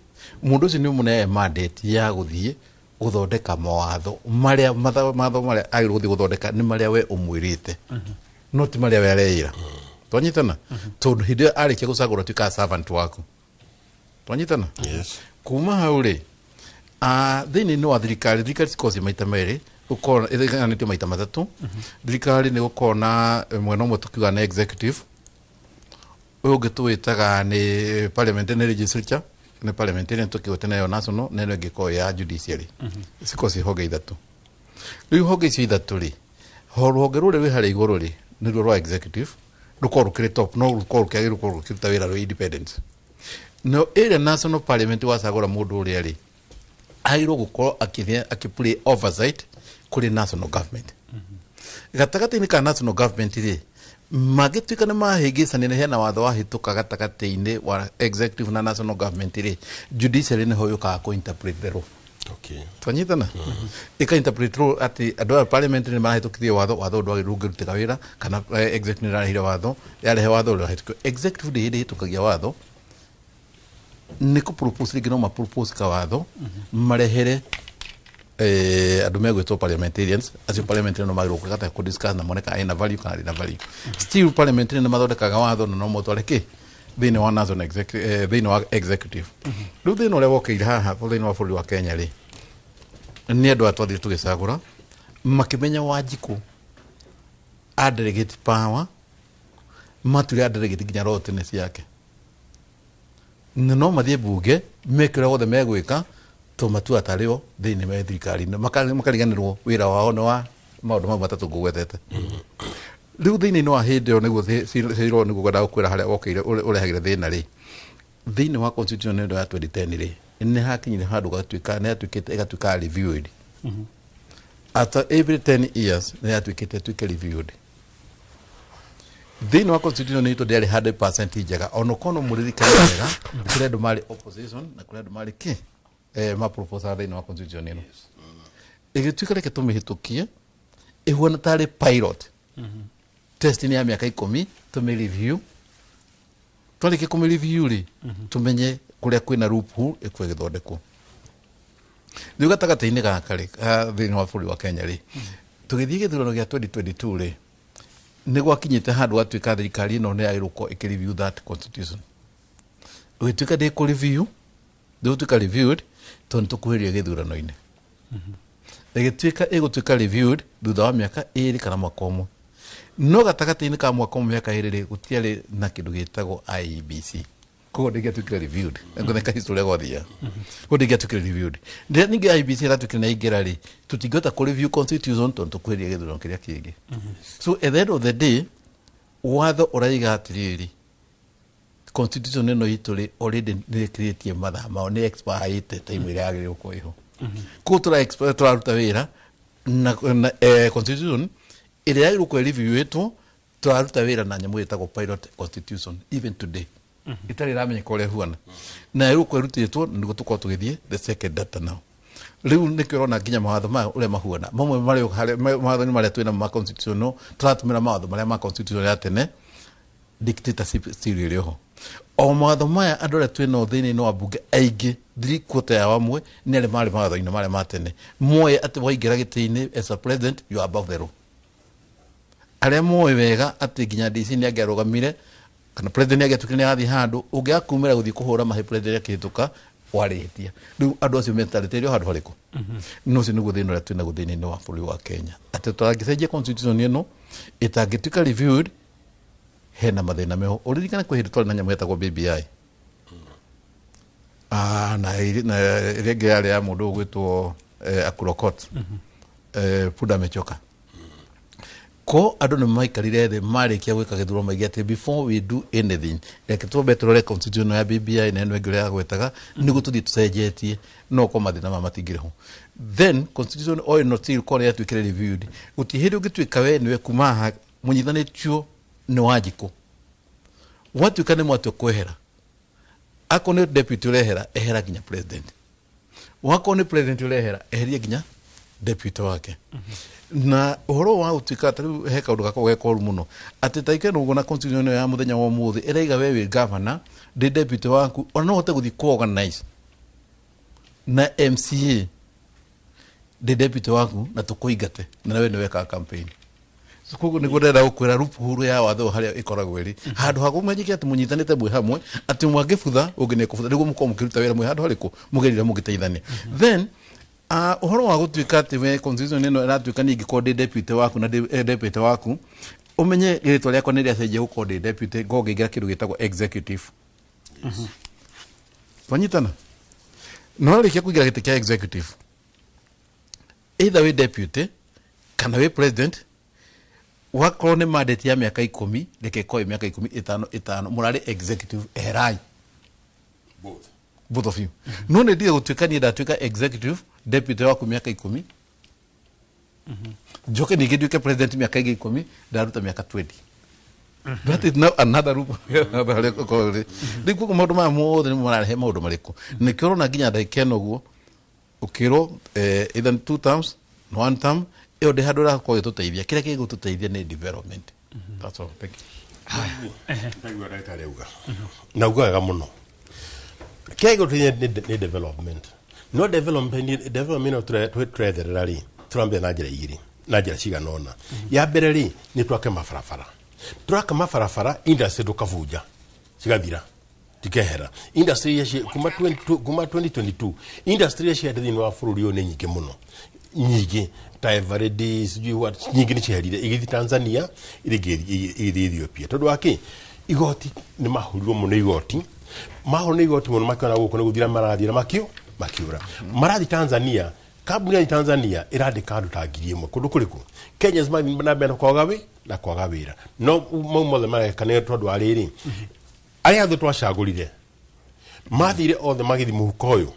mũndũ ũcio nĩ ũmũneaga mandate ya gũthiĩ gũthondeka mawatho marĩa matho marĩa agĩrĩirwo gũthiĩ gũthondeka nĩ marĩa we ũmwĩrĩte no ti marĩa we areĩra. Twanyitana tondũ hĩndĩ ĩyo arĩkia gũcagũra tuĩkaga servant waku. Twanyitana kuma hau rĩ thĩinĩ wa thirikari cikoragwo ciĩ maita merĩ gũkorwo ĩgayanĩtio maita matatũ. Thirikari nĩ gũkorwo na mwena ũmwe tũkiuga nĩ executive, ũyũ ũngĩ tũwĩtaga nĩ parliament nĩ legislature nĩ parliamentarian tũkĩgwete nayo national na ĩno ĩngĩ ĩkoragwo ya judiciary. Cikoragwo ciĩ honge ithatũ. Rĩu honge icio ithatũ rĩ rũhonge rũrĩa rwĩ harĩa igũrũ rĩ nĩruo rwa executive rũkorwo rũkĩrĩ top no rũkorwo rũkĩagĩrĩirwo gũkorwo rũkĩruta wĩra rwĩ independent. No ĩrĩa national parliament wacagũra mũndũ ũrĩa rĩ agĩrĩirwo gũkorwo akĩthia akĩ oversight kũrĩ national government. Gatagatĩ-inĩ ka national government rĩ mangĩtuĩka nĩ mahĩngĩcanire hena watho wahĩtũka gatagatĩ-inĩ wa executive na national government rĩ judiciary nĩho yũkaga kũ interpret the law. Twanyitana ĩka interpret law atĩ andũ aya parliament nĩ marahĩtũkithie watho ndwagĩrĩirwo ũngĩrutĩka wĩra kana executive nĩ ĩrarehire watho yarehe watho ũrĩa ũrahĩtũkio. Executive ndĩ hĩndĩ ĩhĩtũkagia watho nĩ kũ propose rĩngĩ no ma propose kawatho marehere andũ megwĩtwo parliamentarians acio parliamentarians no magĩrĩirwo gũkata kũ discuss na mone kana ĩna value kana ndĩna value. Still parliamentarians nĩ mathondekaga watho na no motware kĩ thĩinĩ wa national executive thĩinĩ wa executive. Rĩu thĩna ũrĩa wokĩire haha thĩinĩ wa bũrũri wa Kenya rĩ nĩ andũ aya twathire tũgĩcagũra makĩmenya Wanjikũ a delegate power mature a delegate nginya roho ciake na no mathiĩ bunge meke ũrĩa wothe megwĩka to matua tarĩo thĩinĩ wa thirikari-inĩ makariganĩrwo wĩra wao nĩ wa maũndũ mau matatũ ngũgwetete. Rĩu thĩinĩ wa hĩndĩ ĩyo nĩguo ciro nĩguo ngwendaga gũkwĩra harĩa wokĩire ũrehagĩre thĩna rĩ thĩinĩ wa constitution ĩno ya 2010 rĩ nĩ hakinyire handũ gatuĩka nĩ yatuĩkĩte ĩgatuĩka reviewed after every 10 years nĩ yatuĩkĩte ĩtuĩke reviewed. Thĩinĩ wa constitution itũ ndĩarĩ 100% njega ona ũkorwo no mũririkane wega kũrĩ andũ marĩ opposition na kũrĩ andũ marĩ kĩ ma proposal thĩinĩ wa constitution ĩno ĩgĩtuĩka reke tũmĩhĩtũkie ĩhuana tarĩ pilot test ya mĩaka 10 tũmĩ review twarĩkia kũmĩ review rĩ tũmenye kũrĩa kwĩna loophole ĩkũe ĩgĩthondekwo. Rĩu gatagatĩ-inĩ gaka rĩ thĩinĩ wa bũrũri wa Kenya rĩ tũgĩthiĩ gĩthurano gĩa 2022 rĩ nĩ gwakinyĩte handũ gwatuĩka thirikari ĩno nĩ yagĩrĩirwo gũkorwo ĩkĩ review that constitution. Ũgĩtuĩka ndĩkũ review ndĩgũtuĩka reviewed tondũ nĩ tũkuhĩrĩria gĩthurano-inĩ. Ĩgĩtuĩka ĩgũtuĩka reviewed thutha wa mĩaka 2 kana mwaka ũmwe. No gatagatĩ-inĩ ka mwaka ũmwe mĩaka 2 rĩ gũtiarĩ na kĩndũ gĩtagwo IEBC. Koguo ndĩngĩatuĩkire reviewed. Ngũtheka history gwathiaga. Koguo ndĩngĩatuĩkire reviewed. Rĩrĩa ningĩ IEBC ĩratuĩkire nĩ yaingĩra rĩ tũtingĩhota kũ review constitution tondũ tũkuhĩrĩria gĩthurano kĩrĩa kĩngĩ. So at the end of the day watho ũraiga atĩrĩrĩ constitution ĩno itũ rĩ already nĩ ĩkĩrĩtie mathaa mao nĩ expire time ĩrĩa yagĩrĩirwo gũkorwo ĩho. Koguo tũraruta wĩra na constitution ĩrĩa yagĩrĩirwo gũkorwo ĩreviewĩtwo tũraruta wĩra na nyamũ ĩtagwo pilot constitution even today itarĩ ĩramenyeka ũrĩa ĩhuana na yagĩrĩirwo gũkorwo ĩrutĩtwo na nĩguo tũkorwo tũgĩthiĩ the second data now. Rĩu nĩkĩo ũrona nginya mawatho maya ũrĩa mahuana mamwe marĩ mawatho-inĩ marĩa twĩna ma constitutional tũratũmĩra mawatho marĩa ma constitution ya tene dictatorship still ĩrĩ oho. O mawatho maya andũ arĩa twĩnao thĩinĩ wa bunge aingĩ 3/4 yao amwe nĩ arĩa marĩ mawatho-inĩ marĩa ma tene moĩ atĩ waingĩra gĩtĩ-inĩ as a president you are above the law. Arĩa moĩ wega atĩ nginya DC nĩ angĩarũgamire kana president nĩ angĩatuĩkire nĩ arathiĩ handũ ũngĩakumĩra gũthiĩ kũhũra mahe president akĩhĩtũka warĩhĩtia. Rĩu andũ acio mentality ĩrĩ o handũ harĩkũ? No ũcio nĩguo thĩna ũrĩa twĩnaguo thĩinĩ wa bũrũri wa Kenya atĩ tũrangĩcenjia constitution ĩno Ĩtangĩtuĩka reviewed, hena mathĩna meho. Ũririkane kwĩ hĩndĩ twarĩ na nyamũ yetagwo BBI. Ah, na na ĩrĩa ĩngĩ yarĩ ya mũndũ ũgwĩtwo Akurokot. Punda amechoka. Ko andũ nĩ maikarire thĩ marĩkia gwĩka gĩthurano maige atĩ before we do anything, reke twambe tũrore constitution ya BBI na ĩno ĩngĩ ũrĩa yagwetaga, nĩguo tũthiĩ tũcenjetie, no korwo mathĩna maya matingĩrĩ ho. Then constitution o ĩno still korwo yatuĩkire reviewed, gũtirĩ hĩndĩ ũngĩtuĩka we nĩwe kuma haha mũnyithanĩtio nĩ Wanjikũ, gwatuĩka nĩ mwatua kwehera, akorwo nĩ deputy ũrehera, ehera nginya president. Wakorwo nĩ president ũrehera, eheria nginya deputy wake. Na ũhoro wa gũtuĩka ta rĩu he kaũndũ gakoragwo ge koru mũno, atĩ ta ikeno ũguo na constitution ĩno ya mũthenya wa ũmũthĩ ĩraiga we wĩ governor, ndĩ deputy waku, ona no ũhote gũthiĩ ku-organize na MCA, ndĩ deputy waku, na tũkũingate na we nĩ wekaga campaign. So koguo nĩguo ndĩrenda gũkwĩra loophole ya watho harĩa ĩkoragwo ĩrĩ handũ ha kũmenyeke atĩ mũnyitanĩte mwĩ hamwe, atĩ ũmwe angĩbutha ũngĩ nĩ ekũbutha, nĩguo mũkorwo mũkĩruta wĩra mwĩ handũ harĩkũ mũgerire mũgĩteithania. Then ũhoro wa gũtuĩka atĩ we constitution ĩno ĩratuĩka niĩ ingĩkorwo ndĩ deputy waku na ndĩ deputy waku, ũmenye rĩtwa rĩakwa nĩ rĩacenjia gũkorwo ndĩ deputy, ngorwo ngĩingĩra kĩndũ gĩtagwo executive. Twanyitana? Na warĩkia kũingĩra gĩtĩ kĩa executive, either wĩ deputy kana wĩ president, wakorwo nĩ mandate ya mĩaka 10, reke ĩkorwo ĩ mĩaka 10, 5 5, mũrarĩ executive, eherai both, both of you. No nĩ ndige gũtuĩka niĩ ndatuĩka executive deputy waku mĩaka 10, njoke ningĩ nduĩke president mĩaka ĩngĩ 10, ndaruta mĩaka 20. That is now another room harĩa ũkorwo rĩ. Rĩu koguo maũndũ maya mothe nĩmo mararehe maũndũ marĩkũ, nĩkĩo ũrona nginya ndagĩka ĩno ũguo ũkĩrwo either two terms na one term ĩyo ndĩ handũ ĩrakorwo ĩgĩtũteithia. Kĩrĩa gĩgũtũteithia nĩ development. That's all, thank you. Ndaigua ndagĩtarĩ auga na auga wega mũno. Kĩrĩa gĩgũtũteithia nĩ development. No development ĩno tũretherera rĩ, tũrambia na njĩra igĩrĩ, na njĩra cigana ũna. Ya mbere rĩ, nĩ twake mabarabara. Twaka mabarabara, industry ndũkabunja cigathira, tikehera industry iria kuma 2022, industry iria ciarĩ thĩinĩ wa bũrũri ũyũ nĩ nyingĩ mũno, nyingĩ ta Eveready, sijui what, nyingĩ nĩ cieherire igĩthiĩ Tanzania, iria ingĩ igĩthiĩ Ethiopia. Tondũ wa kĩ? Igoti nĩ mahũrirwo mũno, igoti mahũrwo nĩ igoti mũno, makĩona gũkũ nĩ gũthira marathira, makĩũra marathiĩ Tanzania. Kambuni ya Tanzania ĩrandĩka andũ ta 1,000 kũndũ kũrĩkũ. Kenya mathiĩ na mbere na kwaga wĩra. No mau mothe mareka nĩ tondũ wa rĩrĩ, arĩa othe twacagũrire mathire othe magĩthiĩ mũhuko ũyũ,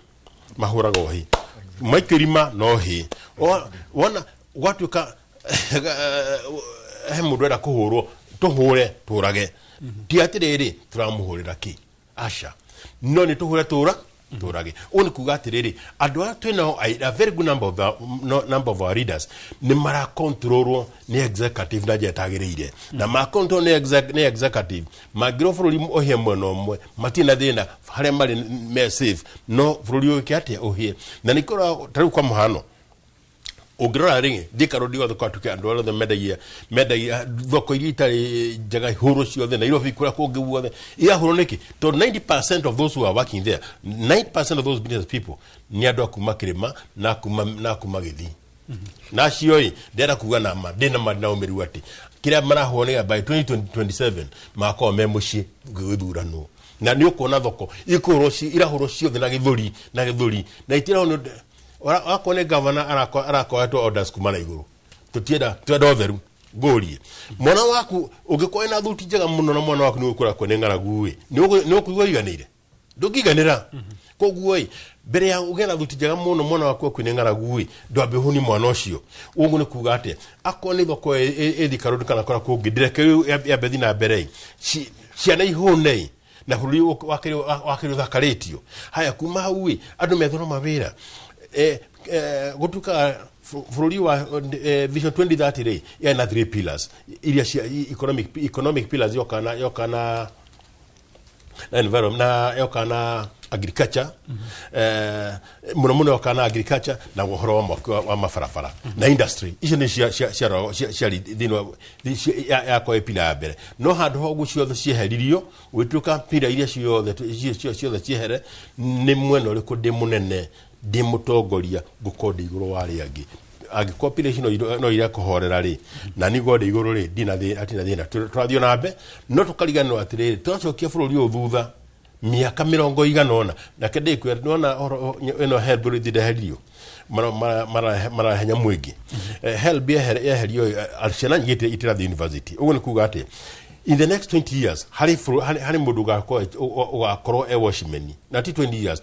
mahũraga ũhĩ maikĩrima no hĩ. Wona gwatuĩka he mũndũ enda kũhũrwo, tũhũre tũrage, ti atĩrĩrĩ tũramũhũrĩra kĩ, aca, no nĩ tũhũre tũrage. Ũũ nĩ kuga atĩrĩrĩ, andũ arĩa twĩnao, a very good number of, the, no, number of our leaders nĩ marakontrolwo nĩ executive na njĩra ĩtagĩrĩire, na makontrol nĩ executive, mangĩrwo bũrũri ũhĩe mwena ũmwe matirĩ na thĩna, harĩa marĩ me safe, no bũrũri ũyũ atĩa ũhĩe. Na nĩkĩo ta rĩu kwa mũhano ũngĩrora rĩ, Thika Road yothe kwatuĩka andũ arĩa othe mendagia thoko iria itarĩ njega ihũrwo ciothe, Nairobi kũrĩa kũngĩ guothe irahũrwo nĩkĩ? Tondũ 90% of those who are working there, 90% of those business people nĩ andũ a kuma kĩrĩma na kuma Gĩthii. Na acio ĩ ndĩrenda kuga na ma ndĩ na ma na ũmĩrĩru atĩ kĩrĩa marahũrwo nĩ by 2027 magakorwo me mũciĩ gũgĩthuranwo, na nĩ ũkuona thoko ikũhũrwo irahũrwo ciothe na gĩthũri na itirahũrwo nĩ wakorwo nĩ gavana arakoretwo orders kuma na igũrũ. Tũtienda, twenda ũtheru. Ngũrie, mwana waku ũngĩkorwo ena thuti njega mũno na mwana waku nĩ ũgũkũra kwe nĩ ng'aragu ĩ, nĩ ũkũigua iganĩire? Ndũngĩiganĩra. Koguo ĩ mbere ya ũgĩe na thuti njega mũno, mwana waku akue nĩ ng'aragu ĩ, ndwambe ũhũni mwana ũcio. Ũguo nĩ kuga atĩa? Akorwo nĩ thoko ĩ Thika Road kana kũrĩa kũngĩ, ndĩreke rĩu yambe thiĩ na mbere ĩ, ciana ihũne ĩ, na bũrũri wakĩrĩ ũthakarĩtio. Haya, kuma hau ĩ, andũ methwo mawĩra. Gũtuĩkaga bũrũri wa Vision 2030 rĩ, yarĩ na three pillars iria cia economic pillars, yoka na environment, na yoka na agriculture, mũno mũno yoka na agriculture na ũhoro wa mwaki wa mabarabara na industry. Icio nĩ ciarĩ thĩinĩ wa yakwa ĩ pillar ya mbere. No handũ ha ũguo ciothe cieheririo, gwĩtuĩka pillar iria ciothe ciothe ciehere. Nĩ mwena ũrĩkũ ndĩ mũnene, ndĩ mũtongoria, ngũkorwo ndĩ igũrũ wa arĩa angĩ? Angĩkorwo population no ira kũhorera rĩ, na nĩ gode igũrũ rĩ, ndina thĩ atina thĩna, tũrathiĩ na mbe, no tũkariganĩrwo atĩrĩrĩ, tũracokia bũrũri ũyũ thutha mĩaka 40. Nake ndĩkwĩra nĩwona ũhoro ĩno HELB rĩthi ndeheririo, marahenya mũingĩ. HELB yeherio, ciana nyingĩ itirathiĩ university. Ũguo nĩ kuga atĩ in the next 20 years harĩ mũndũ ũgakorwo e watchman, na ti 20 years,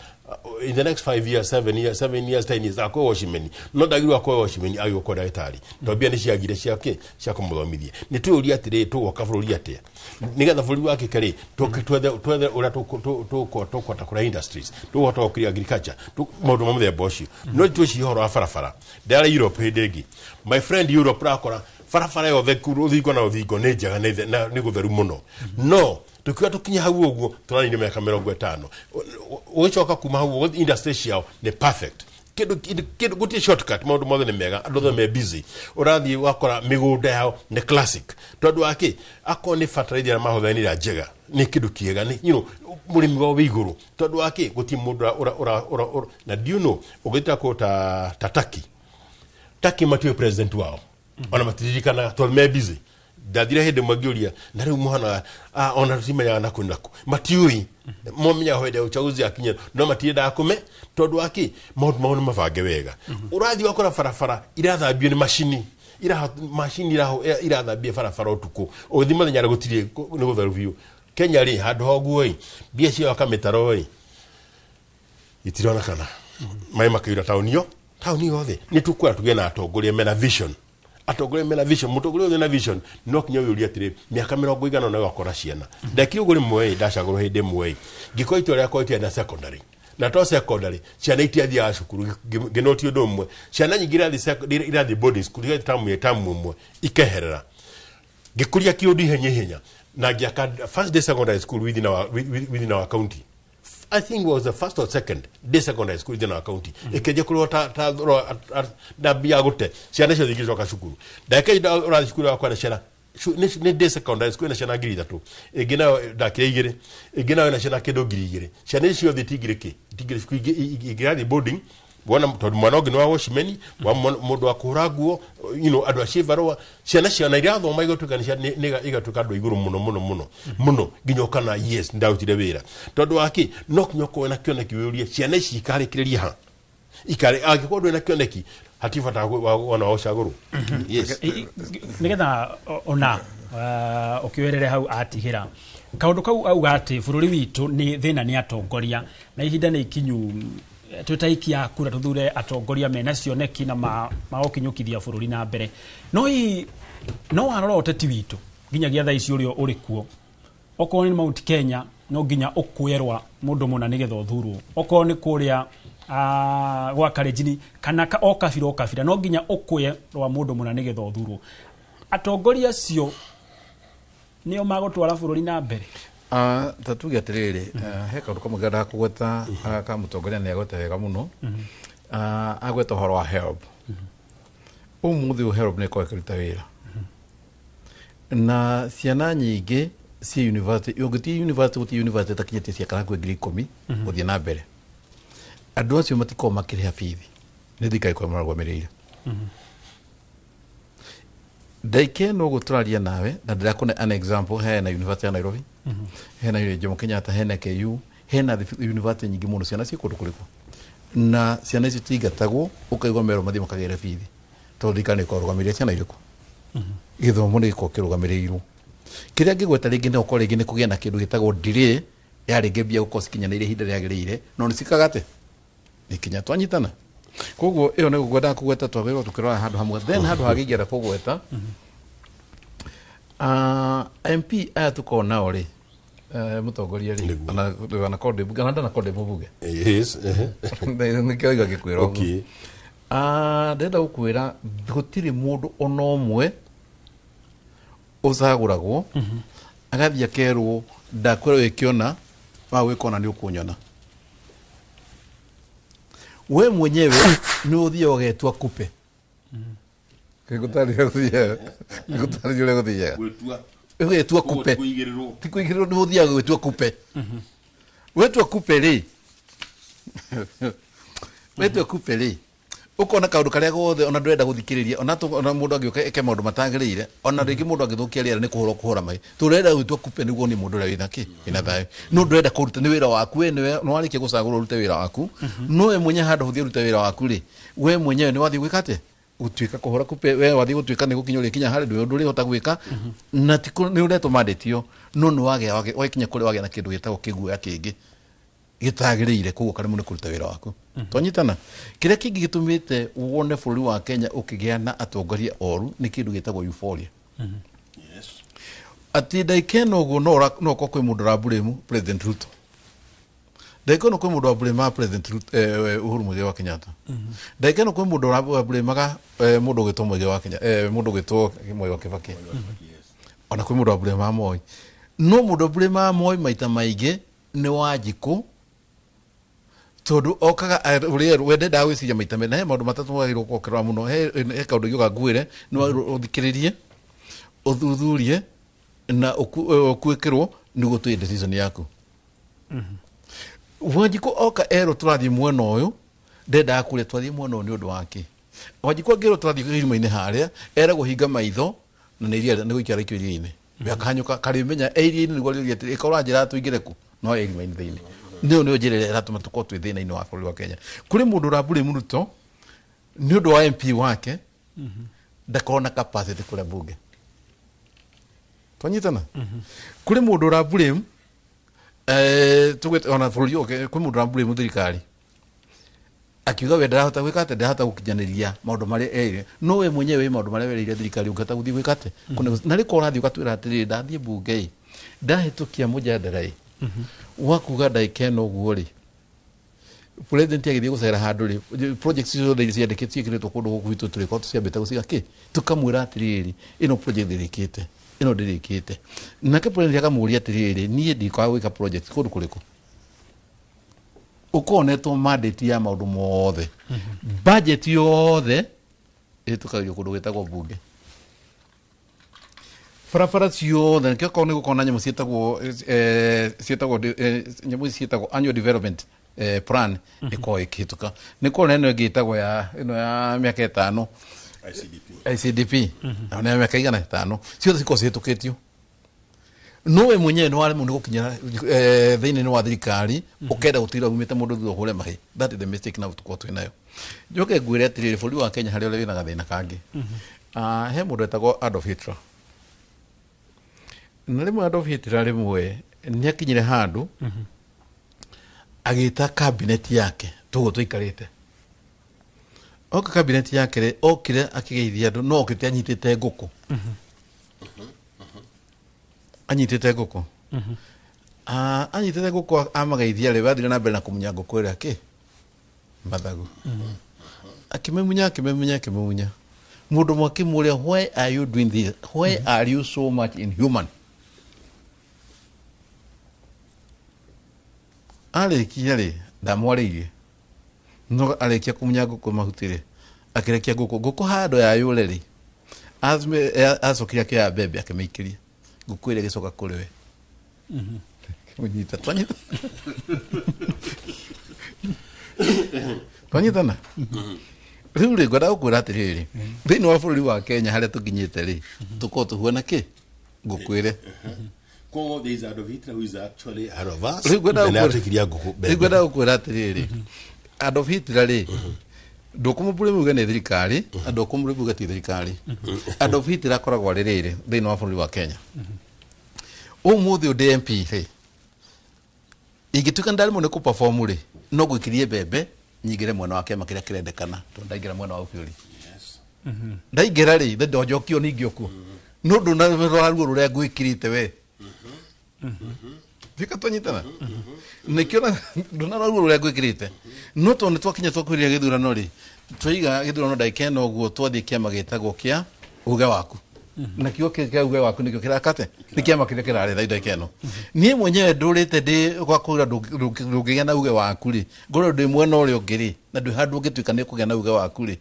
in the next 5 years, 7 years, 7 years, 10 years akorwo watchman. No ndagĩrĩirwo akorwo watchman, agĩrĩirwo gũkorwo ndagĩtarĩ, tondũ mbia nĩ ciagire ciake cia kũmũthomithia. Nĩ twĩyũria atĩrĩrĩ, tũgwaka bũrũri atĩa nĩgetha bũrũri wakĩke rĩ? Twethe ũrĩa tũkũhota kũrehe industries, tũkũhota gũkũria agriculture, maũndũ ma mũthemba ũcio. No twĩcirie ũhoro wa barabara. Ndarĩ Europe hĩndĩ ĩngĩ, my friend. Europe ũrakora barabara yothe rũthingo na rũthingo nĩ njega, na nĩ gũtheru mũno. No tukiuga tũkinye hau ũguo, tũranire mĩaka 50 ũgĩcoka kuma hau ũguo. Industry ciao nĩ perfect, kĩndũ gũtirĩ shortcut, maũndũ mothe nĩ mega, andũ othe me busy. Ũrathiĩ wakora mĩgũnda yao nĩ classic, tondũ wake akorwo nĩ fertilizer arĩa mahũthĩra nĩ ĩrĩa njega, nĩ kĩndũ kĩega, nĩ mũrĩmi wao wĩ igũrũ, tondũ wake gũtirĩ mũndũ ũra na do you know, ũgĩta kũ ta Turkey, Turkey matiũĩ president wao, ona matiririkanaga tondũ me busy. Ndathire hĩndĩ ĩmwe ngĩũria, na rĩu mũhana ona tũtimenyaga naku naku, matiũĩ, momenyaga hĩndĩ ya uchaguzi akinya, no matiendaga kũme, tondũ wake maũndũ mao nĩ mabange wega. Ũrathiĩ wakora barabara irathambio nĩ macini, macini irathambia barabara ũtukũ, ũgĩthiĩ mũthenya gũtirĩ, nĩ gũtheru biũ. Kenya rĩ, handũ ha ũguo ĩ, mbia cia gwaka mĩtaro ĩ itironekana, maĩ makaiyũra taũni yo, taũni yothe. Nĩ tũkwenda tũgĩe na atongoria mena vision, atongoria mena vision. Mũtongoria wothe na vision no kinya wĩũrie atĩrĩ, mĩaka mĩrongo igana na ũgakora ciana. Ndekire ũguo rĩmwe ĩ, ndacagũrwo hĩndĩ ĩmwe ĩ, ngĩkorwo itũra rĩakwa rĩtiarĩ na secondary, na to secondary ciana itiathiaga cukuru. Ngĩnoti ũndũ ũmwe, ciana nyingĩ irathiĩ boarding school, igathiĩ tamu tamu ĩmwe ikeherera. Ngĩkũria kĩũndũ ihenya ihenya na ngĩaka first day secondary school within our county. I think was the first or second day secondary school within our county. Ĩkĩanjia kũrwo ta ndambia gũte ciana ciothe igĩcoka cukuru. Ndagĩka ihinda ũrathiĩ cukuru wakwa na ciana nĩ day secondary school ĩna ciana 3,000, ĩngĩ nayo ndakire igĩrĩ, ĩngĩ nayo ĩna ciana kĩndũ 2,000. Ciana ici ciothe itingĩrĩ kĩ itingĩrĩ cukuru, ingĩrathiĩ boarding wona, tondũ mwana ũngĩ nĩ wa watchman, wa mũndũ wa kũhũra nguo, andũ a ciĩbarũa. Ciana ciana irathoma igatuĩka igatuĩka andũ a igũrũ mũno mũno mũno mũno, nginya ũkana yes, ndarutire wĩra. Tondũ wa kĩ? No kinya ũkorwo na kĩoneki, wĩũrie ciana ici ikarĩkĩrĩria ha ikarĩ. Angĩkorwo ndũrĩ na kĩoneki, hatirĩ bata wona wa ũcagũrwo, yes. Nigetha ona ũkĩoerere hau atigĩra kaũndũ kau auga atĩ bũrũri witũ nĩ thĩna nĩ atongoria, na ihinda nĩ ikinyu twĩtaikia kura tũthure atongoria mena cioneki na magũkinyũkithia bũrũri na mbere. No hihi no warora ũteti witũ nginyagia thaa ici ũrĩa ũrĩ kuo, okorwo nĩ Mount Kenya no nginya ũkwerwa mũndũ mũna nĩgetha ũthurwo, okorwo nĩ kũrĩa gwa Kalenjin kana o kabira o kabira no nginya ũkũye rwa mũndũ mũna nĩgetha ũthurwo, atongoria acio nĩo magũtwara bũrũri na mbere? Ta tuge atĩrĩrĩ, he kaũndũ kamwe ngendaga kũgweta ka mũtongoria, nĩ agweta wega mũno. Agweta ũhoro wa HELB. Ũmũthĩ ũyũ HELB nĩ ĩkoragwo ĩkĩruta wĩra na ciana nyingĩ ciĩ university. Ũngĩthiĩ university, gũtirĩ university ĩtakinyĩtie ciakana hakuhĩ 10,000 gũthiĩ na mbere. Andũ acio matikoragwo makĩrĩha bithi, nĩ thirikari ĩkoragwo ĩmarũgamĩrĩire. Ndaika ĩno ũguo tũraria nawe na ndĩrakũne an example, hena University ya Nairobi, hena Jomo Kenyatta, hena KU, hena university nyingĩ mũno. Ciana ciĩ kũndũ kũrĩkũ? Na ciana icio citingatagwo ũkaigua merwo mathiĩ makagĩre bithi, tondũ thirikari nĩ ĩkoragwo ĩrũgamĩrĩire ciana irĩkũ, gĩthomo nĩ gĩkoragwo kĩrũgamĩrĩirwo. Kĩrĩa ngĩgweta rĩngĩ nĩ gũkorwo rĩngĩ nĩ kũgĩa na kĩndũ gĩtagwo delay ya rĩngĩ mbia gũkorwo cikinyanĩire ihinda rĩagĩrĩire, no nĩ cikaga atĩ nĩ kinya twanyitana. Koguo ĩyo nĩ ngwendaga kũgweta, twagĩrĩirwo tũkĩrora handũ hamwe. Then handũ hangĩ ingĩenda kũgweta, MP aya tũkoragwo nao rĩ, mũtongoria rĩ, ona korwo ndĩ mbunge, ona ndanakorwo ndĩ mũmbunge. Yes. Nĩkĩo iga ngĩkwĩra ũguo. Ndĩrenda gũkwĩra gũtirĩ mũndũ ona ũmwe ũcagũragwo agathiĩ akerwo, "Ndakwĩra wĩke ũna, wa gwĩka ũna nĩ ũkũnyona." We mwenyewe nĩ ũthiaga ũgetua kupe. Ngũtarĩria gũthiaga, ngũtarĩria ũrĩa gũthiaga. Gwĩtua. Ũgetua kupe. Kũigĩrĩrwo. Ti kũigĩrĩrwo, nĩ ũthiaga gwĩtua kupe. Wetua kupe rĩ, wetua kupe rĩ, Ukona kaundu karia gothe ona ndurenda guthikiriria ona ona mundu angiuka eke maundu matagiriire ona ringi mundu angithukia riera ni kuhura kuhura mai turenda gwitua kupe niguo ni mundu uria wina ki wina thayo no ndurenda kuruta ni wira waku we niwe no warikia gucagurwo urute wira waku no we mwenye handu huthie urute wira waku ri we mwenyewe ni wathie gwika atia gutuika kuhura kupe we wathie gutuika ni gukinya urikinya hari ndwe ndurihota gwika na ti ni uretwo mandate yo no ni wagea wakinya kuri wagea na kindu gitagwo kiguoya kingi gitagiriire koguo karemwo ni kuruta wira waku. Twanyitana kiria kingi gitumite wone bururi wa Kenya ukigia na atongoria oru ni kindu gitagwo euphoria. Yes. Ati ndaika ĩno ũguo no ũkorwo kwĩ mũndũ ũraburĩmu President Ruto, ndaika ĩno kwĩ mũndũ waburĩmaga President Ruto, Uhuru Muigai wa Kenyatta, ndaika ĩno kwĩ mũndũ waburĩmaga mũndũ ũgwĩtwo Muigai wa Kenya, mũndũ ũgwĩtwo Mwai wa Kibaki, ona kwĩ mũndũ waburĩmaga Moi. No mũndũ waburĩmaga Moi maita maingĩ nĩ Wanjikũ, tondu okaga uria we ndendaga gwiciria maita mena he maundu matatu wagirwo gukirora muno he kaundu gioka ngwire ni wagirwo uthikiririe uthuthurie na ukuikirwo niguo twi decision yaku. Wanjikũ oka erwo turathie mwena uyu ndendaga kuria twathie mwena uyu ni undu wake. Wanjikũ angirwo turathie irima-inĩ haria eragwo hinga maitho na nĩ iria nĩ gũikia raikio iria-inĩ akahanyũka karimenya iria-inĩ nĩguo rĩũria atĩrĩ ĩkorwo anjĩra tũingĩre kũ no irima-inĩ thĩinĩ. Nĩyo nĩyo njĩra ĩrĩa ĩratũma tũkorwo twĩ thĩna-inĩ wa bũrũri wa Kenya. Kũrĩ mũndũ ũrambũrĩ Ruto nĩ ũndũ wa MP wake ndakorwo na capacity kũrĩa bunge. Twanyitana? Kũrĩ mũndũ ũrambũrĩ tugwete ona bũrũri ũyũ kwĩ mũndũ ũrambũrĩ thirikari akiuga we ndarahota gwĩka atĩa, ndarahota gũkinyanĩria maũndũ marĩa erire, no we mwenyewe wĩ maũndũ marĩa werĩire thirikari ũngĩhota gũthiĩ gwĩka atĩa. Na rĩkorwo ũrathiĩ ũgatwĩra atĩrĩrĩ ndathiĩ bunge ĩ ndahĩtũkia mũjadara ĩ wakuga ndagĩka ĩno ũguo rĩ president agĩthiĩ gũcera handũ rĩ project ciothe iria ciandĩkĩtwo ciĩkĩrĩtwo kũndũ gũkũ gwitũ tũrĩkorwo tũciambĩte gũciga kĩ tũkamwĩra atĩrĩrĩ ĩno project ndĩrĩkĩte ĩno ndĩrĩkĩte. Nake president akamũria atĩrĩrĩ niĩ ndikwaga gwĩka project kũndũ kũrĩkũ ũkonetwo mandate ya maũndũ mothe budget yothe ĩhĩtũkagĩrio kũndũ gwĩtagwo bunge barabara ciothe nĩkĩo korwo nĩ gũkorwo na nyamũ ciĩtagwo ciĩtagwo nyamũ ici ciĩtagwo annual development plan ĩkorwo ĩkĩhĩtũka. Nĩ korwo na ĩno ĩngĩ ĩtagwo ya ĩno ya mĩaka ĩtano ICDP na nĩ ya mĩaka igana ĩtano ciothe cikorwo cihĩtũkĩtio. No we mwenyewe nĩ waremwo nĩ gũkinyĩra thĩinĩ wa thirikari ũkenda gũtigĩrĩra umĩte mũndũ thutha ũhũre mahĩ. That is the mistake now tũkorwo twĩ nayo. Njoke ngwĩre atĩrĩrĩ bũrũri wa Kenya harĩa ũrĩa wĩna gathĩna kangĩ. He mũndũ wetagwo Adolf Hitler. Na rĩmwe Adolf Hitler rĩmwe nĩ akinyire handũ agĩta cabinet yake tũguo tũikarĩte. Oka cabinet yake rĩ okire akĩgeithia andũ no okĩte anyitĩte ngũkũ. Anyitĩte ngũkũ. Anyitĩte ngũkũ amageithia rĩ wathire na mbere na kũmunya ngũkũ ĩrĩa kĩ mathagu. Akĩmĩmunya akĩmĩmunya akĩmĩmunya. Mũndũ ũmwe akĩmũria why are you doing this? Why are you so much inhuman? Arĩkia rĩ ndamwarĩirie no arĩkia kũmunya ngũkũ mahuti rĩ akĩrekia ngũkũ ngũkũ handũ ya yũre rĩ acokire akĩoya mbembe akĩmĩikĩria ngũkũ ĩrĩa ĩgĩcoka kũrĩ we kĩmũnyita twanyitana. Rĩu rĩ ngwenda gũkwĩra atĩrĩrĩ thĩinĩ wa bũrũri wa Kenya harĩa tũkinyĩte rĩ tũkorwo tũhuana kĩ ngũkũ ĩrĩa. Koguo there is Adolf Hitler who is actually out of us. Rĩu ngwenda gũkwĩra atĩrĩrĩ Adolf Hitler rĩ ndũkũmũbũrĩ uge nĩ thirikari ndũkũmũbũrĩ uge ti thirikari. Adolf Hitler akoragwo arĩ rĩrĩ thĩinĩ wa bũrũri wa Kenya. Ũmũthĩ ũndĩ MP rĩ ingĩtuĩka ndaremwo nĩ kũperform rĩ no ngũikĩrie mbembe nyingĩre mwena wa kĩama kĩrĩa kĩrendekana tondũ ndaingĩra mwena wa ũbĩũri ndaingĩra rĩ ithe ndonjokio ningĩ okuo no ndũnarora ruo rũrĩa ngwĩkĩrĩte we thika twanyitana nĩkĩo ndũnarora ruo rũrĩa ngwĩkĩrĩte no tondũ nĩ twakinya twakuhĩrĩria gĩthurano rĩ twaiga gĩthurano ndagĩka ĩno ũguo twathiĩ kĩama gĩtagwo kĩa uge waku na kĩo kĩa uge waku nĩkĩo kĩrakate nĩ kĩama kĩrĩa kĩraretha ndagĩka ĩno. Niĩ mwenyewe ndũrĩte ndĩ gwakwĩra ndũngĩgĩa na uge waku rĩ ngorwo ndĩ mwena ũrĩa ũngĩ rĩ na ndwĩ handũ ũngĩtuĩka nĩ ũkũgĩa na uge waku rĩ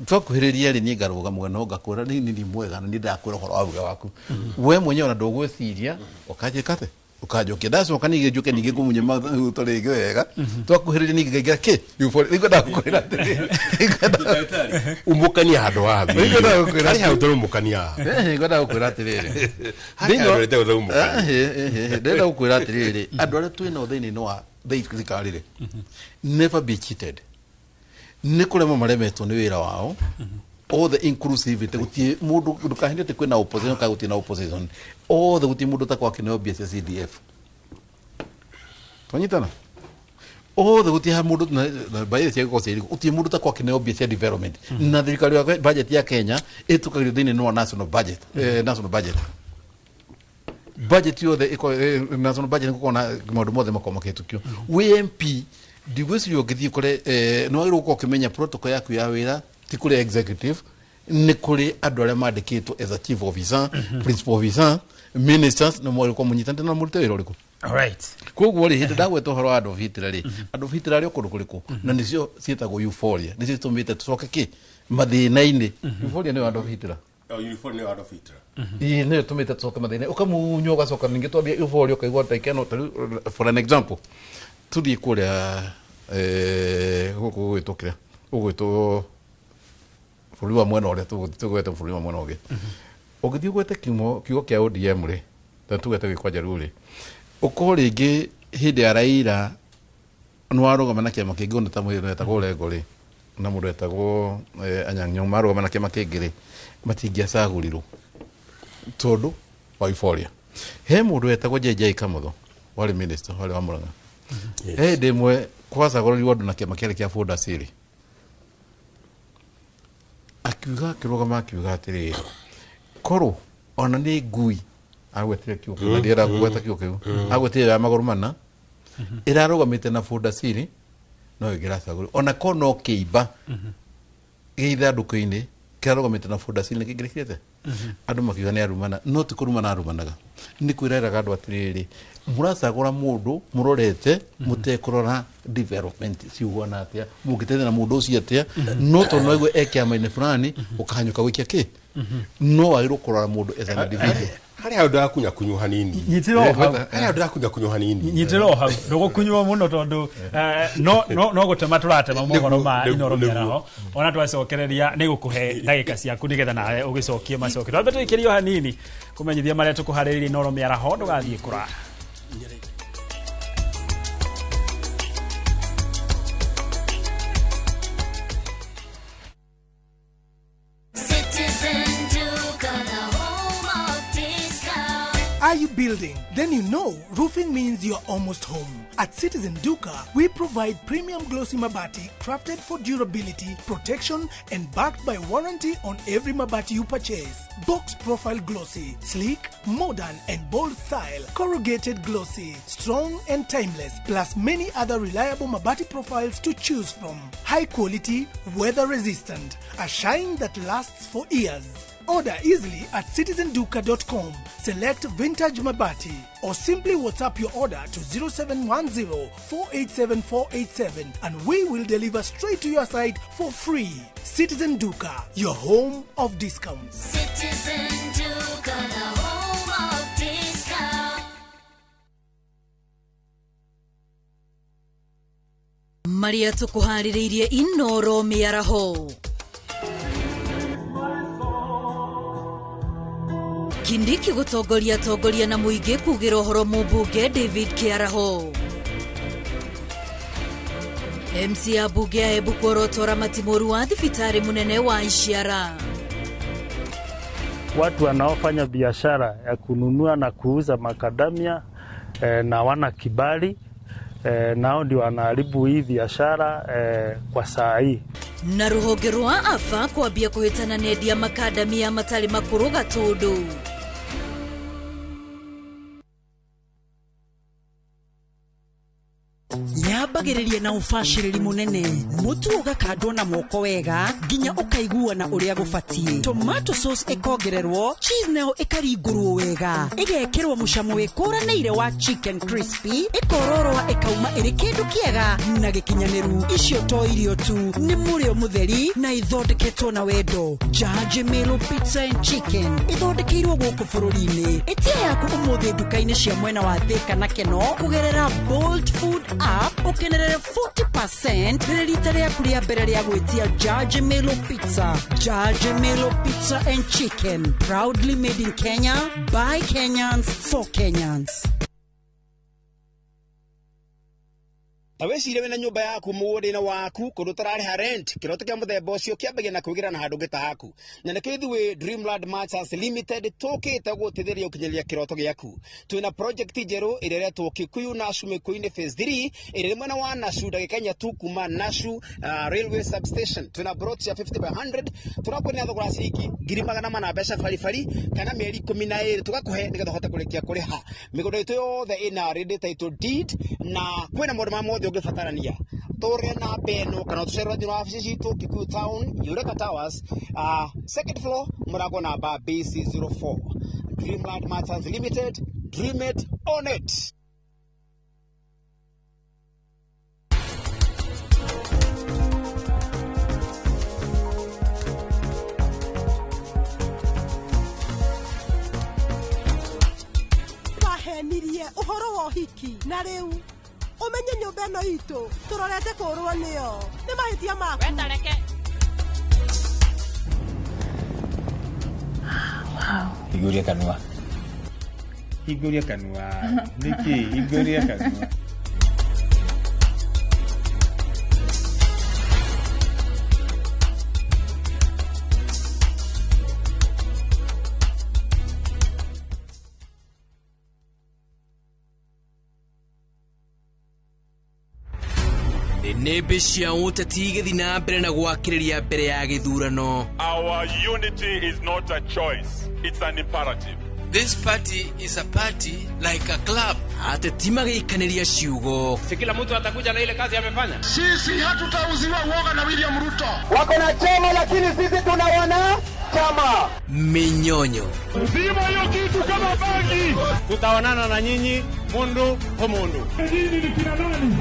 twakuhĩrĩria rĩ niĩ ngarũga mwena ũyũ ngakwĩra niĩ nĩ mwega na niĩ ndakwĩra ũhoro wa uge waku we mwenyewe ona ndũgwĩciria ũkanjĩka atĩ Ukanjokia ndacoka ningĩ njuke ningĩ ngũmunye mahuto rĩngĩ wega twakuhĩrĩria ningĩ ngaingĩra kĩ euphoria nĩngwenda gũkwĩra atĩrĩrĩ Umũkania handũ haha. Nĩngwenda gũkwĩra Harĩ handũ ũtarumũkania haha. Nĩngwenda gũkwĩra atĩrĩrĩ. Harĩ handũ ũtarumũkania. Ndĩrenda gũkwĩra atĩrĩrĩ, andũ arĩa twĩ nao thĩinĩ wa thirikari rĩ, never be cheated. Nĩ kũremwo maremetwo nĩ wĩra wao othe inclusivity, gũtirĩ mũndũ, ndũkahinde atĩ kwĩna opposition kana gũtirĩ na opposition, othe gũtirĩ mũndũ ũtakorwo akĩneo mbia cia CDF. Twanyitana othe, gũtirĩ mũndũ na budget cia gũkorwo ciĩ, gũtirĩ mũndũ ũtakorwo akĩneo mbia cia development, na thirikari ya budget ya Kenya ĩtũkagĩrio thĩinĩ wa national budget, national budget, budget yothe national budget nĩ na maũndũ mothe makorwo makĩhĩtũkio. Wĩ MP ndigwĩciria ũngĩthiĩ kũrĩ, nĩ wagĩrĩirwo gũkorwo ũkĩmenya protocol yaku ya wĩra, ti kũrĩ executive, nĩ kũrĩ andũ arĩa mandĩkĩtwo as a chief officer, principal officer, ministers, na mwagĩrĩirwo gũkorwo mũnyitanĩte na mũrute wĩra ũrĩkũ. Koguo rĩ, hĩndĩ ndagweta ũhoro wa Adolf Hitler rĩ, Adolf Hitler arĩ o kũndũ kũrĩkũ? Na nĩcio ciĩtagwo euphoria, nĩcio citũmĩte tũcoke kĩ mathĩna-inĩ. Euphoria nĩyo Adolf Hitler. Uniform nĩyo Adolf Hitler. Ĩĩ, nĩyo ĩtũmĩte tũcoke mathĩna, ũkamunywo ũgacoka ningĩ twambia euphoria ũkaigua ta ikeno. Ta rĩu, for an example, tũthiĩ kũrĩa gũkũ gũgwĩtwo kĩrĩa gũgwĩtwo bũrũri wa mwena ũrĩa tũgwete bũrũri wa mwena ũngĩ, ũngĩthiĩ ũgwete kiugo kĩa ODM rĩ, ta tũgwete gwĩ kwa Jaluo rĩ, ũkorwo rĩngĩ hĩndĩ ya Raila nĩ warũgama na kĩama kĩngĩ, ona ta mũndũ wetagwo Orengo rĩ, na mũndũ wetagwo Anyang' Nyong'o marũgama na kĩama kĩngĩ rĩ, matingĩacagũrirwo tondũ wa euphoria. He mũndũ wetagwo JJ Kamotho, warĩ minister, warĩ wa Murang'a. He hĩndĩ ĩmwe kwacagũrirwo andũ na kĩama kĩarĩ kĩa Ford Asili, akiuga, akĩrũgama akiuga atĩrĩrĩ, korwo ona nĩ ngui, agwetire kiugo kĩu, na ndienda kũgweta kiugo kĩu, agwetire ya magũrũ mana ĩrarũgamĩte na Ford Asili no ĩngĩracagũrirwo, ona korwo no kĩimba gĩ ithandũkũ-inĩ kĩrarũgamĩte na Ford Asili nĩ kĩingĩrĩkĩte. Andũ makiuga nĩ arumana, no ti kũrumana arumanaga, nĩ kwĩreraga andũ atĩrĩrĩ, mũracagũra mũndũ mũrorete mũtekũrora development ciuguana atĩa, mũngĩteithia na mũndũ ũcio atĩa, no tondũ no aigue e kĩama-inĩ fulani ũkahanyũka gũikia kĩ, no wagĩrĩirwo kũrora mũndũ as an individual. Harĩ handũ ndĩrakunya kunywo hanini. Nyitĩrĩra o hau. Harĩ handũ ndĩrakunya kunywo hanini. Nyitĩrĩra o hau, ndũgũkunywo mũno tondũ no gũtema tũratema mohoro ma Inooro mĩaraho, ona twacokereria nĩ gũkũhe ndagĩka ciaku nĩgetha nawe ũgĩcokie macokio. Twambe tũikĩrio hanini kũmenyithia marĩa tũkũharĩrĩirie Inooro mĩaraho, ndũgathiĩ kũraya. Citizen Duka, the home of discount. Are you building? Then you know roofing means you're almost home. At Citizen Duka, we provide premium glossy mabati crafted for durability, protection, and backed by warranty on every mabati you purchase. Box profile glossy, sleek, modern, and bold style. Corrugated glossy, strong and timeless, plus many other reliable mabati profiles to choose from. High quality, weather resistant, a shine that lasts for years. Order easily at citizenduka.com. Select Vintage Mabati or simply WhatsApp your order to 0710 487 487 and we will deliver straight to your site for free. Citizen Duka, your home of discounts. Citizen Duka, the home of discount. Marĩa tũkũharĩrĩirie Inooro mĩaraho. Kindiki gũtongoria atongoria na mũingĩ kugĩra ũhoro mũmbunge David Kĩaraho. MC ya mbunge ya Embu kuorotora matimũru wa thibitarĩ mũnene wa Ishiara. Watu wanaofanya biashara ya kununua na kuuza makadamia na wana kibali, nao ndio wanaharibu hii biashara kwa saa hii. Na rũhonge rwa AFA kwambia kũhĩtana na endia makadamia matarĩ makũrũ Gatũndũ. Nyaba Tũrũgagĩrĩria na ũbacĩrĩri mũnene, mũtu ũgakandwo na moko wega nginya ũkaiguana ũrĩa gũbatiĩ. Tomato sauce ĩkongererwo, cheese nayo ĩkaringũrwo wega, ĩgekĩrwo mũcamo wĩkũranĩire wa chicken crispy, ĩkororoa ĩkauma ĩrĩ kĩndũ kĩega na gĩkinyanĩru. Icio to irio tu, nĩ mũrĩo mũtheri na ithondeketwo na wendo. Jaji Melo Pizza and Chicken ithondekeirwo gũkũ bũrũri-inĩ. Ĩtia yaku ũmũthĩ nduka-inĩ cia mwena wa Thika na Keno kũgerera Bolt Food app, ũkenerere 40% rĩrĩ rita rĩaku rĩa mbere rĩa gwĩtia Jaji Melo Pizza. Jaji Melo Pizza and Chicken, proudly made in Kenya by Kenyans for Kenyans. Ta wĩcirie wĩna nyũmba yaku mũgũnda-inĩ waku kũndũ ũtararĩha rent. Kĩroto kĩa mũthemba ũcio kĩambagia na kwĩgĩra na handũ ũngĩ ta haku, na nĩkĩo ithuĩ Dreamland Merchants Limited tũkĩte gũteithĩrĩria gũkinyĩria kĩroto gĩaku. Twĩna project njerũ ĩrĩa ĩretwo Kikuyu Nashu Mĩkũyũ-inĩ Phase 3, ĩrĩa ĩrĩ mwena wa Nashu, ndagĩka 4 tu kuma Nashu Railway Substation. Twĩna plot cia 50 by 100, tũrakwĩra thogora wa ciringi 400,000 mbeca baribari kana mĩeri 12 tũgakũhe nĩgetha ũhote kũrĩkia kũrĩha. Mĩgũnda itũ yothe ĩna ready title deed na kwĩna maũndũ ma mothe ũngĩbatarania. Tũre namba ĩno kana ũtũcerere thĩinĩ wa wabici citũ Kikuyu Town, Eureka Towers, second floor, mũrango namba BC04. Dreamland Merchants Limited, dream it on it. Wahenirie ũhoro wa ũhiki na rĩu ũmenye nyũmba ĩno itũ tũrorete kũrwo nĩyo nĩ mahĩtia maku. Hingũria kanua, hingũria kanua, nĩkĩ hingũria kanua. Nĩmbĩ cia ũteti igĩthiĩ na mbere na gwakĩrĩria mbere ya gĩthurano. Our unity is not a choice, it's an imperative. This party is a party like a club. Ateti magĩikanĩria ciugo. Si kila mtu atakuja na ile kazi amefanya. Sisi hatutauziwa uoga na William Ruto. Wako na chama lakini sisi tuna wana chama. Minyonyo. Zima hiyo kitu kama bangi. Tutaonana na nyinyi mundu kwa mundu. Nyinyi ni kina nani?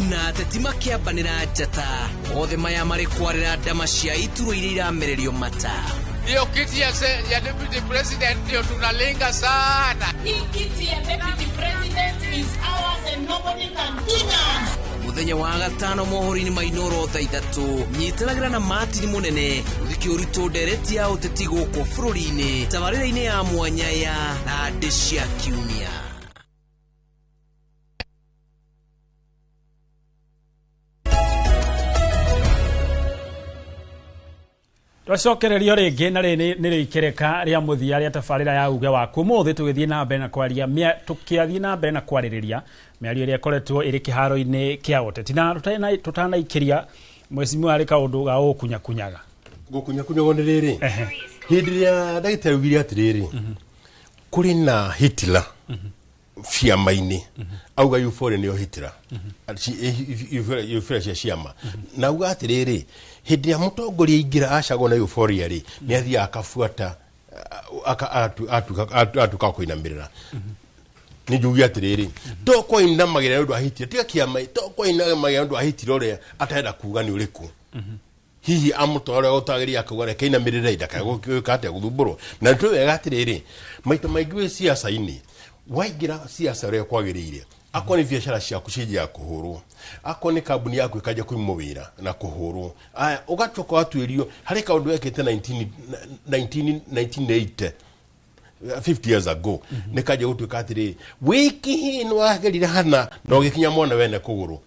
Na ateti makĩambanĩra njata othe maya marĩ kwarĩra ndama cia iturwa iria iramererio mata. Hiyo kiti ya deputy president ndio tunalenga sana. Hii kiti ya deputy president is ours and nobody can touch us. Mũthenya wa gatano mohoro-inĩ ma Inooro thaa 3 nyitanagĩra na Martin Mũnene ũthiki ũritũ ndereti ya ũteti gũkũ bũrũri-inĩ tabarĩra-inĩ ya mwanya ya Thandĩ cia Kiumia. Twacokererio rĩngĩ na rĩrĩ nĩ rĩikereka rĩa mũthia rĩa tabarĩra ya uge waku. Ũmũthĩ tũgĩthiĩ na mbere na kwaria tũkĩathiĩ na mbere na kwarĩrĩria mĩario ĩrĩa ĩkoretwo ĩrĩ kĩharo-inĩ kĩa ũteti. Na tũtanaikĩria mwecimiwa harĩ kaũndũ ga gũkunyakunyaga. Gũkunyakunyagwo nĩ rĩrĩ, hĩndĩ ĩrĩa ndagĩtarĩ augire atĩrĩrĩ, kũrĩ na Hitler ciama-inĩ, auga euphoria nĩyo Hitler, euphoria cia ciama, na auga atĩrĩrĩ, hĩndĩ ĩrĩa mũtongoria aingĩra acagwo na euphoria rĩ, nĩ athiaga akabuata atuĩka kũinamĩrĩra. Nĩ njuge atĩrĩrĩ, to kũinamagĩrĩra nĩ ũndũ wa Hitler, tiga kĩama, to kũinamagĩrĩra nĩ ũndũ wa Hitler ũrĩa atarenda kuga nĩ ũrĩkũ. Hihi amũtwara ũrĩa ũtagĩrĩire akauga reke inamĩrĩre ndakae gwĩka atĩa gũthumbũrwo. Na nĩ tũĩ wega atĩrĩrĩ, maita maingĩ wĩ ciaca-inĩ, waingĩra ciaca ũrĩa kwagĩrĩire, akorwo nĩ biacara ciaku cianjaga kũhũrwo, akorwo nĩ kambuni yaku ĩkanjia kũimwo wĩra na kũhũrwo, aya ũgacoka watuĩrio harĩ kaũndũ wekĩte 1980 50 years ago, nĩ kanjia gũtuĩka atĩrĩrĩ, wiki nĩ wagerire hana na ũgĩkinya mwana wene kũgũrũ,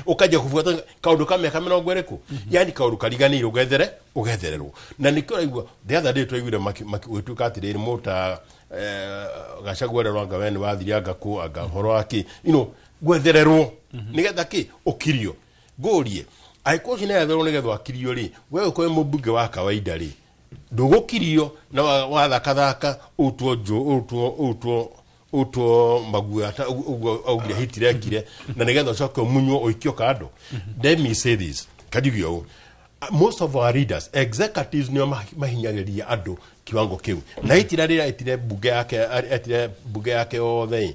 ũkanjia kũbuata kaũndũ ka mĩaka mĩrongo ĩrĩkũ, yani kaũndũ kariganĩire ũgethere ũgethererwo. Na nĩkĩo ũraigua the other day twaiguire gũgĩtuĩka atĩrĩrĩ, mũta Gachagua ũrĩa anga we nĩ wathire anga kũ anga ũhoro wa kĩ, gwethererwo nĩgetha kĩ ũkirio. Ngũrie angĩkorwo ũcio nĩaretherwo nĩgetha akirio rĩ, we ũkorwo wĩ mũmbunge wa kawaida rĩ, ndũgũkirio na wathakathaka ũrutwo Utwo maguoya ta ũguo augire Hitler ekire, na nĩgetha ũcoke ũmunywo ũikio kando. Let me say this, kanjuge ũũ, most of our leaders, executives, nĩo mahinyagĩrĩria andũ kiwango kĩu. Na Hitler rĩrĩa etire bunge yake, etire bunge yake yothe,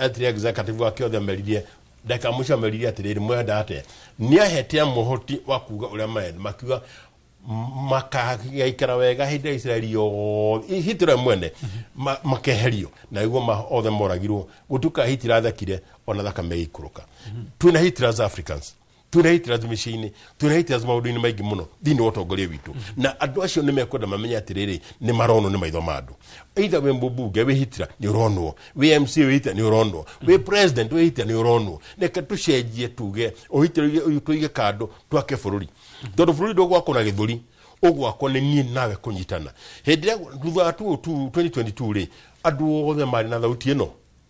etire executive wake othe, ameririe ndagĩka ya mũico, ameririe atĩrĩrĩ, mwenda atĩa? Nĩ ahete amũhoti wa kuga ũrĩa marenda. Makiuga makagaikara wega hĩndĩ ya Israeli yothe. Hitler mwene makeherio na iguo othe moragirwo. Gutuka Hitler athekire ona thakame ĩikũrũka. Twĩna Hitlers Africans, twĩna Hitlers mĩciĩ-inĩ, twĩna Hitlers maũndũ-inĩ maingĩ mũno thĩinĩ wa ũtongoria witũ, na andũ acio nĩ mekwenda mamenye atĩrĩrĩ, nĩ maronwo nĩ maitho ma andũ. Either wĩ mũmbunge wĩ Hitler nĩ ũronwo, wĩ MC wĩ Hitler nĩ ũronwo, wĩ president wĩ Hitler nĩ ũronwo. Reke tũcenjie, tuge ũhitler ũyũ tũige kando, twake bũrũri, tondũ bũrũri ndũgwakwo na gĩthũri, ũgwakwo nĩ niĩ nawe kũnyitana. Hĩndĩ ĩrĩa thutha wa 2022 rĩ, andũ othe marĩ na thauti ĩno,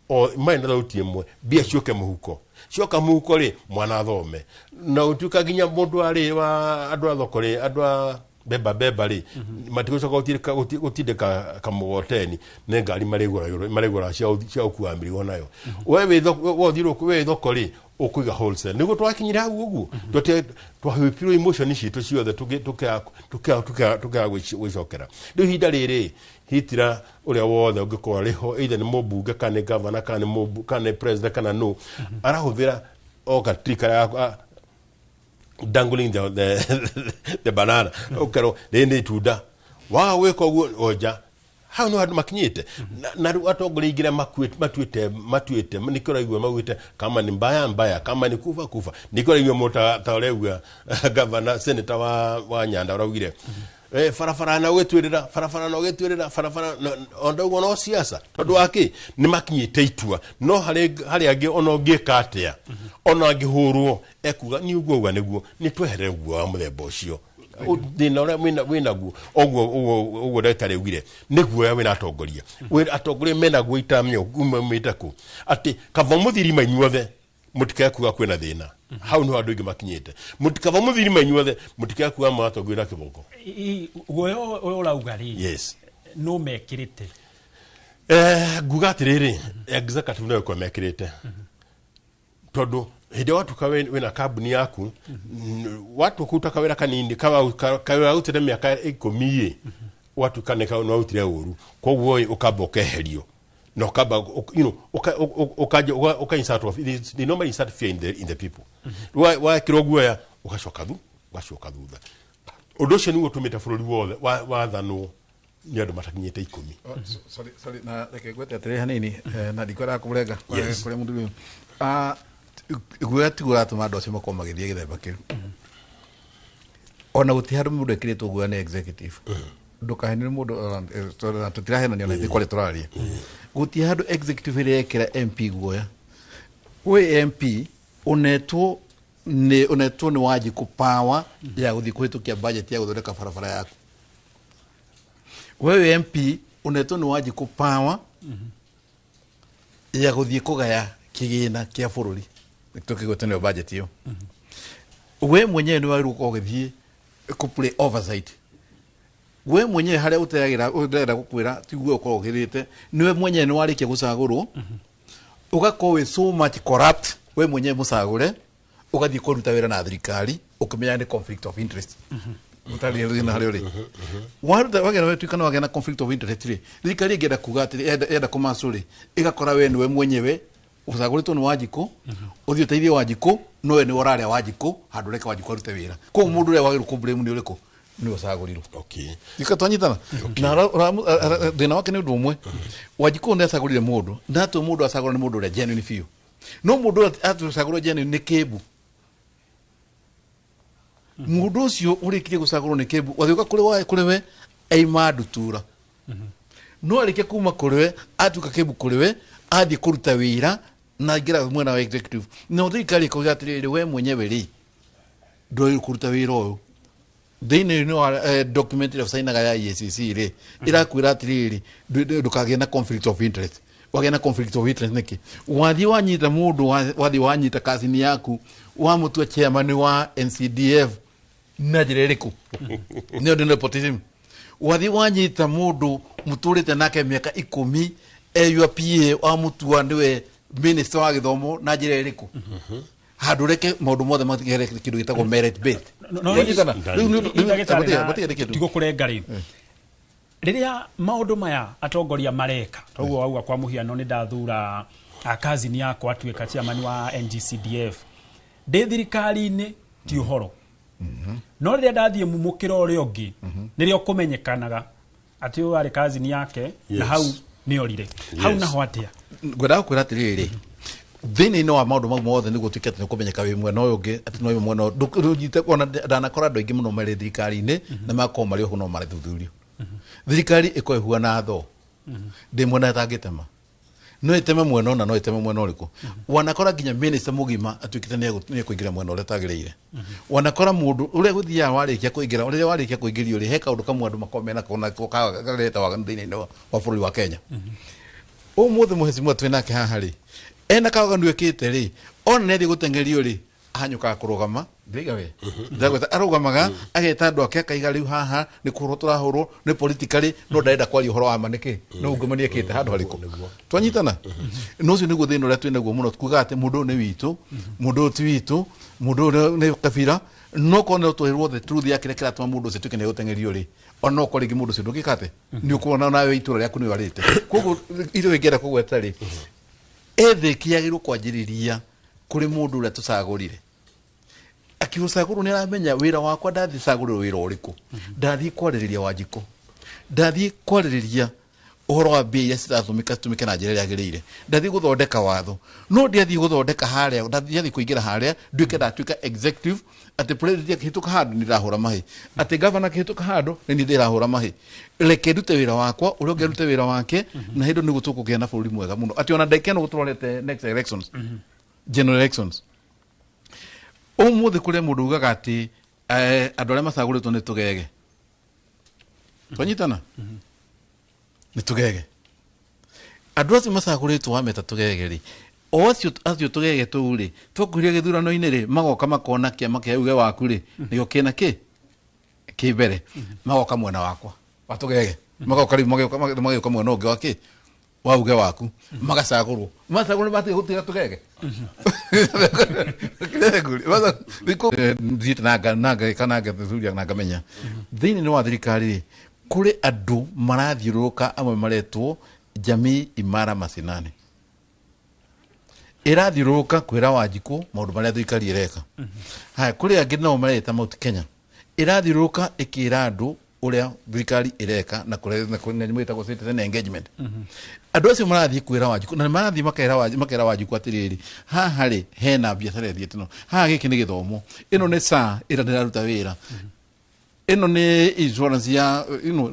o marĩ na thauti ĩmwe, mbia ciũke mũhuko. Cioka mũhuko rĩ, mwana athome na ũtuĩka nginya mũndũ arĩ wa andũ a thoko rĩ, andũ a beba beba rĩ, matigũcoka gũtindĩka kamũgoteni, nĩ ngari marĩgũra cia gũkua mĩrigo nayo. We wĩ thoko, wothiĩ wĩ thoko rĩ, ũkũiga wholesale. Nĩguo twakinyire hau ũguo, twahĩpirwo emotion citũ ciothe, tũkĩaga gwĩcokera. Rĩu ihinda rĩrĩ, Hitler ũrĩa wothe ũngĩkorwo arĩho, either nĩ mũmbunge kana nĩ governor kana nĩ kana nĩ president kana no arahũthĩra o gatri karĩa dangling the banana, ũkerwo rĩrĩ nĩ itunda, waga gwĩka ũguo onja hau nĩ handũ makinyĩte. Na rĩu atongoria aingĩ arĩa matuĩte nĩkĩo ũraigua maugĩte kama ni mbaya mbaya, kama ni kufa kufa. Nĩkĩo ũraigua mũndũ ta ũraigua governor, senator wa Nyanda ũraugire barabara na ũgĩtuĩrĩra barabara na ũgĩtuĩrĩra barabara onda ũguo no siasa, tondũ wa kĩ nĩ makinyĩte itua. No harĩ angĩ ona ũngĩka atĩa, ona angĩhũrwo ekuga ni ũguo uga nĩguo. Nĩ tweherere guo wa mũthemba ũcio. Thĩna ũrĩa wĩnaguo ũguo ũguo ũguo ndagĩtarĩ augire nĩ guoya wĩna atongoria. Wĩ atongoria mena guo itamenya umĩte kũ, atĩ kaba mũthirima inyuothe mũtikae kuga kwĩna thĩna. Hau nĩho andũ aingĩ makinyĩte. Mũtikaba mũthirima inyuothe, mũtikae kuga mũratongoria na kĩboko. Guoya ũyũ ũrauga rĩ, no mekĩrĩte? Nguga atĩrĩrĩ, executive no ĩkorwo mekĩrĩte, tondũ hĩndĩ ĩrĩa watuĩka wĩna kambuni yaku, watua kũruta kawĩra kanini, kawĩra warutire mĩaka 10 ĩ, watuĩka nĩ warutire ũru, koguo ĩ, ũkamba ũkeherio na ũkamba you know, ũka insert of, they normally insert fear in the people. Wekĩrwo guoya ũgacoka ũgacoka thutha. Ũndũ ũcio nĩguo ũtũmĩte bũrũri wothe wathanwo nĩ andũ matakinyĩte 10. Oh, sorry, sorry, na reke ngwete atĩrĩ hanini, na ndikwendaga kũmũrenga kũrĩa mũndũ ũyũ. Guoya tiguo ũratũma andũ acio makorwo magĩthiĩ gĩthemba kĩu. Ona gũtirĩ handũ mũndũ ekĩrĩtwo guoya nĩ executive. Ndũkahenio nĩ mũndũ, tondũ na tũtirahenania ona ithuĩ kwaria tũraria. Gũtirĩ handũ executive ĩrĩa ĩkĩra MP guoya. Wĩ MP ũnetwo nĩ Wanjikũ power ya gũthiĩ kũhĩtũkia budget ya gũthondeka barabara yaku. We wĩ MP ũnetwo nĩ Wanjikũ power ya gũthiĩ kũgaya kĩgĩna kĩa bũrũri tũkĩgwete nĩyo budget ĩyo. We mwenyewe nĩ wagĩrĩirwo gũkorwo ũgĩthiĩ kũ play oversight. We mwenyewe harĩa ũteagĩra ũrenda gũkwĩra tiguo ũkorwo ũgĩrĩte, nĩwe mwenyewe nĩ warĩkia gũcagũrwo, ũgakorwo wĩ so much corrupt, we mwenyewe mũcagũre, ũgathiĩ kũruta wĩra na thirikari ũkĩmenya nĩ conflict of interest. Ũtarĩ thĩna harĩa ũrĩ waruta wagera wetuĩka nĩ wagĩa na conflict of interest rĩ, thirikari ĩngĩenda kuga atĩrĩ yenda kũmacũ rĩ, ĩgakora we nĩwe mwenyewe ũcagũrĩtwo nĩ Wanjikũ ũthiĩ ũteithie Wanjikũ, no we nĩwe ũrarĩa Wanjikũ handũ reke Wanjikũ arute wĩra. Koguo mũndũ ũrĩa wagĩrĩirwo kũ blame nĩ ũrĩkũ? Nĩwe ũcagũrirwo. Ika twanyitana na thĩna wake nĩ ũndũ ũmwe. Wanjikũ nĩ acagũrire mũndũ, na atue mũndũ acagũra nĩ mũndũ ũrĩa genuine biũ, no mũndũ ũrĩa atũcagũrwo genuine nĩ kĩmbu. Mũndũ ũcio ũrĩkirie gũcagũrwo nĩ kĩmbu wathiũka kũrĩ wa kũrĩ we aima ndutura, no arĩkia kuma kũrĩ we atuĩka kĩmbu kũrĩ we athiĩ kũruta wĩra na aingĩra mwena wa executive, no thirikari ĩkauga atĩrĩrĩ, we mwenyewe rĩ, ndwagĩrĩirwo kũruta wĩra ũyũ. Thĩinĩ wa document ĩrĩa ũcainaga ya EACC rĩ, ĩrakwĩra atĩrĩrĩ, ndũkagĩe na conflict of interest. Wagĩa na conflict of interest nĩkĩ? Wathiĩ wanyita mũndũ wathiĩ wanyita kazini yaku wamũtua chairman wa NCDF na njĩra ĩrĩkũ? Nĩyo nĩ nepotism. Wathiĩ wanyita mũndũ mũtũrĩte nake mĩaka 10. Your PA wa mutua niwe minister wa githomo na njira iriku handu reke maundu mothe matigere kindu gitagwo merit based. Tigo kurenga ri riria maundu maya atongoria mareka toguo wauga kwa muhiano ni ndathura cousin yakwa atuika chairman wa NGCDF ndi thirikari-ini ti uhoro no riria ndathie mumukira uria ungi nirio kumenyekanaga ati uyu ari cousin yake na hau niorire hau naho atia ngwendaga kwira atiriri thĩinĩ wa maũndũ mau mothe nĩguo tuĩke atĩ nĩũkũmenyeka wĩ mwena ũyũ ũngĩ atĩ no wĩ mwena ndũnyite ona ndanakora andũ aingĩ mũno marĩ thirikari-inĩ na magakorwo marĩ oho no marethuthurio thirikari ĩkorwo ĩhuana thoo ndĩ mwena ĩtangĩtema no ĩteme mwena ũna no ĩteme mwena ũrĩkũ wanakora nginya minister mũgima atuĩkĩte nĩekũingĩra mwena ũrĩa ũtagĩrĩire wanakora mũndũ ũrĩa gũthiaga warĩkia kũingĩra ũrĩa warĩkia kũingĩrio rĩ he kaũndũ kamwe andũ makoragwo menako nako kareta waganu thĩinĩ wa bũrũri wa Kenya ũmũthĩ mũhecimua twĩ nake haha rĩ ena kawaganu ekĩte rĩ ona nĩathiĩ gũteng'erio rĩ ahanyũkaga kũrũgama ndĩiga we ndagweta arũgamaga ageta andũ ake akaiga rĩu haha nĩ kũhũrwo tũrahũrwo nĩ politically no ndarenda kwaria ũhoro wa ma nĩkĩ no ungumania ekĩte handũ harĩkũ twanyitana no ũcio nĩguo thĩna ũrĩa twĩ naguo mũno kuga atĩ mũndũ ũyũ nĩ witũ mũndũ ũyũ ti witũ mũndũ ũyũ nĩ kabira no korwo no twĩrwo the truth ya kĩrĩa kĩratũma mũndũ ũcio tuĩke nĩegũteng'erio rĩ ona okorwo rĩngĩ mũndũ ũcio ndũngĩka atĩ nĩ ũkuona nawe itũra rĩaku nĩ warĩte koguo irio ingĩenda kũgweta rĩ ethic yagĩrĩirwo kwanjĩrĩria kũrĩ mũndũ ũrĩa tũcagũrire akiucagũrwo nĩ aramenya wĩra wakwa ndathiĩ cagũrĩrwo wĩra ũrĩkũ ndathiĩ kwarĩrĩria Wanjikũ ndathiĩ kwarĩrĩria ũhoro wa mbia iria ciratũmĩka citũmĩke na njĩra ĩrĩa yagĩrĩire ndathiĩ gũthondeka watho no ndiathiĩ gũthondeka harĩa ndathiĩ kũingĩra harĩa nduĩke ndatuĩka executive atĩ president akĩhĩtũka handũ nĩ ndĩrahũra mahĩ atĩ governor akĩhĩtũka handũ nĩ niĩ ndĩrahũra mahĩ reke ndute wĩra wakwa ũrĩa ũngĩ arute wĩra wake na hĩndĩ nĩguo tũkũgĩa na bũrũri mwega mũno atĩ ona ndagĩka ĩno gũtũrorete next elections general elections ũmũthĩ kũrĩa mũndũ ugaga atĩ andũ arĩa macagũrĩtwo nĩ tũgege twanyitana nĩ tũgege andũ acio macagũrĩtwo wameta tũgege rĩ o acio tũgege tũu rĩ twakuhiria gĩthurano-inĩ rĩ magoka makona kĩama kĩa uge waku rĩ nĩkĩo kĩna kĩ kĩ mbere magoka mwena wakwa wa tũgege magoka rĩu magĩũka mwena ũngĩ wa kĩ wa uge waku magacagũrwo macagũrwo matige gũtiga tũgege thiĩte na ngathuria na ngamenya thĩinĩ wa thirikari rĩ kũrĩ andũ marathiũrũrũka amwe maretwo jamii imara macinani ĩrathiũrũrũka kwĩra Wanjikũ maũndũ marĩa thirikari ĩreka haya kũrĩ angĩ nao mareta Mount Kenya ĩrathiũrũrũka ĩkĩra andũ ũrĩa thirikari ĩreka na kũrĩa nyamũ ĩtagwo citizen engagement andũ acio marathiĩ kwĩra Wanjikũ na marathiĩ makera Wanjikũ atĩrĩrĩ haha rĩ hena biacara ĩthiĩte no haha gĩkĩ nĩ gĩthomo ĩno nĩ SHA ĩrĩa ndĩraruta wĩra ĩno nĩ insurance ya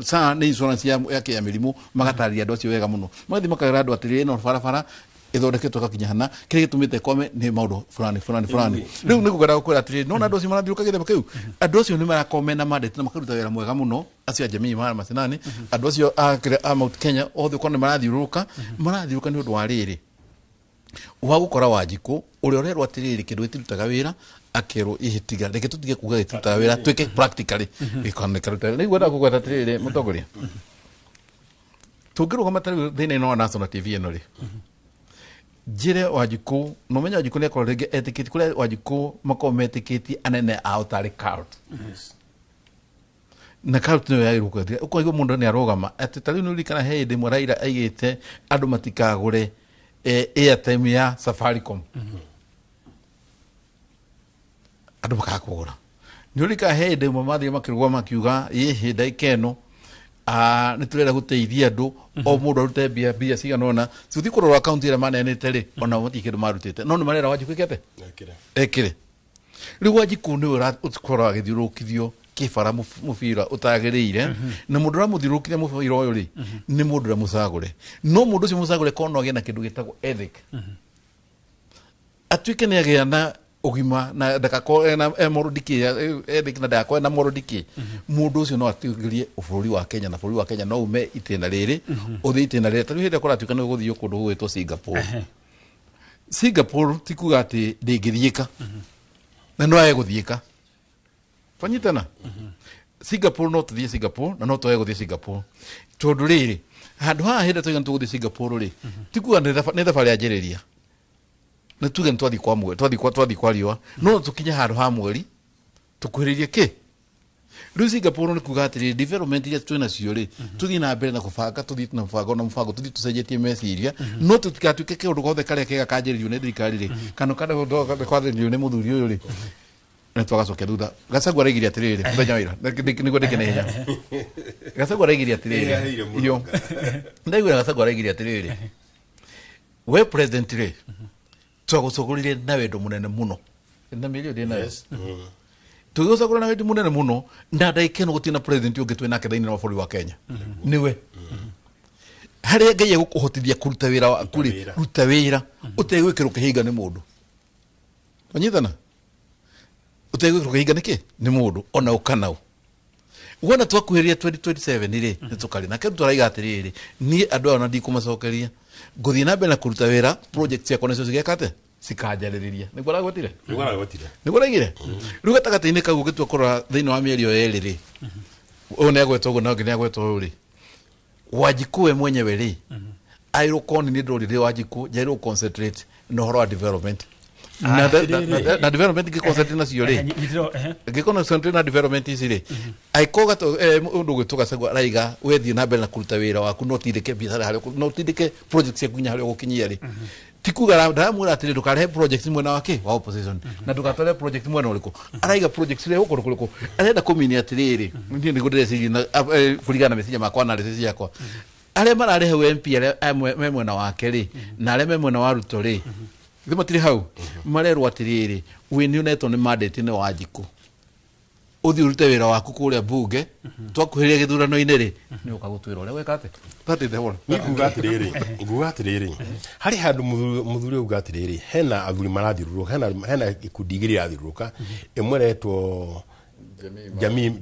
SHA nĩ insurance ya ya mĩrimũ magatarĩria andũ acio wega mũno magathiĩ makera andũ atĩrĩrĩ ĩno barabara ĩthondeketwo gakinya hana kĩrĩa gĩtũmĩte kwame nĩ maũndũ fulani fulani fulani rĩu nĩ kũgera gũkwĩra atĩrĩrĩ nona andũ acio marathiũrũka gĩthemba kĩu andũ acio nĩ marakorwo mena mandate na makaruta wĩra mwega mũno acio a jamii imara macinani andũ acio a Mount Kenya othe ũkorwo nĩ marathiũrũrũka marathiũrũrũka nĩ ũndũ wa rĩrĩ wa gũkora Wanjikũ ũrĩa ũrerwo atĩrĩrĩ kĩndũ gĩtirutaga wĩra akerwo ihĩtiga reke tũtige kuga gĩtirutaga wĩra twĩke practically gĩkaruta rĩu ngwenda kũgweta atĩrĩrĩ mũtongoria tũngĩrũgama ta rĩu thĩinĩ wa National TV ĩno rĩ njĩre Wanjikũ no menya Wanjikũ nĩakorwo rĩngĩ etĩkĩtie kũrĩa Wanjikũ makorwo metĩkĩtie anene ao tarĩ cult na cult nĩyo yagĩrĩirwo kwendia ũkaigua mũndũ nĩ arũgama atĩ ta rĩu nĩ ũririkana he hĩndĩ ĩmwe Raila aigĩte andũ matikagũre airtime ya Safaricom andũ makaga kũgũra nĩ ũririkana he hĩndĩ ĩmwe mathire makĩrũgama makiuga ĩhĩ ndagĩka ĩno nĩ tũrenda gũteithia andũ o mũndũ arute mbia cigana ũna cithiĩ kũrora akaunti ĩrĩa maneanĩte rĩ ona matirĩ kĩndũ marutĩte no nĩ marera Wanjikũ ĩke atĩa ekĩre rĩu Wanjikũ nĩwe ũkoragwo agĩthiũrũrũkithio kĩbara mũbira ũtagĩrĩire na mũndũ ũramũthiũrũrũkithia mũbira ũyũ rĩ nĩ mũndũ ũrĩa mũcagũre no mũndũ ũcio mũcagũre korwo no agĩe na kĩndũ gĩtagwo ethic atuĩke nĩ agĩa na ũgima na ndagakorwo ena moral decay ethic na ndagakorwo ena moral decay mũndũ ũcio no atuĩrie bũrũri wa Kenya na bũrũri wa Kenya no ume itĩna rĩrĩ ũthiĩ itĩna rĩrĩ ta rĩu hĩndĩ ĩrĩa kũratuĩka nĩ gũgũthiĩ kũndũ gũgwĩtwo Singapore Singapore ti kuga atĩ ndĩngĩthiĩka na no yage gũthiĩka twanyitana Singapore no tũthiĩ Singapore na no twage gũthiĩ Singapore, tondũ rĩrĩ handũ haha hĩndĩ tũiga nĩ tũgũthiĩ Singapore rĩ, ti kuga nĩ thabarĩ yanjĩrĩria. Nĩ tuge nĩ twathiĩ kwa mweri, twathiĩ kwa riũa, no tũkinye handũ ha mweri tũkuhĩrĩirie kĩ. Rĩu Singapore nĩ kuga atĩrĩrĩ, development iria twĩ nacio rĩ, tũthiĩ na mbere na kũbanga, tũthiĩ na mũbango na mũbango, tũthiĩ tũcenjetie meciria, no tũtigatuĩke kĩũndũ gothe karĩa kega kanjĩrĩrio nĩ thirikari rĩ, kana karĩa kwanjĩrĩrio nĩ mũthuri ũyũ rĩ, nĩ twagacokia thutha. Gachagua araigire atĩrĩrĩ mũthenya wa ira, nĩguo ndĩke na ihenya. Gachagua araigire atĩrĩrĩ, iyo ndaiguĩra Gachagua araigire atĩrĩrĩ, we president rĩ, twagũcagũrire na wendo mũnene mũno na mĩario ndĩ nayo. Tũgĩgũcagũra na wendo mũnene mũno, na ndagĩka ĩno gũtirĩ na president ũngĩ twĩ nake thĩinĩ wa bũrũri wa Kenya nĩwe. Harĩa Ngai egũkũhotithia kũruta wĩra waku rĩ, ruta wĩra ũtegwĩkĩrwo kĩhinga nĩ mũndũ. Wanyitana? Ũtegwĩkĩrwo kĩhinga nĩkĩ nĩ mũndũ ona ũkanau. Wona twakuhĩrĩria 2027 rĩ, nĩ tũkarĩ nake Ruto araiga atĩrĩrĩ, niĩ andũ aya ona ndikũmacokeria, ngũthiĩ na mbere na kũruta wĩra, project ciakwa nacio cigeka atĩa, cikanjarĩrĩria. Nĩguo aragwetire. Nĩguo aragwetire. Nĩguo araigire. Rĩu gatagatĩ-inĩ kau ũgĩtua kũrora thĩinĩ wa mĩeri ĩyo ĩrĩ rĩ, ũyũ nĩ agwetwo ũguo na ũngĩ nĩ agwetwo ũyũ rĩ, Wanjikũ we mwenyewe rĩ, airwo koni nĩ ndũrĩrĩ Wanjikũ njairwo concentrate na ũhoro wa development na development ngĩ concentrate nacio rĩ, ngĩ concentrate na development ici rĩ, angĩkorwo ũndũ ũgwĩtwo Gachagua araiga wethiĩ na mbere na kũruta wĩra waku, no ũtindĩke biacara harĩa no ũtindĩke project ciaku nginya harĩa ũgũkinyia rĩ, ti kuga ndaramwĩra atĩrĩ ndũkarehe project mwena wa kĩ wa opposition na ndũgatware project mwena ũrĩkũ. Araiga project cirehe kũndũ kũrĩkũ arenda kũminia atĩrĩrĩ, niĩ nĩguo ndĩreciria na kũringana na meciria makwa, analysis yakwa, arĩa mararehe MP arĩa me mwena wake rĩ, na arĩa me mwena wa Ruto rĩ, githĩ matirĩ hau marerwo atĩrĩrĩ, wĩ nĩ ũnetwo nĩ mandate nĩ Wanjikũ ũthiĩ ũrute wĩra waku kũrĩa bunge, twakuhĩrĩria gĩthurano-inĩ rĩ, nĩ ũka gũtwĩra ũrĩa weka atĩ. That is the whole. Nĩ nguga atĩrĩrĩ, harĩ handũ mũthuri auga atĩrĩrĩ, hena athuri marathiũrũrũka, hena ikundi igĩrĩ irathiũrũrũka, ĩmwe ĩretwo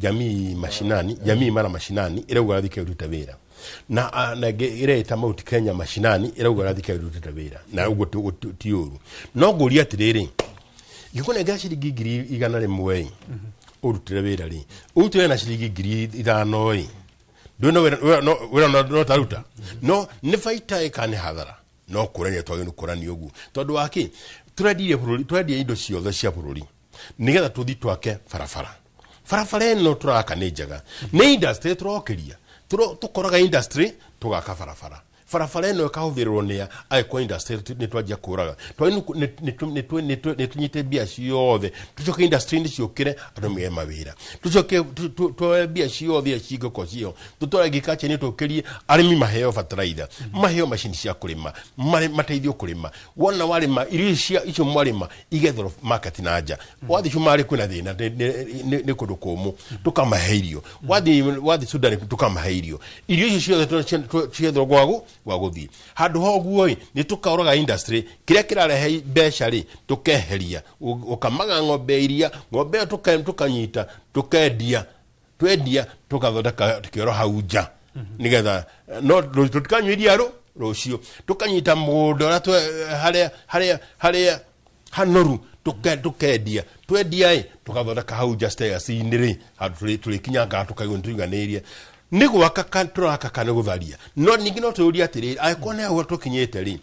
jamii mashinani, jamii mara mashinani, ĩrauga rathiĩ kĩrute wĩra, na ĩngĩ ĩreita Mount Kenya mashinani, ĩrauga rathiĩ kĩrute wĩra, na ũguo ti ũru. No ngũria atĩrĩrĩ, ingĩkũnengera ciringi 100,000 ĩ ũrutĩre wĩra rĩ, ũrutĩre na ciringi 5,000 ĩ, ndũĩ no wĩra no taruta no nĩ baita ĩ kana nĩ hathara? No kũrania twagĩrĩirwo kũrania ũguo, tondũ wa kĩ tũrendirie bũrũri, tũrendia indo ciothe cia bũrũri nĩgetha tũthiĩ twake barabara. Barabara ĩno tũraka nĩ njega, nĩ industry tũrokĩria. Tũkoraga industry, tũgaka barabara, barabara ĩno ĩkahũthĩrwo nĩ angĩkorwo industry nĩ twanjia kũraga, nĩ tũnyite mbia ciothe, tũcoke industry-inĩ ciũkĩre, andũ megĩe mawĩra, tũcoke tuoe mbia ciothe iria cingĩkorwo cio tũtware agriculture-inĩ, tũkĩrie arĩmi, maheo fertilizer, maheo macini cia kũrĩma, mateithio kũrĩma. Wona warĩma irio icio icio mwarĩma igethwo market na nja. Wathiĩ Cumarĩ kwĩna thĩna, nĩ kũndũ kũmũ, tũkamahe irio. Wathiĩ Sudan tũkamahe irio. Irio icio ciothe ciethwo gwa gũthiĩ handũ ha ũguo ĩ, nĩ tũkaũraga industry kĩrĩa kĩrarehe mbeca rĩ, tũkeheria. Ũkamaga ng'ombe iria, ng'ombe ĩyo tũkanyita, tũkendia, twendia tũkathondeka kĩoro hau nja nĩgetha no tũtikanyua iria rũciũ. Tũkanyita mũgũnda ũrĩa harĩa hanoru, tũkendia, twendia ĩ, tũgathondeka hau nja stairs-inĩ rĩ, handũ tũrĩkinyangaga, tũkaigua nĩtũiganĩirie nĩ gwaka tũraka kana gũtharia. No ningĩ no tũyũrie atĩrĩrĩ, angĩkorwo nĩ hau tũkinyĩte rĩ,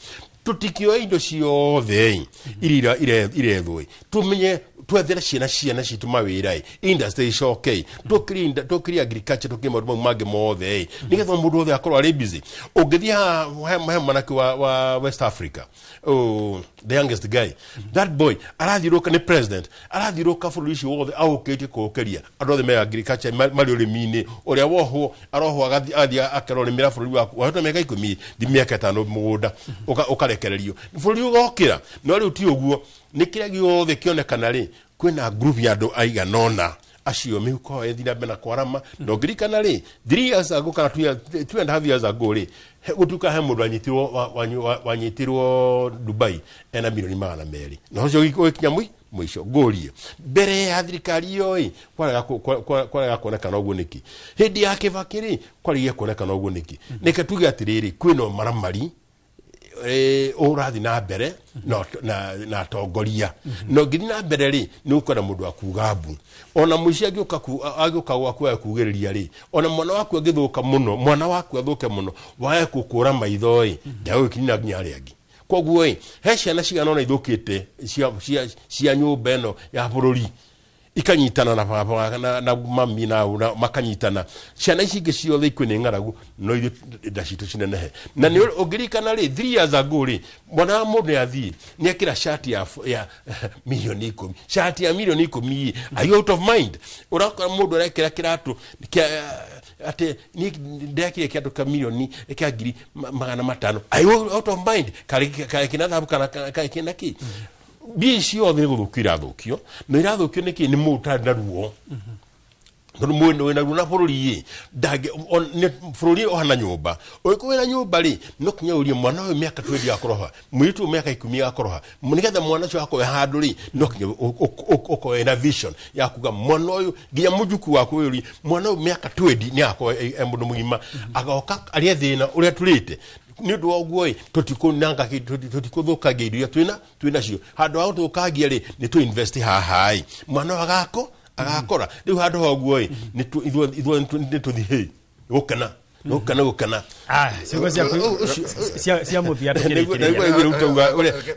tũtikĩoe indo ciothe ĩ iria irethwo ĩ, tũmenye twethere ciana citũ mawĩra ĩ, industry icoke ĩ, tũkĩrie agriculture, tũkĩrie maũndũ mau mangĩ mothe ĩ, nĩgetha mũndũ wothe akorwo arĩ busy. Ũngĩthiĩ haha he mwanake wa West Africa, oh, the youngest guy, that boy arathiũrũka, nĩ president, arathiũrũka bũrũri ũcio wothe aũkĩtie kũũkĩria andũ othe me agriculture, marĩ ũrĩmi-inĩ. Ũrĩa wohwo arohwo agathiĩ akerorĩmĩra bũrũri waku wahota mĩaka 10 thi mĩaka 5 mũgũnda ũkarekererio bũrũri ũgokĩra. No rĩu ti ũguo, nĩ kĩrĩa gĩothe kĩonekana rĩ, kwĩna group ya andũ aigana ũna acio mĩhuko yao ĩthiĩ na mbere na kwarama. Na ũngĩririkana rĩ, 3 years ago kana 2.5 years ago rĩ, gũtuĩka he mũndũ wanyitirwo wanyitirwo Dubai ena milioni 200, na ũcio ũgĩkinya mũico. Ngũrie, mbere ya thirikari ĩyo ĩ kwarega kuonekana ũguo nĩkĩ? Hĩndĩ ya Kĩbakĩ rĩ, kwarigia kuonekana ũguo nĩkĩ? Nĩke tuge atĩrĩrĩ, kwĩna maramari. Ũrathiĩ na mbere na atongoria na ũngĩthiĩ na mbere rĩ, nĩ ũkwenda mũndũ wa kuga mbu. Ona mũici angĩũka angĩũka gwaku age kugĩrĩria rĩ, ona mwana waku angĩthũka mũno, mwana waku athũke mũno, wage gũkũra maitho ĩ, ndagũgĩkinyĩra nginya arĩa angĩ. Koguo ĩ, he ciana cigana ũna ithũkĩte cia nyũmba ĩno ya bũrũri, ikanyitana na baba na mami na makanyitana. Ciana ici ingĩ ciothe ikue nĩ ng'aragu, no ithuĩ nda citũ cinenehe. Na nĩ ũngĩririkana rĩ, 3 years ago rĩ, mwana wa mũndũ nĩ athiĩ nĩ ekĩra shati ya milioni 10, shati ya milioni 10. Are you out of mind? Ũrakora mũndũ arekĩra kĩratũ kĩa atĩ niĩ ndekire kĩndũ kĩa milioni kĩa 500,000. Are you out of mind? Karĩ kĩna thahabu kana karĩ kĩna kĩ? Mbia ici ciothe nĩ gũthũkio irathũkio, na irathũkio nĩkĩ? Nĩ mũndũ ũtarĩ na ruo, tondũ mũndũ wĩna ruo na bũrũri ĩ nĩ bũrũri ũhana nyũmba. Ũngĩkorwo wĩna nyũmba rĩ, no kinya ũrie mwana ũyũ mĩaka 20 akoroha, mũirĩtu ũyũ mĩaka 10 akoroha, nĩgetha mwana ũcio akorwo handũ rĩ, no kinya ũkorwo wĩna vision ya kuga mwana ũyũ nginya mũjukuu waku ũyũ rĩ, mwana ũyũ mĩaka 20 nĩ agakorwo e mũndũ mũgima, agoka arĩe thĩna ũrĩa tũrĩte. Nĩ ũndũ wa ũguo ĩ, tũtikũnanga tũtikũthũkangia indo iria twĩnacio. Handũ ha gũthũkangia rĩ, nĩ tũ invest haha ĩ, mwana ũyũ agakora rĩu. Handũ ha ũguo ĩ, ithuothe nĩ tũthiĩ hĩ gũkena gũkena gũkena. Ciugo ciaku cia mũthia. Nĩguo.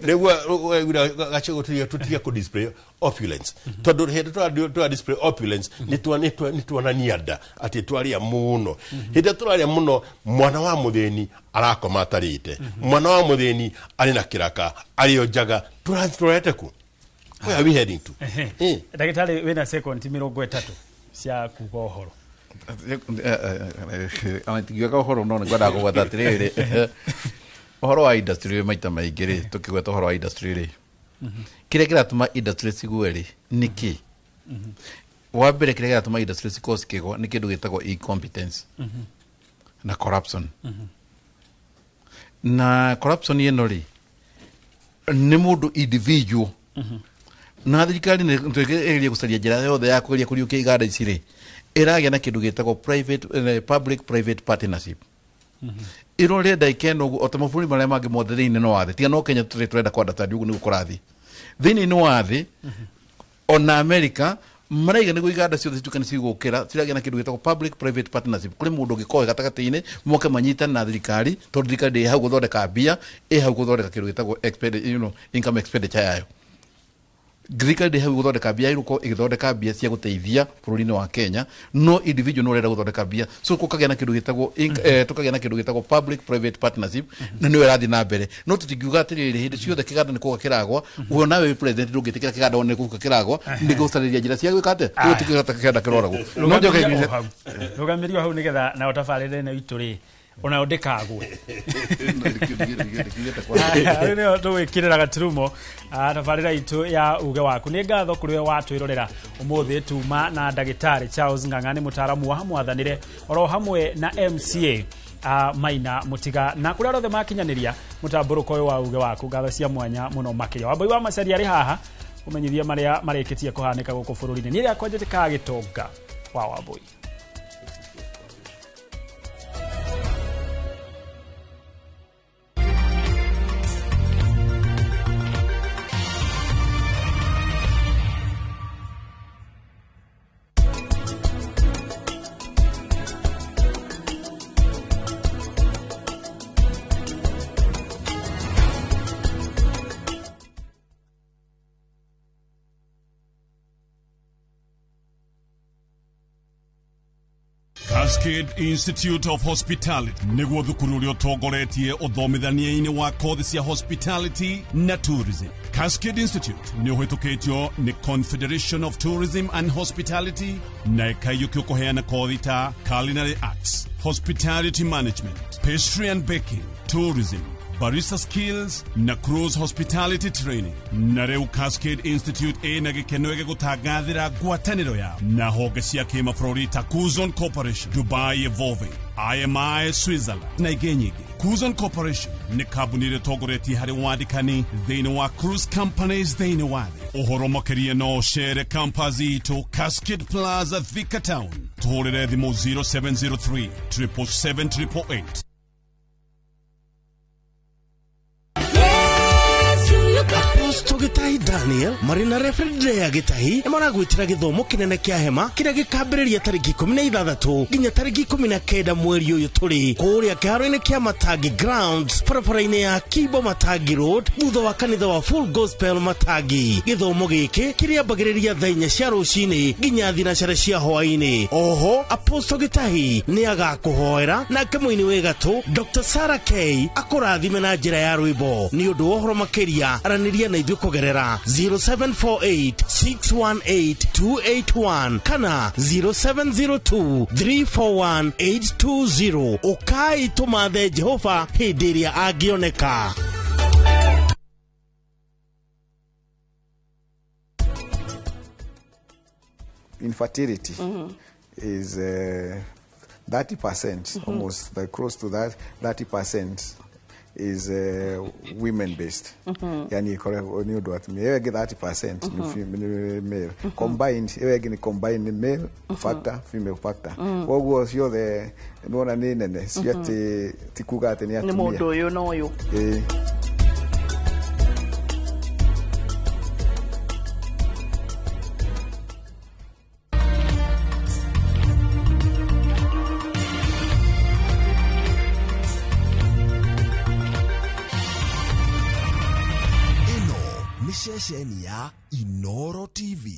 Nĩguo gacego tũtige kũ display opulence, tondũ hĩndĩ tũra display opulence nĩ tuonania nda atĩ twarĩa mũno. Hĩndĩ ĩrĩa tũrarĩa mũno, mwana wa mũthĩni arakoma atarĩte, mwana wa mũthĩni arĩ na kĩraka, arĩ o njaga. Tũrorete ku? Where are we heading to? Ndagĩtarĩ, wĩna sekondi 30 cia kuga ũhoro. Ona tingiuga ũhoro, no nĩngwendaga kũgweta atĩrĩrĩ, ũhoro wa industry maita maingĩ rĩ, tũkĩgweta ũhoro wa industry rĩ, kĩrĩa kĩratũma industry cigue rĩ nĩ kĩ? Wa mbere, kĩrĩa kĩratũma industry cikorwo cikĩgwa nĩ kĩndũ gĩtagwo incompetence na corruption. Na corruption ĩno rĩ, nĩ mũndũ individual na thirikari nĩ ĩgerie gũcaria njĩra yothe ya kũgeria kũriũkia iganda ici rĩ, ĩragĩa na kĩndũ gĩtagwo public private partnership. Ĩrore ndagĩka ĩno ũguo, o ta mabũrũri marĩa mangĩ mothe thĩinĩ wa thĩ, tiga no Kenya tũrĩ tũrenda kwandata ũguo nĩguo kũrathiĩ thĩinĩ wa thĩ. Ona America maraiga nĩguo iganda ciothe cituĩke nĩ cigũkĩra, ciragĩa na kĩndũ gĩtagwo public private partnership. Kũrĩ mũndũ ũngĩkorwo wĩ gatagatĩ-inĩ, moke manyitane na thirikari, tondũ thirikari ndĩ hau gũthondeka mbia, ĩ hau gũthondeka kĩndũ gĩtagwo income expenditure yayo. Thirikari ndĩ hau gũthondeka mbia, ĩgũkorwo ĩgĩthondeka mbia cia gũteithia bũrũri-inĩ wa Kenya, no individual no ũrenda gũthondeka mbia. So gũkagĩa na kĩndũ gĩtagwo tũkagĩa na kĩndũ gĩtagwo public private partnership, na nĩyo ĩrathiĩ na mbere. No tũtingiuga atĩrĩrĩ, hĩndĩ ciothe kĩganda nĩ kũgwa kĩragwa. We nawe wĩ president ndũngĩtĩkĩra kĩganda wone gũka kĩragwa, nĩ gũcarĩria njĩra cia gwĩka atĩa gũtigĩrĩra kĩganda kĩroragwo. No njoke Rũgamĩrio hau nĩgetha nayo tabarĩra ĩno itũ rĩ, onayo ndĩkagwe. Rĩu nĩyo tũgwĩkĩrĩra gaturumo tabarĩra itũ ya uge waku. Nĩ ngatho kũrĩ we watwĩrorera ũmũthĩ. Tuma na ndagĩtarĩ Charles Ng'ang'a, nĩ mũtaaramu wa mwathanĩre, oro hamwe na MCA Maina Mũtiga, na kũrĩa othe makinyanĩria mũtambũrũko ũyũ wa uge waku, ngatho cia mwanya mũno makĩria. Wambui wa Macaria arĩ haha kũmenyithia marĩa marĩkĩtie kũhanĩka gũkũ bũrũri-inĩ. Niĩ rĩakwa njĩtĩkaga gĩtonga wa Wambui. Cascade Institute of Hospitality nĩguo thukuru ũrĩa ũtongoretie ũthomithania-inĩ wa kothi cia hospitality na tourism. Cascade Institute nĩ ũhĩtũkĩtio nĩ Confederation of Tourism and Hospitality na ĩkaiyũkio kũheana kothi ta culinary arts, hospitality management, pastry and baking, tourism, barista skills na cruise hospitality training. Na rĩu Cascade Institute ĩna gĩkeno gĩgũtangathĩra ngwatanĩro yao na honge cia kĩmabũrũri ta Cuzon Corporation, Dubai Evolving, IMI Switzerland na ingĩ nyingĩ. Cuzon Corporation nĩ kambuni ĩrĩa ĩtongoretie harĩ wandĩkani thĩinĩ wa cruise companies thĩinĩ wa thĩ. Ũhoro makĩria no ũcere campus itũ Cascade Plaza, Thika Town. Tũhũrĩre thimũ 0703 777 888. Apostle Gitahi Daniel marĩ na Reverend Lea Gitahi nĩ maragwĩtĩra gĩthomo kĩnene kĩa hema kĩrĩa gĩkambĩrĩria tarĩki 16 nginya tarĩki 19 mweri ũyũ tũrĩ kũrĩa kĩharo-inĩ kĩa Matangi Grounds barabara-inĩ ya Kibo Matangi Road thutha wa kanitha wa Full Gospel Matangi. Gĩthomo gĩkĩ kĩrĩambagĩrĩria thaa 4 cia rũcinĩ nginya thinacara cia hwaĩ-inĩ. Oho Apostle Gitahi nĩ agakũhoera nake mũini wĩ gatũ Dr. Sarah K akũrathime na njĩra ya rwĩmbo. Nĩ ũndũ wa ũhoro makĩria aranĩria na ithuĩ kũgerera 0748 618 281 kana 0702 341 820. Ũkai tũmathe Jehova hĩndĩ ĩrĩa angĩoneka. Infertility is 30%, almost close to that 30% is women based. Yani ni undu atumia ĩyo ĩngĩ 30% ni male combined, ĩyo ĩngĩ ni combined male factor, female factor. Koguo ciothe nĩwona nĩ nene, si atĩ ti kuga atĩ nĩ nĩ atumia mũndũ ũyũ na ũyũ. Ĩĩ. Ceceni ya Inoro TV.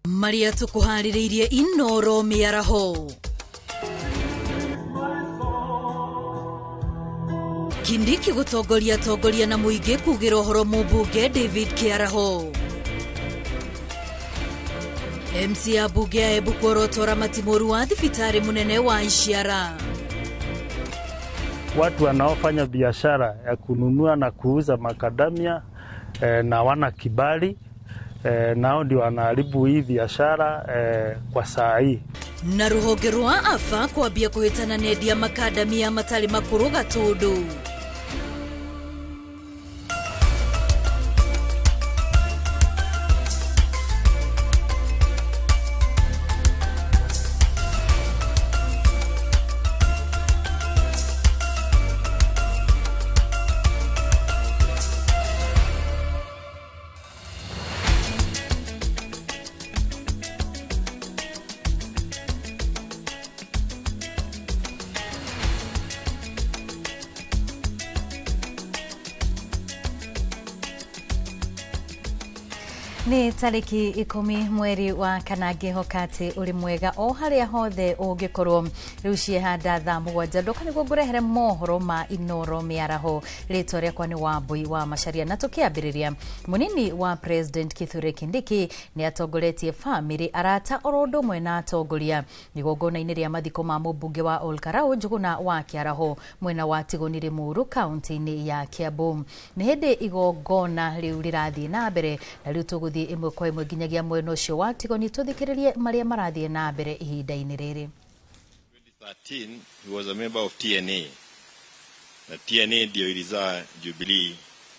Maria tukuharĩrĩirie Inoro mĩaraho. Kindiki gũtongoria atongoria na mũingĩ kugĩra ũhoro mũmbunge David Kĩaraho. MC ya mbunge ya Embu kuorotora matimũru wa thibitarĩ mũnene wa Ishiara. Watu wanaofanya biashara ya kununua na kuuza makadamia na wana kibali nao ndio wanaharibu hii biashara kwa saa hii. Na ruhonge rwa AFA kwambia kuhĩtana na endia makadamia matarĩ makũrũ Gatũndũ. Nĩ tarĩki 10 mweri wa kana ngĩhoka atĩ ũrĩ mwega o harĩa hothe ũngĩkorwo. Rĩu ciehanda thaa 7 ndoka nĩguo ngũrehere mohoro ma Inoro mĩaraho. Rĩtwa rĩakwa nĩ Wambui wa Macharia na tũkĩambĩrĩria mũnini wa President Kithure Kindiki nĩ atongoretie famĩlĩ arata oro ũndũ ũmwe na atongoria igongona-inĩ rĩa mathiko ma mũmbunge wa Olkarau Njuguna wa Kĩaraho mwena wa Tigoni Limuru kaunti-inĩ ya Kiambu. Nĩ hĩndĩ igongona rĩu rĩrathiĩ na mbere na rĩu tũgũthiĩ ĩmwe kwa ĩmwe nginyagia mwena ũcio wa Tigoni tũthikĩrĩrie marĩa marathiĩ na mbere ihinda-inĩ rĩrĩ. 2013 he was a member of TNA, na TNA ndio ilizaa Jubilee,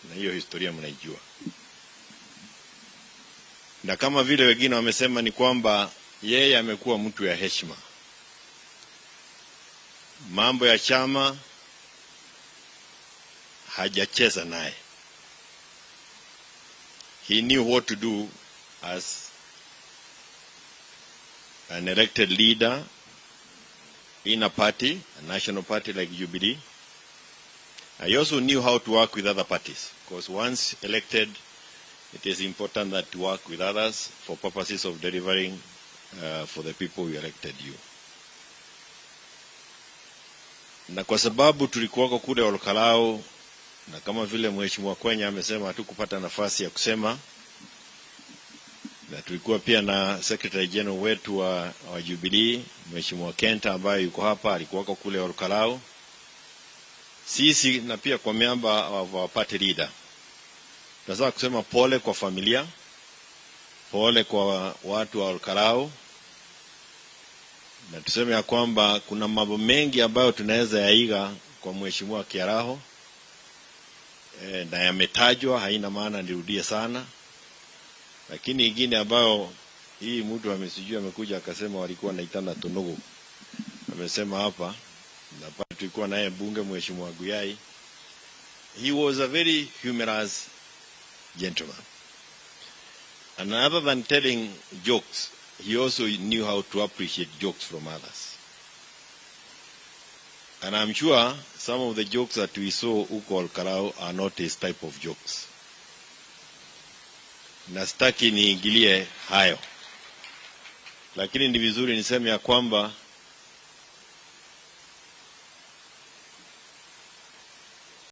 na hiyo historia mnaijua. Na kama vile wengine wamesema ni kwamba yeye amekuwa mtu ya heshima. Mambo ya chama hajacheza naye. He knew what to do as an elected leader in a party, a national party like Jubilee. I also knew how to work with other parties, because once elected, it is important that you work with others for purposes of delivering for the people who elected you. Na kwa sababu tulikuwako kule Olkalou, na kama vile Mheshimiwa Kwenya amesema hatukupata nafasi ya kusema, na tulikuwa pia na Secretary General wetu wa Jubilee, Mheshimiwa Kenta ambaye yuko hapa, alikuwako kule Olkalou. Sisi na pia kwa miamba wa party leader, tunataka kusema pole kwa familia, pole kwa watu wa Olkalou, na tuseme ya kwamba kuna mambo mengi ambayo tunaweza yaiga kwa Mheshimiwa Kiaraho na yametajwa, haina maana nirudie sana, lakini ingine ambayo hii mtu amesijui amekuja akasema walikuwa wanaitana tunugu, amesema hapa na pale tulikuwa naye mbunge Mheshimiwa Guyai, he was a very humorous gentleman, and other than telling jokes, he also knew how to appreciate jokes from others. And I'm sure some of the jokes that we saw huko Olkalou are not his type of jokes. Na sitaki niingilie hayo, lakini ni vizuri niseme ya kwamba